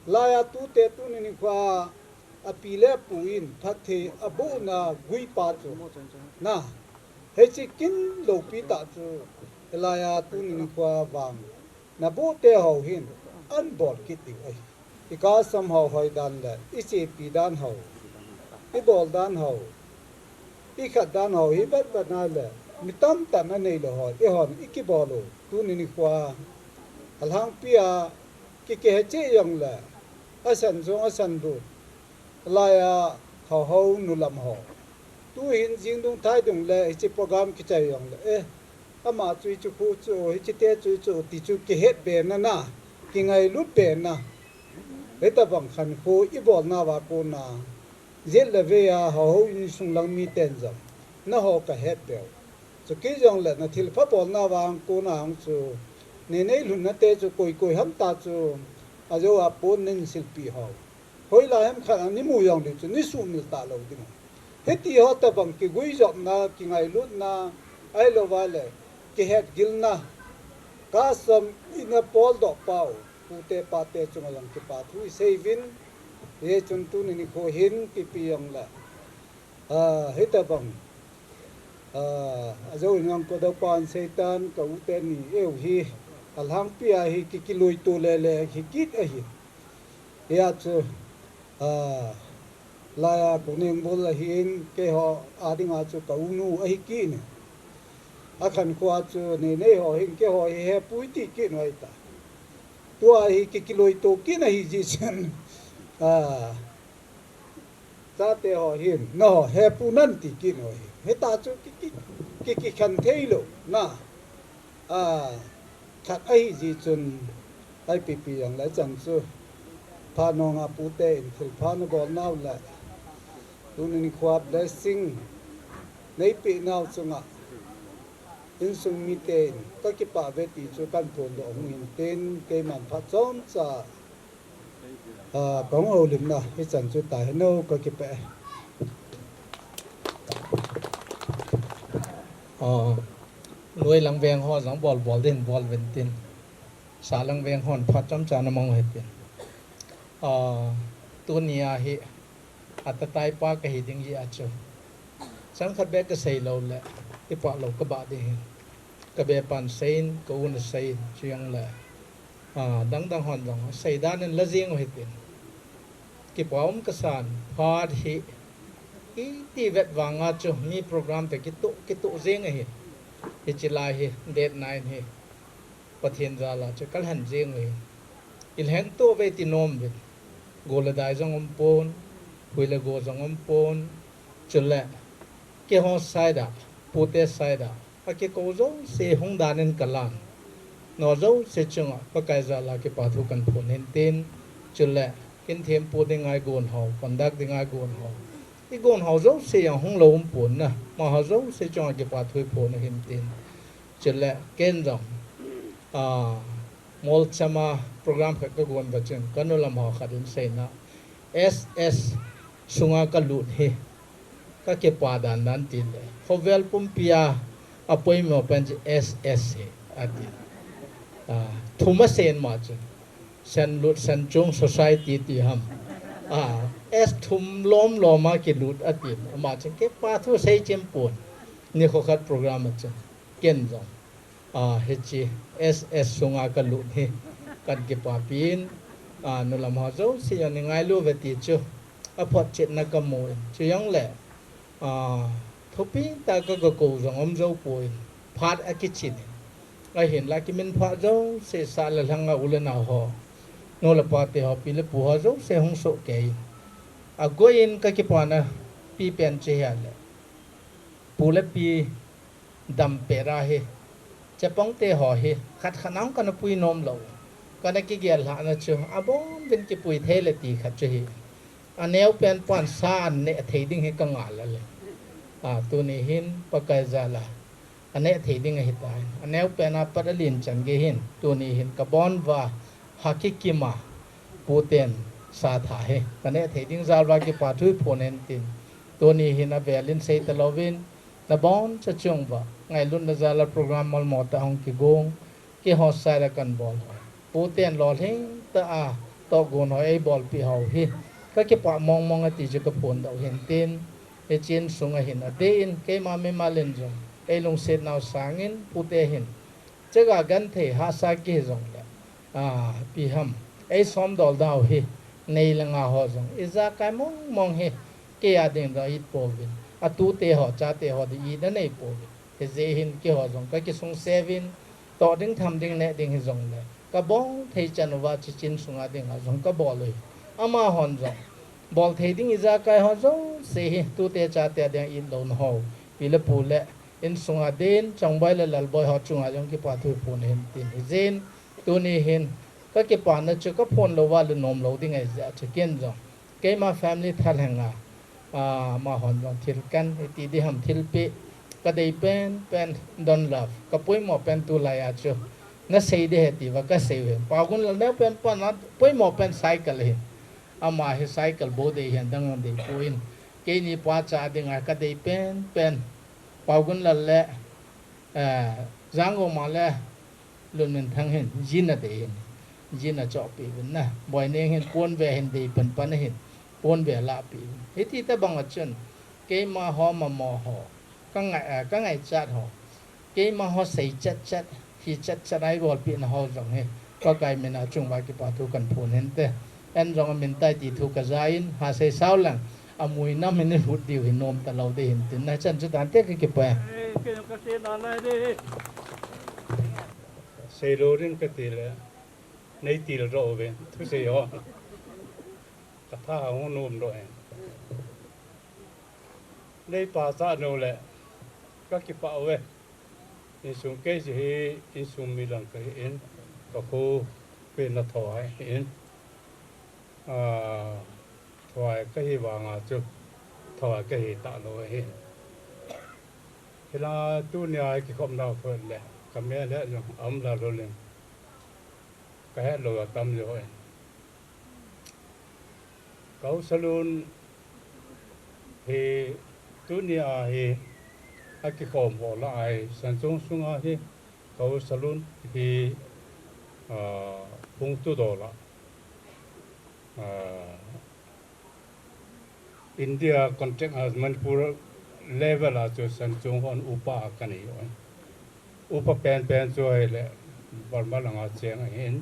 laiya tute tuni nikho a api le apu in phatthei abohna guipa chu. Na, hiche kin loupi tah chu, laiya tuni nikho a vang naboh te ho hin anbol kit diu ahi. I kasam ho hoi dan le, i chepi dan ho, i bol dan ho, i khat dan ho hi vet vet na le, mi tamtah in anei lou ho, eihon i kibol u, tuni nikho a, alhangpi a, ki, kihe cheh jong le, asan jong asan lut. Laiya ho ho nu lam ho. Tu hin jing dung thai dung le, hiche program kichai jong le, eh, ama chu hichu khu chu, hiche te chu chu, ti chu kihet be na na, kingailut be na. Hitabang khankho i bolna va kona, jet le vei a ho ho insung lang miten jong, na ho kahet be u. Chuti jong le na thilpha bolna vang kona hung chu, Neinei lhunna te chu koi koi ham ta chu, ajou a pon nin silpi ho. Hoilai ham khat a ni mu jong ding chu, ni sumil talou ding. Hiti ho tabang kiguijopna, kingailutna, ahilou vale, kihetgilna, kasam in apoldoh pau, pute pate chunga jong kipa thu isei uvin, hichun tuni nikho hin kipi jong le. Ah, hitabang. Ah, ajou in jong kadoupa in seitan, ka u teni, eiho hi, alhangpi a hi ki, kiluitu le le hi kit ahi. Hia chu, ah, laiya Koneng bul ahin, keiho a dinga chu ka unu ahi kit in. Akhankho a chu Neinei ho hin keiho hi hepui ti kit in ahi ta. Tua hi ki, kiluitu kit in ahi jeh chun. Ah, chate ho hin, nangho hepu nan ti kit in ahi. Hita chu ki, ki, ki, kikhen thei lou, na. Ah, khat ahi jeh chun, ipi pi jong le chan chu, phat nunga pute in thilpha nabol nau le, tuni nikho a blessing neipeh nau chunga, insung miten kakipah uve ti chu kahin phondoh hung hin tin, keiman phat chomcha, ah, kahung houlimna hichan chu tahen o, kakipah e. Ah, Luilang veng ho jong bol bol ding bol uvin tin. Sahlang veng hon phat chomcha namong u hitin. Ah, tunia hi atatai pa kahi ding jeh a chu, chang khat beh kasei lou le, kipah lou kabah ding ahi. Kabepan seiyin, ka un aseiyin, chujongle, ah, dang dang hon jong asei dan in la jeng u hitin. Kipa um kasan, phat hi, iti vet vanga chu mi program te kitoh, kitoh jeng ahi. Hiche lai hi, date nine hi. Pathen jal a chu kalhen jeng u ahi. Ilheng to uve ti nom uvin. Go le dai jong um pon, hui le go jong um pon. Chule, keiho side a, pute side a, akikou jouse hung dan in kalan. Nangho jouse chunga, Pakai jal a kipa thu kahin phong hin tin. Chule, kin thempu dinga igon ho, conduct dinga igon ho. Igon ho jouse jong hung lou um pon na, amaho jouse chunga kipa thu iphon u hin tin. Chule, ken jong, ah, Molcham a program khat kagon uva chun, kanu lam ho khat in seina, S S sunga kalut hi, kakipa dan dan tin le. Khovel pumpi a, apoimo pen chu S S hi, ati. Ah, thum asei in ama chun. Senlut Senchung Society ti ham. Ah, S thum lom lom a kilut atin. Ama chun kipa thu sei chim pon. Nikho khat program a chun. Ken jong, a, hiche S S sunga kalut hi kakipapi in, a, nulam ho jouse jong neingailu uve ti chu aphotchetna kamu in, chujongle, a, thupi tah a ka, kakou jong um jou poi, phat akichin in. Ahinla kiminphah jouse sah le lhanga u le nao ho, nu le pa te ho, pi le pu ho jouse hung soh kei in. Agoi in kakipana pipen chu hia le, pu le pi dam pet ahi. Chapang te ho hi khat khat nang kana pui nom lou. Kana kigel lhahna chu abon uvin kipui thei le ti khat chu hi. Aneo pen pan sa an neh thei ding hi ka ngal a le. A, tuni hin Pakai jal a aneh thei ding ahitai. Aneo pen a pat alen chan gei hin, tuni hin kabon uva ha kikim a, pu ten sa tha hi kaneh thei ding jal uva kipa thu iphon in tin, tuni hin avel in sei talouvin, naboncha chung uva ngailutna jal a program molmo tah hung kigong, keiho side a kan bol ho, pu ten lolhing tah a tohgon ho eibolpeh ho hi kakipah mong mong e ti chu kaphondoh hin tin, hiche insung a hin adeh in keima mimal in jong eilungset nau sangin pu te hin chaga genthei hahsa kihi jongle, a, ipi ham, eisomdol dau hi nei le nga ho jong ijakai mong mong hi kei a ding jong it pouvin, atute ho, chate ho ding it anei pouvin. Hijeh hin keiho jong kakisungse uvin, toh ding, tham ding, neh ding hijongle kabol thei chan uva hiche insunga dinga jong kabol u hi. Amahon jong bol thei ding ijakai ho jouse hi tute chate a dinga it louna ho, pi le pu le insunga din Changboi le Lalboi ho chunga jong kipa thu iphon hin tin, hijeh in tuni hin kakipana chu kaphon louva le nom lou ding ahijeh a chu ken jong keima family thalheng a, a, amahon jong thil kan iti ding ham, thilpeh, kadei pen pen, don love, kapoimo pen tulai a chu nasei ding ahi tiuva kasei u ahi. Paogunlal neo pen pan a poimo pen cycle ahi. Ama hi cycle bou dei ahin, adang dei poi. Keini pacha dinga kadei pen pen, Paogunlal le, eh, Jangoma le Lunminthang hin jean adei ahin, jean achohpeh uvin na. Boineng hin ponve ahin dei pan pan ahin, ponve alahpeh uvin. Hiti tobang a chun keima ho, mamo ho, kangai, eh, kangaichat ho, keima ho seichat chat, hichat chat a eibolpehna ho jong hi Pakai min a achunguva kipa thu kaphon hinte. An jong amin tai ti thu kaja in, hasei sao leng, amui nam in ilhut diu hi nom talou ding ahin tin, hichan chu tante, kakipah e. Seilou ding kati le neitildoh uve, thusei ho katha hung nomdoh e. Neipachat nau le kakipah uve. Insung kei chu hi insung mi lang kahin, kakho pen a Thawai ahin, a, Thawai kahi vanga chu Thawai kahi talou ahin. Hilanga tunia kikhopnau phat le kamel he jong aum lhalou in, kahetlou atam jouvin. Ka u Salun hi tunia hi akikhom ho lah a hi Sanchong sunga hi ka u Salun hi, a, hung tudol a, a, India contract a Manipur level a chu Sanchong hon upa kanei u ahi. Upa penpen chu ahile Burma langa cheng ahin,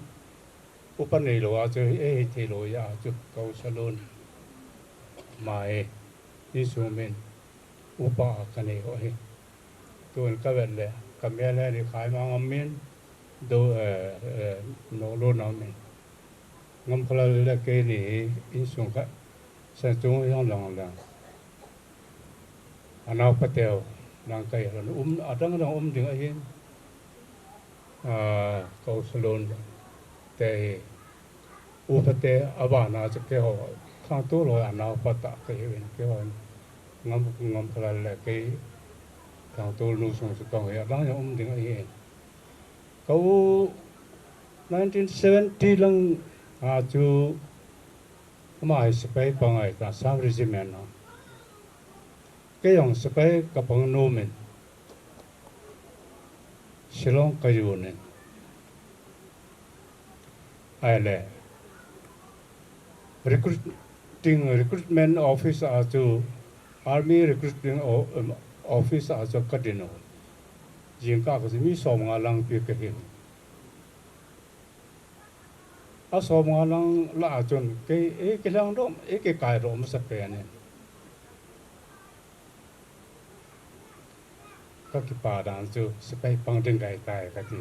upa neilou a chu eihe theilou a chu ka u Salun, ama hi insung min upa kanei u ahi. Tun kavet le kamel he ni khai ma ngam min, do, eh, eh, nolu nam min. Ngamkhalal le keini hi insung khat, Sanchong hi hung lang lang, anao pateu lang kahi lhon um, adang dang um ding ahin, a, ka u Salun te hi upate abana chu keiho Thangtol ho anao pa tah kahiuvin, keiho Ngam, Ngamkhalal le kei Thangtol nu sung chu kahung hi, adang dang um ding ahin. Ka u nineteen seventy lang a chu ama hi sepai pang ahi ta, Assam Regiment a. Kei jong sepai kapang nomin Shillong kajon in, ahile recruiting, recruitment office a chu, army recruiting o-, um, office a chu kadin u. Jingkah kajin mi som nga lang pi kahin. A som nga lang lah a chun kei, ei kilhang doh, ei kikai doh masa pen in. Ka kipa dan chu sepai pang ding kahitai kati.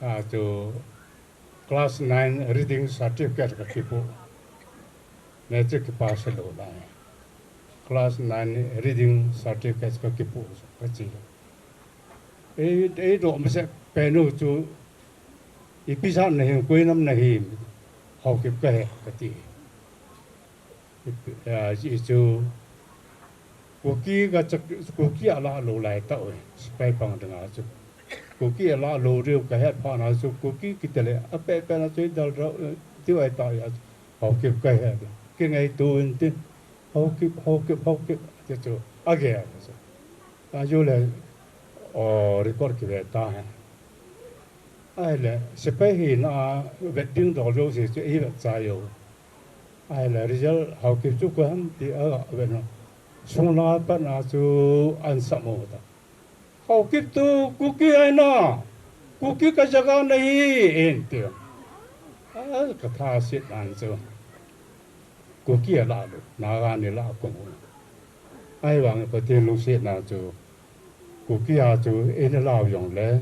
A chu class nine reading certificate ka kipu. Matric kipa se lou lai. Class nine reading certificate ka kipu kachi. Ei, ei doh masa pen u chu ipi jat nahi, koi nam nahi, Haokip kahi kati. Ipi, ah, i chu Kuki ka chak, Kuki a lah lou lai tah u, sepai pang ding a chu. Kuki a lah lou diu kahet phat na chu, Kuki kiti le, apeh peh na chu i dal rau, eh, tiu ahi tah a chu, Haokip kahi. Kingaito in tin, Haokip, Haokip, Haokip, ti chu, agel chu. Ajou le, o, record kive ta hen. Ahile, sepai hina a vet ding dol jouse chu eivet chai u. Ahile, result Haokip chu koi ham ti a vet na. Sung lang a pat na chu an sam u ta. Haokip tu Kuki ahi na, Kuki ka jaga nahi, in ti. A, ka tha set nan chu. Kuki a lah lou, Naga ni lah kong u. Ahivang Pathen lungsetna chu, Kuki a chu eina lah u jong le,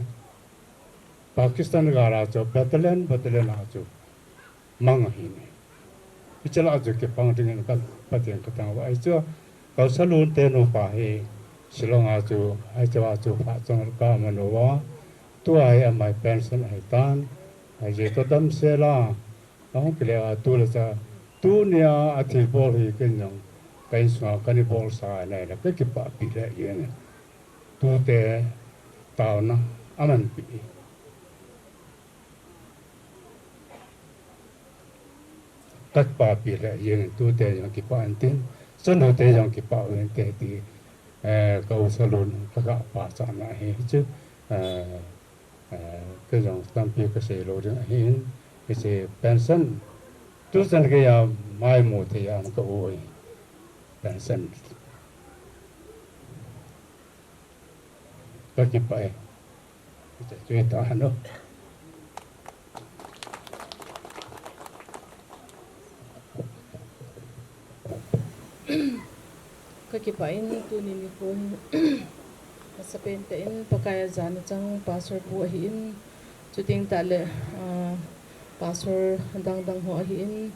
Pakistan gal a chu battalion, battalion a chu mang ahi ne. Hiche lah a chu kipang ding in ka Pathen ka thangvah ahi chu, ka u Salun te nupa hi Shillong a chu, ahi chu a chu phat chang ka man uva, tua hi ama pension ahi tan, ahi je to damsel a, ahung kile a tu le cha, tunia a thilbol hi ken jong, ka insunga ka ni bolsa nai le, ka kipahpi le jeng. Tute taona aman pi. Ka kipahpi le jeng, tute jong kipah in tin, chanu te jong kipah u hinte ti, eh, ka u Salun ka ga pachatna ahi chu, eh, eh, kei jong tampi ka sei lou ding ahin, hiche pension, tuchan geiya mai mu thei a ka u hi pension. Ka kipah e. Ka kipah e. Ka kipah in tuni nikho hin, amasapen tah in Pakai a jana chang Pastor pu ahin, chuteng tah le, ah, Pastor dang dang ho ahin,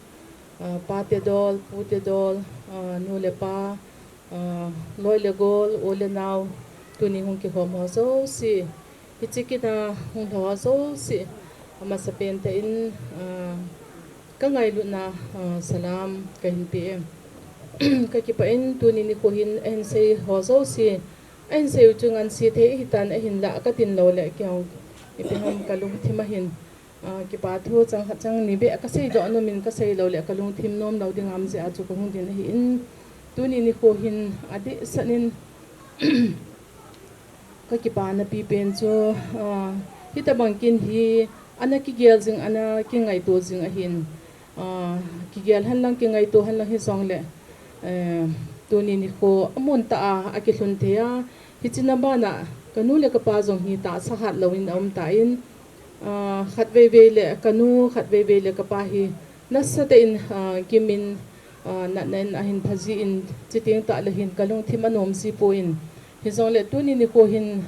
ah, pa te dol, pu te dol, ah, nu le pa, ah, loi le gol, u le nao, tuni hung kikhom ho jouse, hiche kin a hung lhou ho jouse, amasapen tah in, ah, ka ngailutna, ah, salam ka hin pe e. Ka kipah in tuni nikho hin ahin sei ho jouse, ahin sei u chu ngansi thei ahitan, ahinlah ka tin lou le kei hung ipi ham ka lungthim ahin. Ah, kipa thu chang khat chang ni beh ka seidoh nom in ka sei lou le ka lungthim nom lou ding ham jeh a chu ka hung din ahin, tuni nikho hin adeh sah in ka kipana pipen chu, ah, hitobang kin hi ana kigel jing, ana kingaito jing ahin, ah, kigel henlang kingaito henlang hijongle, eh, tuni nikho amun tah a akilhun thei a, hiche na bana ka nu le ka pa jong hi tahsa hat louvin aum tan, ah, khatvei vei le ka nu, khatvei vei le ka pa hi nasatah in, ah, kimin, ah, natna in ahin phaji in, chuteng tah le hin ka lungthim anom ji poi. Hijongle tuni nikho hin,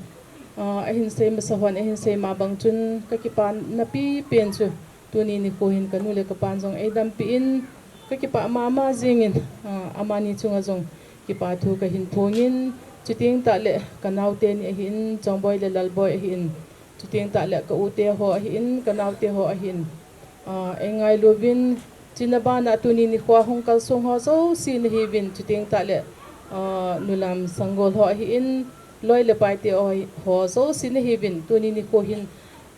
ah, ahin sei masa hon ahin sei ma bang chun ka kipana pipen chu, tuni nikho hin ka nu le ka pan jong eidampi in, ka kipah mama jing in, ah, amani chunga jong kipa thu ka hin phong in, chuteng tah le ka naote ni ahin, Chongboi le Lalboi ahin, chuteng tah le ka u te ho ahin, ka naote ho ahin, ah, eingailu uvin, hiche na bana tuni nikho a hung kalsong ho jouse nahiuvin, chuteng tah le, ah, Nulam Sanggol ho ahin, loi le pai te ho, ho jouse nahiuvin, tuni nikho hin,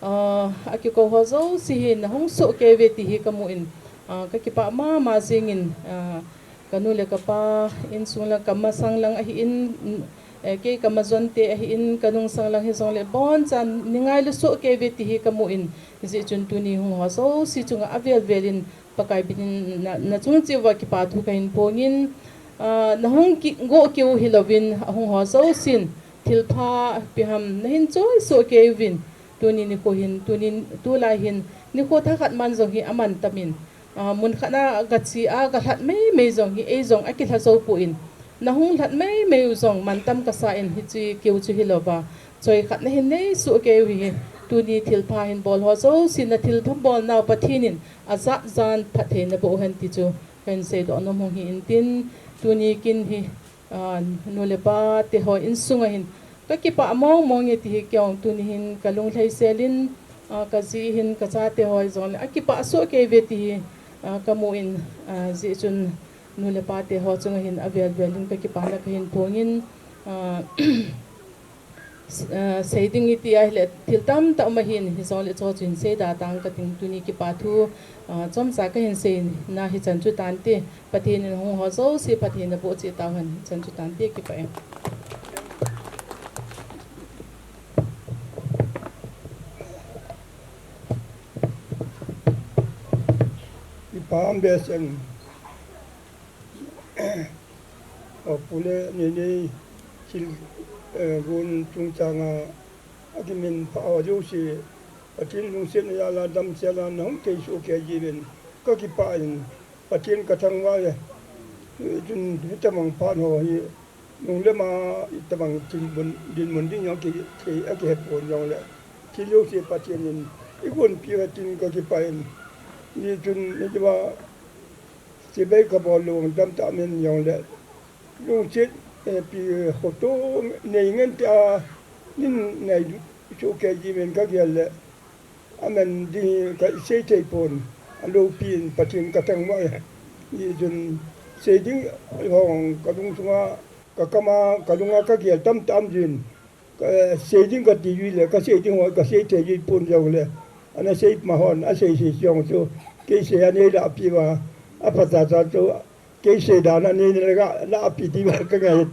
ah, akikou ho jouse hi nahung soh kei uve ti hi ka mu in, ah, ka kipah mama jing in, ah, ka nu le ka pa insung lang, ka masang lang ahin, eh, kei ka majon te ahin, ka nungsang lang hijongle abonchan neingailu soh kei uve ti hi ka mu in, hijeh chun tuni hung ho jouse chunga avel vel in Pakai minin na, nachung cheh uva kipa thu ka hin phong in, Ah, nahung ki, go kiu hilouvin, ahung ho jousen, thilpha ipi ham, nahin choi soh kei uvin, tuni nikho hin, tuni, tulai hin, nikho thakhat man jong hi aman tamin, ah, mun khat a gache a, galhat maimai jong hi, ei jong akilha jou poi. Nahung lhat maimai u jong mantam kasa in, hiche kiu chu hilouva, choi khat nahin nei soh kei u hi, tuni thilpha hin bol ho jousen, nathilpha bolnau Pathen in, ajat jan phatthei naboh hen ti chu, kahin seidoh nom u hi intin, tuni kin hi, ah, nu le pa te ho insung a hin, kakipah mong mong e ti hi kei jong tuni hin kalung lhai sel in, ah, kaji hin kachate ho jongle akipah soh kei uve ti hi, ah, kamu in, ah, hijeh chun nu le pa te ho chunga hin avel vel in kakipana kahin phong in, ah, s-, ah, sei ding iti ahile thil tamtah um ahin, hijongle chuche chu hin seida tang kating tuni kipa thu, ah, chomcha kahin seina hichan chu tante, Pathen in hung ho jouse Pathen in aboh cheh tauhen, hichan chu tante, kipah e. Kipa um behseh. O, Pu le Nene, thil, eh, gon chungchang a, akiminphah ho jouse, Pathen lungsetna jal a damsel a nahung thei soh kei jeh uvin, kakipah in, Pathen kathangvah e. Chun hitabang phat ho hi, nung le ma, hitabang dinmun, dinmun ding jong ki, ki, akihepon jongle, thil jouse Pathen in eigonpeh uva tin kakipah in, hijeh chun, hitia, chibai kabol lou tamtah um in jongle, lungset, eh, pi, khoto nei ngen tia, nei soh kei jeh uvin kagel le, aman ding hi kasei thei pon, aloupin Pathen kathangvah e. Hijeh chun sei ding ho kalung sunga, kakam a, kalung a kagel tamtah um jin, ka, sei ding kati jui le, kasei ding ho kasei thei jui pon jongle, ana sei ma hon asei sei jong chu, kei sei a nei lahpeh uva, aphacha cha chu, kei sei dan a nei le ga lahpeh diuva kangai,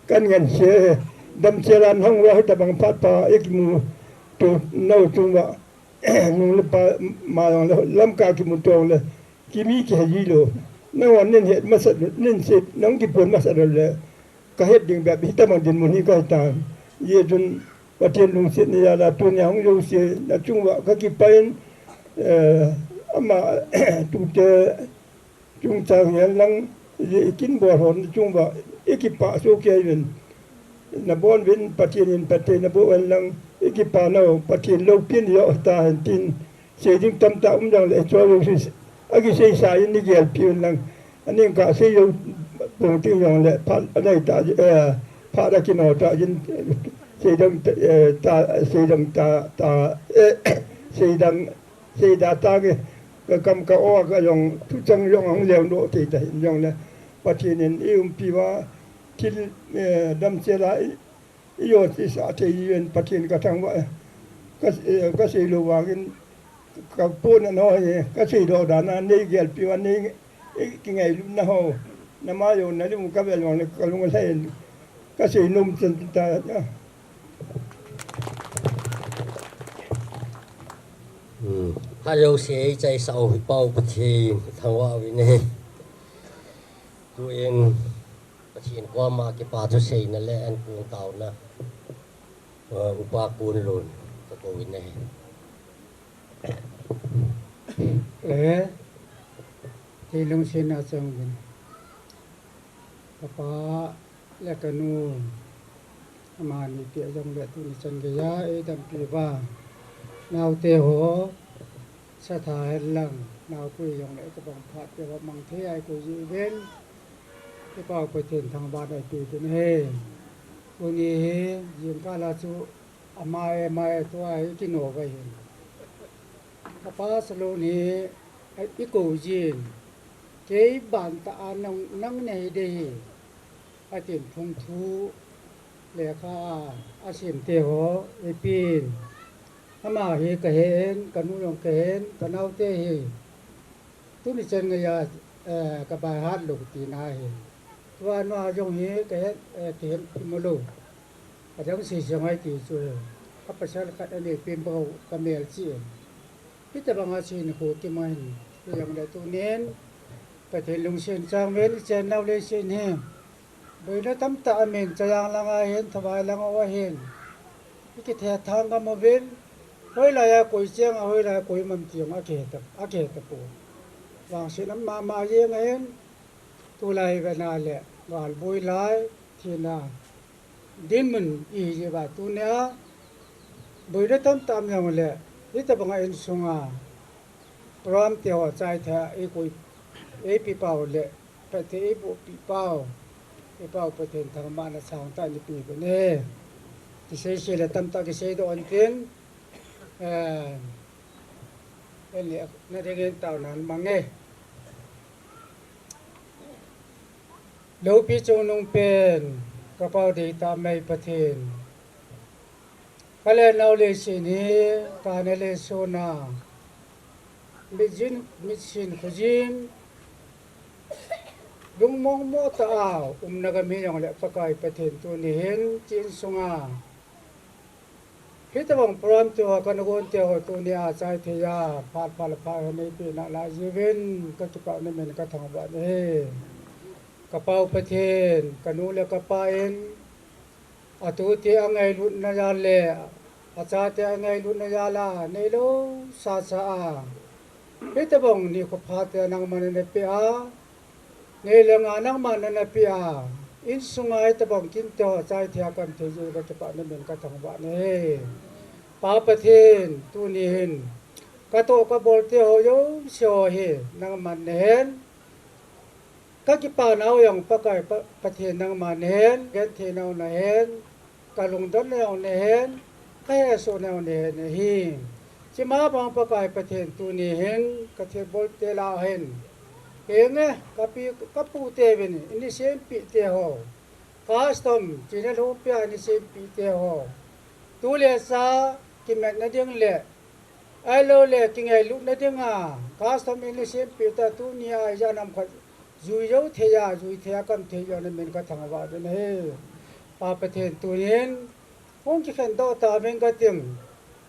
kangansei, damsel a nahung uva hitabang phat pha, ikimuto nau chunguva, nu le pa ma jongle, Lamka kimuto jongle, kimi kihe jilou. Nangho nin het masat, nin sei, nahung kipon masat le, kahet ding bep hitabang dinmun hi kahitan. Hijeh chun, Pathen lungsetna jal a tunia hung jouse, nachunguva kakipah in, eh, ama, tute, chungchang hihen lang, ikin bol hon chunguva, ikipah soh kei uvin. Nabon uvin Pathen in phatthei naboh hen lang, ikipah nau, Pathen loupina joh tahen tin, sei ding tamtah um jongle, choi jouse, akiseisa in neigelpeh uvin lang, aning kasei jou pon ting jongle, phat anai ta, eh, phat akino ta jin, sei dang, eh, ta, sei dang ta, ta, eh, sei dang, seida tange, kakam ka-o a kajong, thuchang jong ahung lengdoh thei tahen jongle, Pathen in eiumpi uva, thil, eh, damsel a, i, ijot isah thei jeh in Pathen kathangvah e. Ka, eh, kasei lou vangin, kapohna ho hi, kaseidoh dan a, neigelpeh uva, nei, eh, kingailutna ho, nama jong nalim kavel jongle, kalung alhai in, kasei nom chan ta. Hmm. Ajouse eichaisah u hi Pa-u Pathen kathangvah uvin ahi. Tuin Pathen koma kipa thuseina le ankong taona, uh, Upa Kunlun kakouvin ahi. Eh, thil lungsetna chang uvin. Kapa le kanu, amani peh jongle tuni chan geiya eidampi uva, naote ho, satha henlang, naopui jongle itobang phat peh uva mang thei a eikoi jeh uvin, i Pa-u Pathen thangvahna eipeh uvin ahi. Tuni hi jingkah a chu amai amai tua ikino uva ahin, Kapa Salon hi, eh, ikou jin, kei bantah a nang, nang nahi ding ahi, atin phung thu lekha a asemte ho eipeh in, ama hi kahen, kanu jong kahen, kanaote hi, tuni chan geiya, eh, kabaihat lou tina ahi. Tua nua jong hi kahet, eh, kihet kimu lou. Adang sei jong ahi ti chu, apasal khat aneipen bou kamelchih in, hitobang a chun kho kiman, hijongle tunin Pathen lungset chang uvin, ichennau leiset hi Boina tamtah amin, Chayang langa hin, Thawai langa hin. Ikithethang kamu vin. Hoilai a koi cheng a, hoilai a koi man ti jong akihe ta, akihe tapoi. Vangset a mama jeng ahin. Tulai vena le, gal boi lai, thina. Dinmun ihi jeh uva tunia. Boina tamtah amin jongle, hitobanga insunga. Program te ho chai thei a, eikoi, eipeh pau le, phatthei eiboh peh pau, eipau Pathen thangvahna sangtah in eipeh uvin ahi. Kisei sei le tamtah kisei doh intin, eh, en le, nading in taona mang e. Loupi chungnung pen, kapau deitah mei Pathen. Kale nau leiset hi, kana le sona. Mitjin, mitsin khojin. Lungmong mo tah a, umna gam hi jongle Pakai Pathen tuni hin, chin sunga. Hitobang program te ho, kana gon te ho, tunia chai thei a, phat phat le phat ho neipeh nalai jeh uvin, kakipah namin kathangvah nahi. Kapau Pathen, kanu le kapa in, atute angailutna jal le, achate angailutna jal a, neilou sasa a. Hitobang nikho pha te nangman nana peh a, nei le gou nangman nana peh a, insunga hitobang kin te ho chai thei a kaum thei jeh uva kakipah namin kathangvah nahi. Pa Pathen, tuni hin, katoh kabol te ho jouse ho hi, nangman nahen. Kakipa nau jong Pakai Pa-, Pathen nangman nahen, genthei nau nahen, kalungdon nau nahen, kahesoh nau nahen ahi. Chima bang Pakai Pathen tuni hin, kathilbol te lah hin. Henge, kapi, kapu te uvin, ini sempeh te ho. Custom, china lhumpi a ini sempeh te ho. Tu le cha, kimatna ding le, ahilou le, kingailutna dinga, custom in sempeh ta tunia ijat ham khat, jui jou thei a, jui thei a kaum thei jeh uva namin kathangvah uvin ahi. Pa Pathen tunin, hung kikhen doh tauvin kating,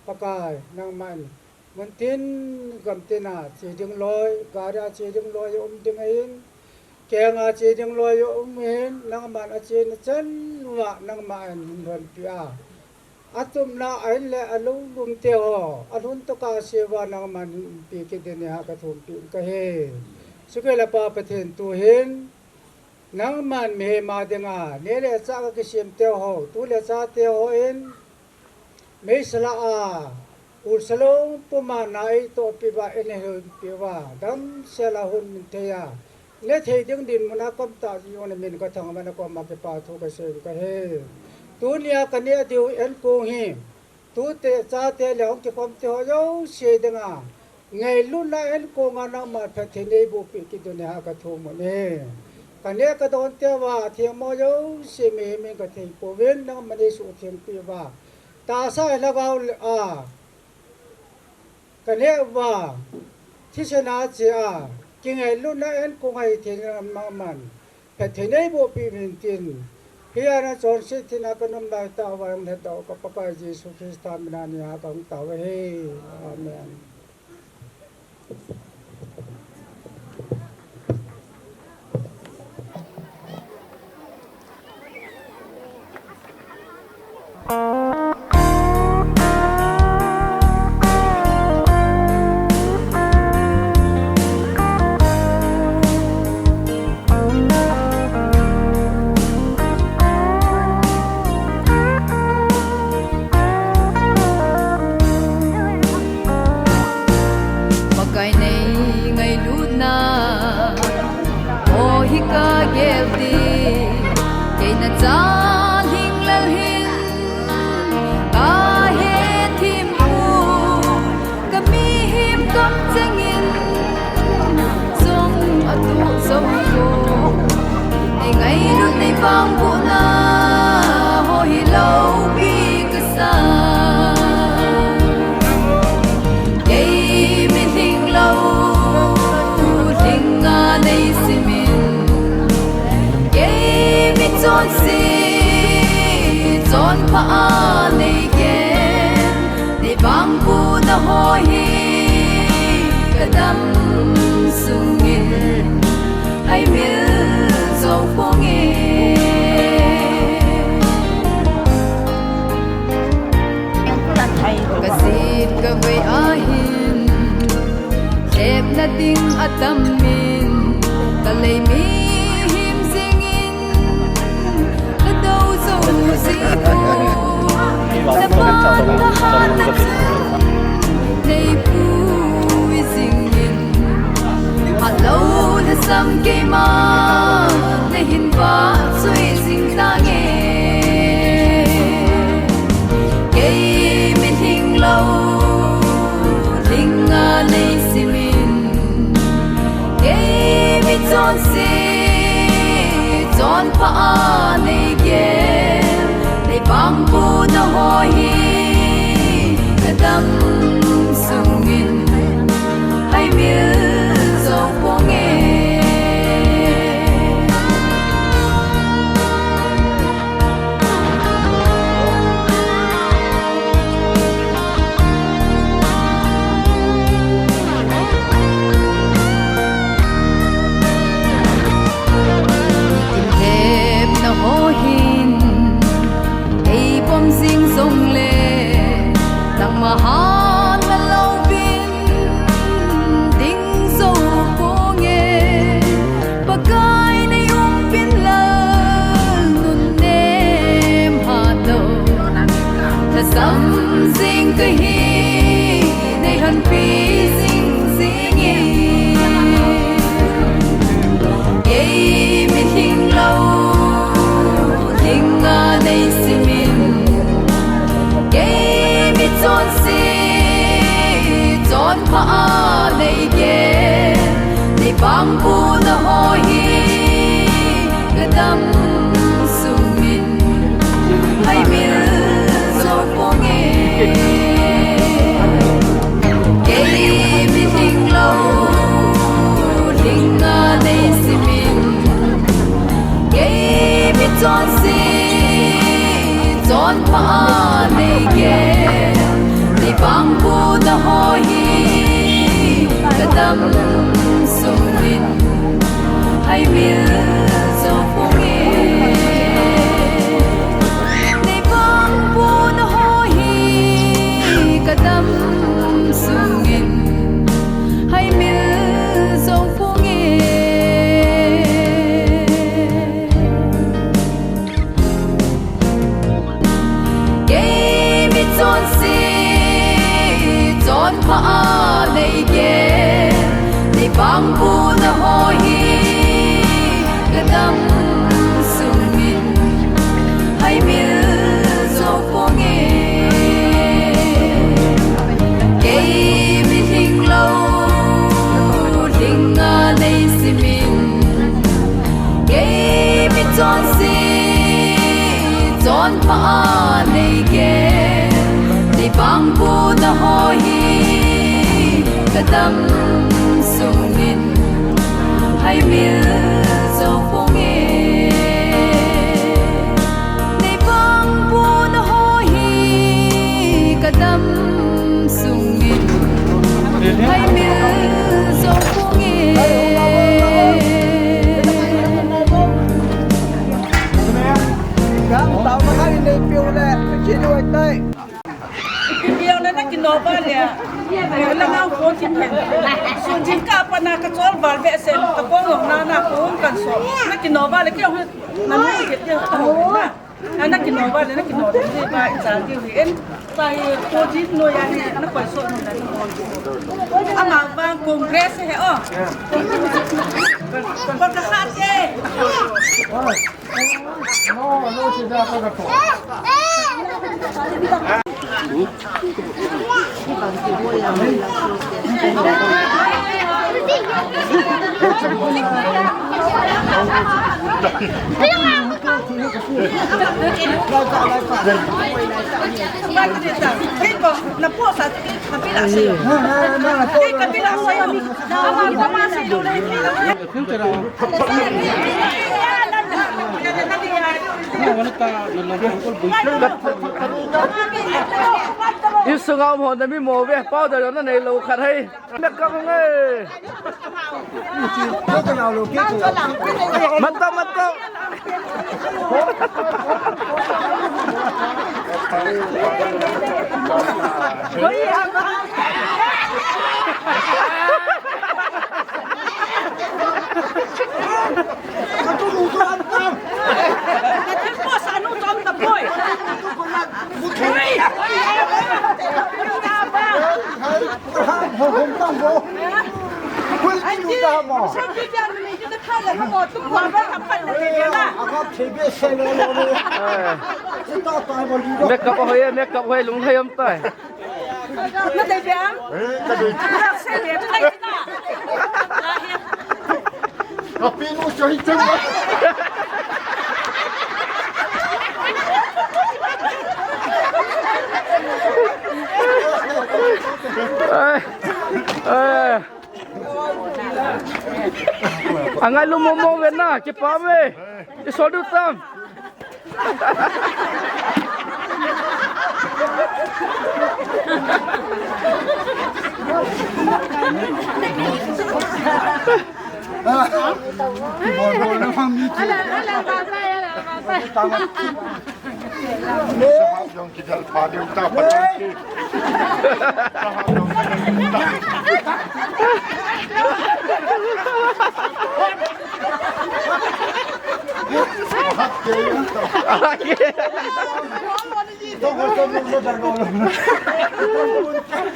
Pakai, nangman, muntin, gamtin a, che ding loi, gari a che ding loi, um ding ahin, keng a che ding loi, um ahin, nangman achena chan uva, nangman hin lhonpi a. Atumna a in le alou lum te ho, alhun tokah a che uva nangman hin umpi kit ding in kathum peh in kahi. Chukit le Pa Pathen tuhin, nangman mihem a dinga, neh le chah kakisem te ho, tu le cha te ho in, meisel a, ulsa lou puma na eitoh peh uva, eina lhun peh uva, damsel a hung um thei a, neh thei ding dinmun a kaum tah jeh uva namin kathangvah in kakom a kipa thu kasei in kahi. Tunia kaneh diu ankong hi, tute, chate le hung kikhom te ho jouse dinga, ngailutna ankonga nangman phatthei neiboh peh kit ding in kathum u ahi. Kaneh kadon te uva, atheng mo jouse mihem in kathei pouvin, nangman neisuhtheng peh uva. Tahsa lhagao a, kaneh uva, thisan a che a, kingailutna ankong ahi thei nangman phatthei neiboh peh uvin tin, hia nachonset thei in kanom lai tah uva, nang lhatdoh ka Pakai Jesu Christa min a neh a kahung tao ahi. Amen. Pakai nei ngailutna, o hi kagel ding, kei nachal hinglel hin, kahethem u, kamihem kamcheng in, jong atoh jou ko, nei ngailut nei vangbohna, ho hi loupi kasa. Kei mitlhi lou, lhinga nei simin. Kei michonse, chonpha a nei gen. Nei vangbohna ho hi, kadam sungin. Aimil jou ponge. Pha a nei gel, nei pangpu na ho hi, ka dam sungin, hai mil zo ponge. Thepna ho hin ei pom jing jongle, nangma hana louvin ding jou ponge. Pakai nei umpin lal nunnem hatlou, lhasam jing kahi, nei hanpi jing jingin. Kei mitlhi lou, lhinga nei simin, kei michonse, chonpha a nei gel, nei pangpu na ho hi, ka dam sungin, hai mil zo ponge. Kei mitlhi lou, lhinga nei simin, kei michonse, chonpha a nei gel, nei pangpu na ho hi, ka dam sungin, hai mil zo ponge. Nei pangpu na ho hi, ka dam sungin, hai mil zo ponge. Kei michonse, chonpha a nei gel, nei pangpu na ho hi, ka dam sungin, hai mil zo ponge. Kei mitlhi lou, lhinga nei simin, kei michonse, chonpha a nei gel, nei pangpu na ho hi, ka dam sungin, hai mil zo ponge. Nei pangpu na ho hi, ka dam sungin, hai mil zo ponge. Ipi piang le na kinova le. Na nang ko ti phen. Sun jing ka pa na ka chol val be sen ka kong long na na ko kan so. Na kinova le ke ho na nu ke te ka ho na. Na, na kinova le na kinova le ba i chal diu hi en. Pa hi ko jit no ya hi na koi so no na. Ama vang Congress he o. Ko ka kha te. Insung a um ho na mi mo ve, powder na nei lou khat hai. Makeup hung e. Mato, mato. Makeup hoi, makeup hoi, lung hoi um tai. Na dei bia? Eh, ka dei. Ka se le, ka dei na. Ka pi nu cho hi chang. Ai, ai. Angailu momo ve na, kipa ve. Isol du tam.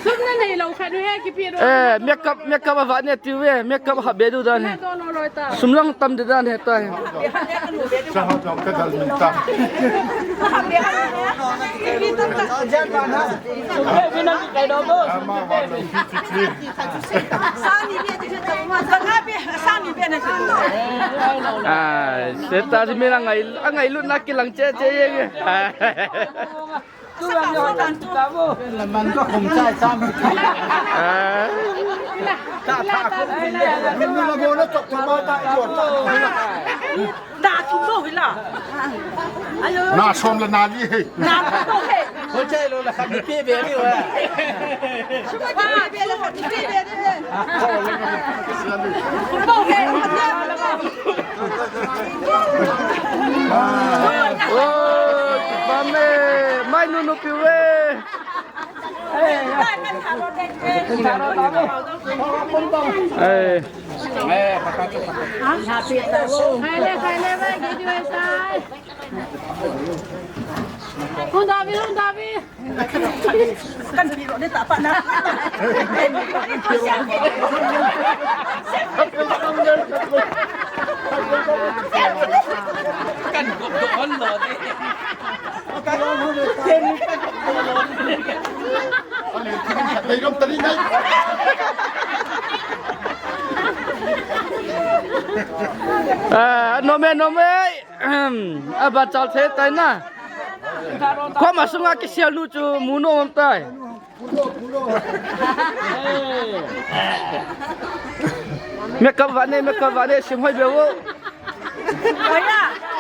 Sum na nei lou khat u he kipe lou. Eh, makeup, makeup ava ne tiu ve, makeup ha be du dan he. Sum lang tam de dan he ta he. Ai, seta si mi la ngai, angailut na kilang che che ye. Ai. Laman ka khum chai sam. Ai. Ta ta khum. Na thum bou hi la. Na som le na li hi. Na thum bou hi. Ko chai lou la khat ni pe be ni wa. Suma ki pe be la khat ni pe be ni hi. Thum bou hi. Oi, bam e, mai nu nu piu e. Ei. Khai le, khai le, vai, gei di vai sai. Hung davi, hung davi. Kan pi lo de ta pa na. Kan ko ko lo de. Ah, nom e, nom e. Ahem, aba chal the tai na. Khoma sunga kisel nu chu mu nom tai. Makeup vane, makeup vane, sim hoi be o.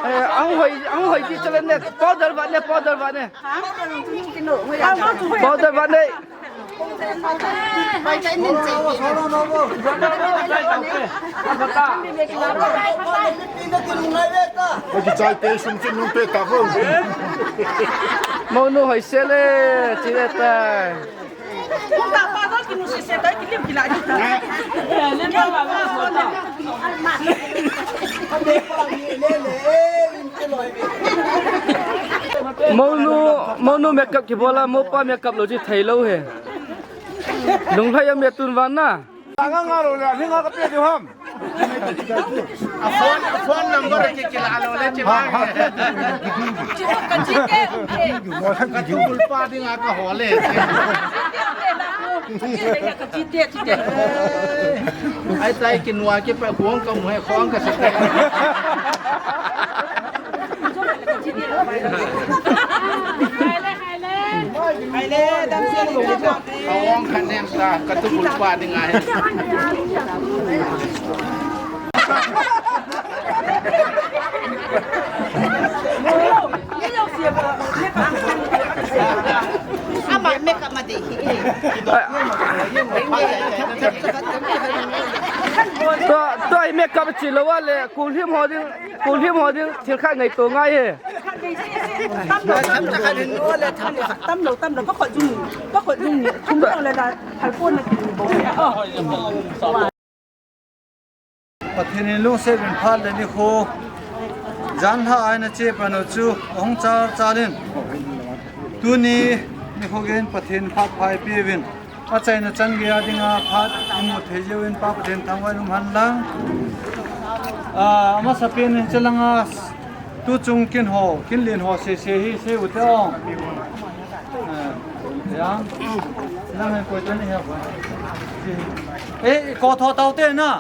Eh, ang hoi, ang hoi di chale ne. Powder vane, powder vane. Powder vane. Monu hoi sele, chile ta. Monu, monu makeup kibol a, mopa makeup lou chu thei lou he. Lunglhai a me tun vang na. Anga nga lo le, ni nga ka pe diu ham. A phone, a phone number ki kila lo le chi ma. Ka chi te. Ka tu bulpa ding a ka ho le. Ka chi te, chi te. Ai tai ki nua ki pa kuang ka mu he khong ka sa. Hai le, hai le. Hai le, dam se ni ka. Ka ong khan nem sa, ka tu bul pa ding ahi. Ama makeup ma dei hi. Tua, tua hi makeup chi lou a le, kulhim ho ding, kulhim ho ding thil khat ngaito ngai e. Tam lou, tam lou, ka khut jung, ka khut jung ni, thum jong le la, thal pon na kin bo. Oh. Pathen in lungset uvin phat le nikho, jan lha a eina che pan u chu ahung chal chal in, tuni nikho geiyin Pathen phat pha eipe uvin, achaina chan geiya dinga phat imu thei jeh uvin Pa Pathen thangvah in um hen lang. Ah, amasapen in hiche langa tuchung kin ho, kin len ho sese hi, sei u te o. Eh, ya. Nang hen koi teni he. Eh, ko tho tau te na.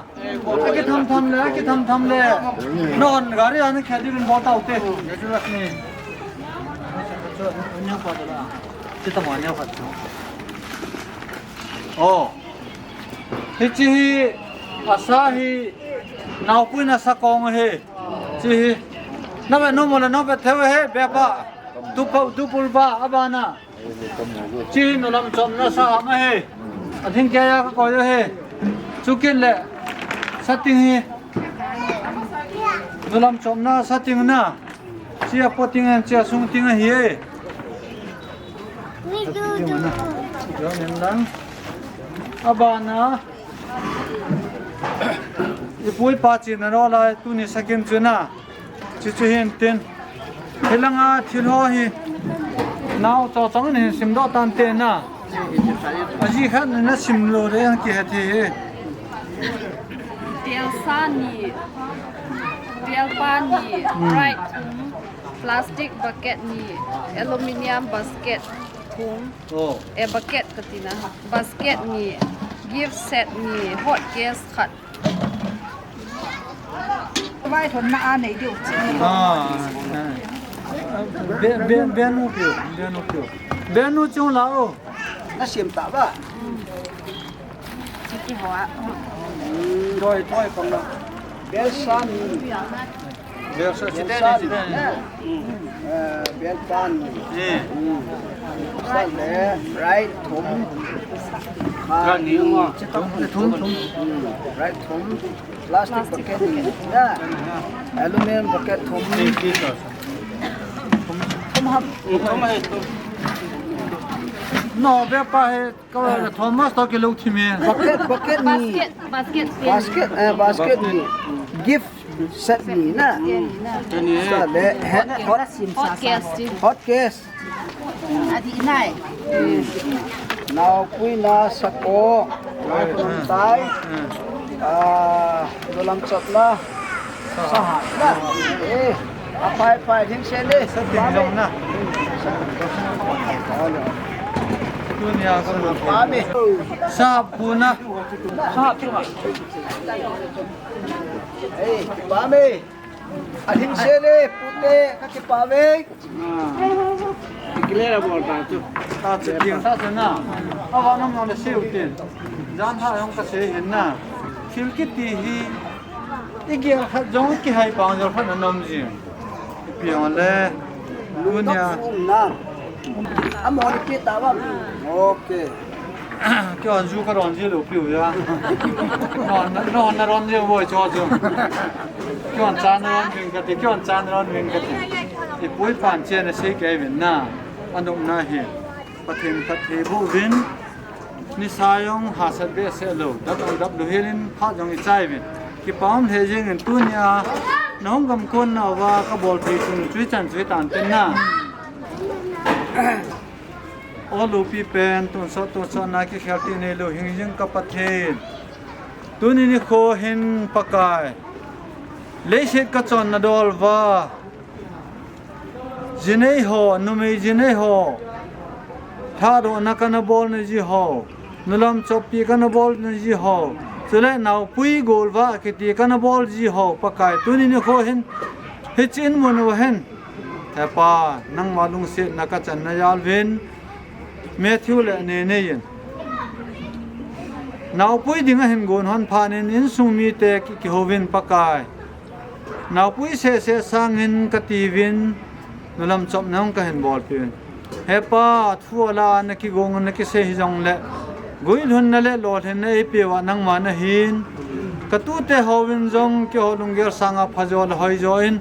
Aki tham tham le, aki tham tham le. Non gari ana khe di bin bol tau te. Kita mo nya khat. Oh. Hiche hi, asa hi, naopui nasa kong ahi. Hiche hi, navet nom le navet thei ahi, bepa. Tupa, tupul ba, abana. Hiche hi nulam chopna saham ahi. Athing keiya kakoi ahi. Chukit le, sating hi. Nulam chopna sating na. Hiche a poting ahi, hiche a sungting ahi e. Sating na. Jon en lang. Abana. Ipu ipa chena lou lai, tuni sakim chu na. Chuchu hin tin. Hilanga thil ho hi. Nao cho chang hin simdoh tante na. Ajeh khat na simlou le kihe thei e. Belsa ni. Belpa ni. Hmm. Bright thum. Plastic bucket ni. Aluminium basket thum. Oh. Eh, bucket katina. Basket ni. Gift set ni. Hot case khat. Vai thon na a nei diu chi. Ah, ah. Be, be, benu piu, benu piu. Benu chung la o. Na sim ta ba. Chi ki ho a. Hmm, thoi, thoi kong la. Belsa ni. Belsa, belsa ni. Eh, belpa ni. Eh. Hmm. Sa le, bright thum. Ka ni ngo. Thum, thum, thum. Hmm, bright thum. Plastic bucket ni, na. Aluminium bucket thum. Thum, thum. Thum ham. Thum hai, thum. No, bepa he, ka Thomas to kilou thim e. Bucket, bucket ni. Basket, basket. Basket, eh, basket ni. Gift set ni, na. Set ni, na. Sa le, hot, hot, hot case. Hot case. Adi nai. Naopui nasa kong. Nai pun tai. Ah, nulam chopna. Saha na. Eh, apai pai thing se ne. Sating jong na. Tunia ka mun. Amen. Sap kuna. Sap kuna. Eh, amen. Athing se ne, pute, kakipah e. Ah. Declare a bol ta chu. Ta chu ding ta chu na. Awa nam nam le seu tin. Jan ha jong kasei hin na. Thil kiti hi. Igel khat jong kihai pang jol khat na nom jing. Ipi jong le. Lunia. Amo ni pi ta ba. Okay. Keiho ju ka ron ji lou piu ya. No, no, na ron ji boi cho chu. Keiho cha na ron ving kati, keiho cha na ron ving kati. Ipu ipan chena sei kei vin na. Anop na hi. Pathen phatthei boh uvin. Nisa jong hahsat behseh lou. Dap jong dap lou hel in phat jong ichai vin. Kipa um lheh jeng in tunia. Nahung gamkon nauva kabolpeh chu chu ichan chu itan tin na. O loupi pen, tonsot, tonsot na kikhel ti neilou hingjing ka Pathen. Tuni nikho hin Pakai. Leiset kachonna dol uva. Jinei ho, numei jinei ho. Thadohna kana bolna ji ho. Nulam choppi kana bolna ji ho. Chule naopui golvah kiti kana bol ji ho. Pakai tuni nikho hin. Hiche in mun uva hin. He Pa, nangma lungsetna kachanna jal uvin, Matthew le Nene in. Naopui dinga hin gon hon phat in insung mite ki, kihouvin Pakai. Naopui seh seh sangin kati uvin, nulam chopna jong kahin bolpeh uvin. He Pa, thu ala nakigong nakisei hijongle, guilhunna le lolhinna eipeuva nangma nahin. Katute hovin jong keiho lunggel sanga phajo le hoijo in,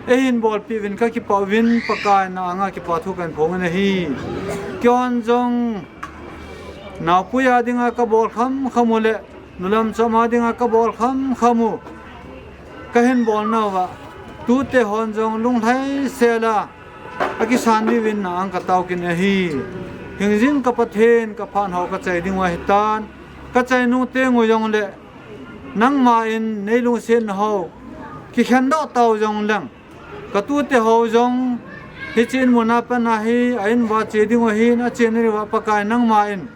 eihin bolpeh uvin kakipah uvin Pakai na anga kipa thu kahin phong in ahi. Keihon jong naopui a dinga kabol kham kham u le, nulam chopna dinga kabol kham kham u. Kahin bolnauva. Tute hon jong lunglhai sela. Akisan diuvin na ang katao kit in ahi. Hingjing ka Pathen, ka phat ho kachai diu ahitan. Kachai nung teng u jongle. Nangma in neilungset nau ho. Kikhen doh tau jongleng. Katute ho jong. Hiche in muna pat na hi, a in uva che diu ahin, ache nadiuva Pakai nangma in.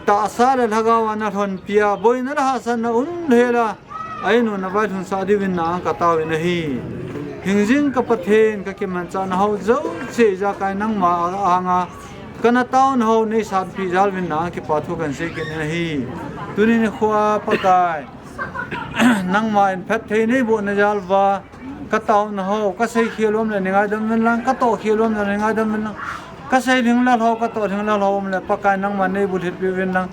Tahsa le lhagao a nalhonpi a, boina le hahsatna um lheh a, a in u navailhun sah diuvin na ang katao in ahi. Hingjing ka Pathen kakimanchah nau ho jouse ijakai nangma a, anga Kana taona ho neisanpeh jal uvin na kipathu kahin sei kit in ahi. Tuni nikho a Pakai, nangma in phatthei neiboh na jal uva, kataona ho kasei khel u um le neingaidam uvin lang, katoh khel u um le neingaidam uvin lang, kasei lhinglel ho, katoh lhinglel ho um le Pakai nangman neibulhit peh uvin lang.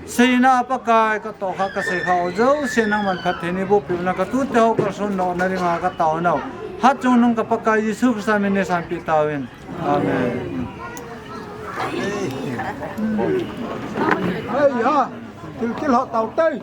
Seina a Pakai katoh kha, kasei kha ho jouse nangman phatthei neiboh peh uvin lang, katute ho kalson nona dinga kataona u, hatchungnung ka Pakai Jesu Christa min in neisanpeh tauvin. Amen. Hei ha, tilkil ho tao tei.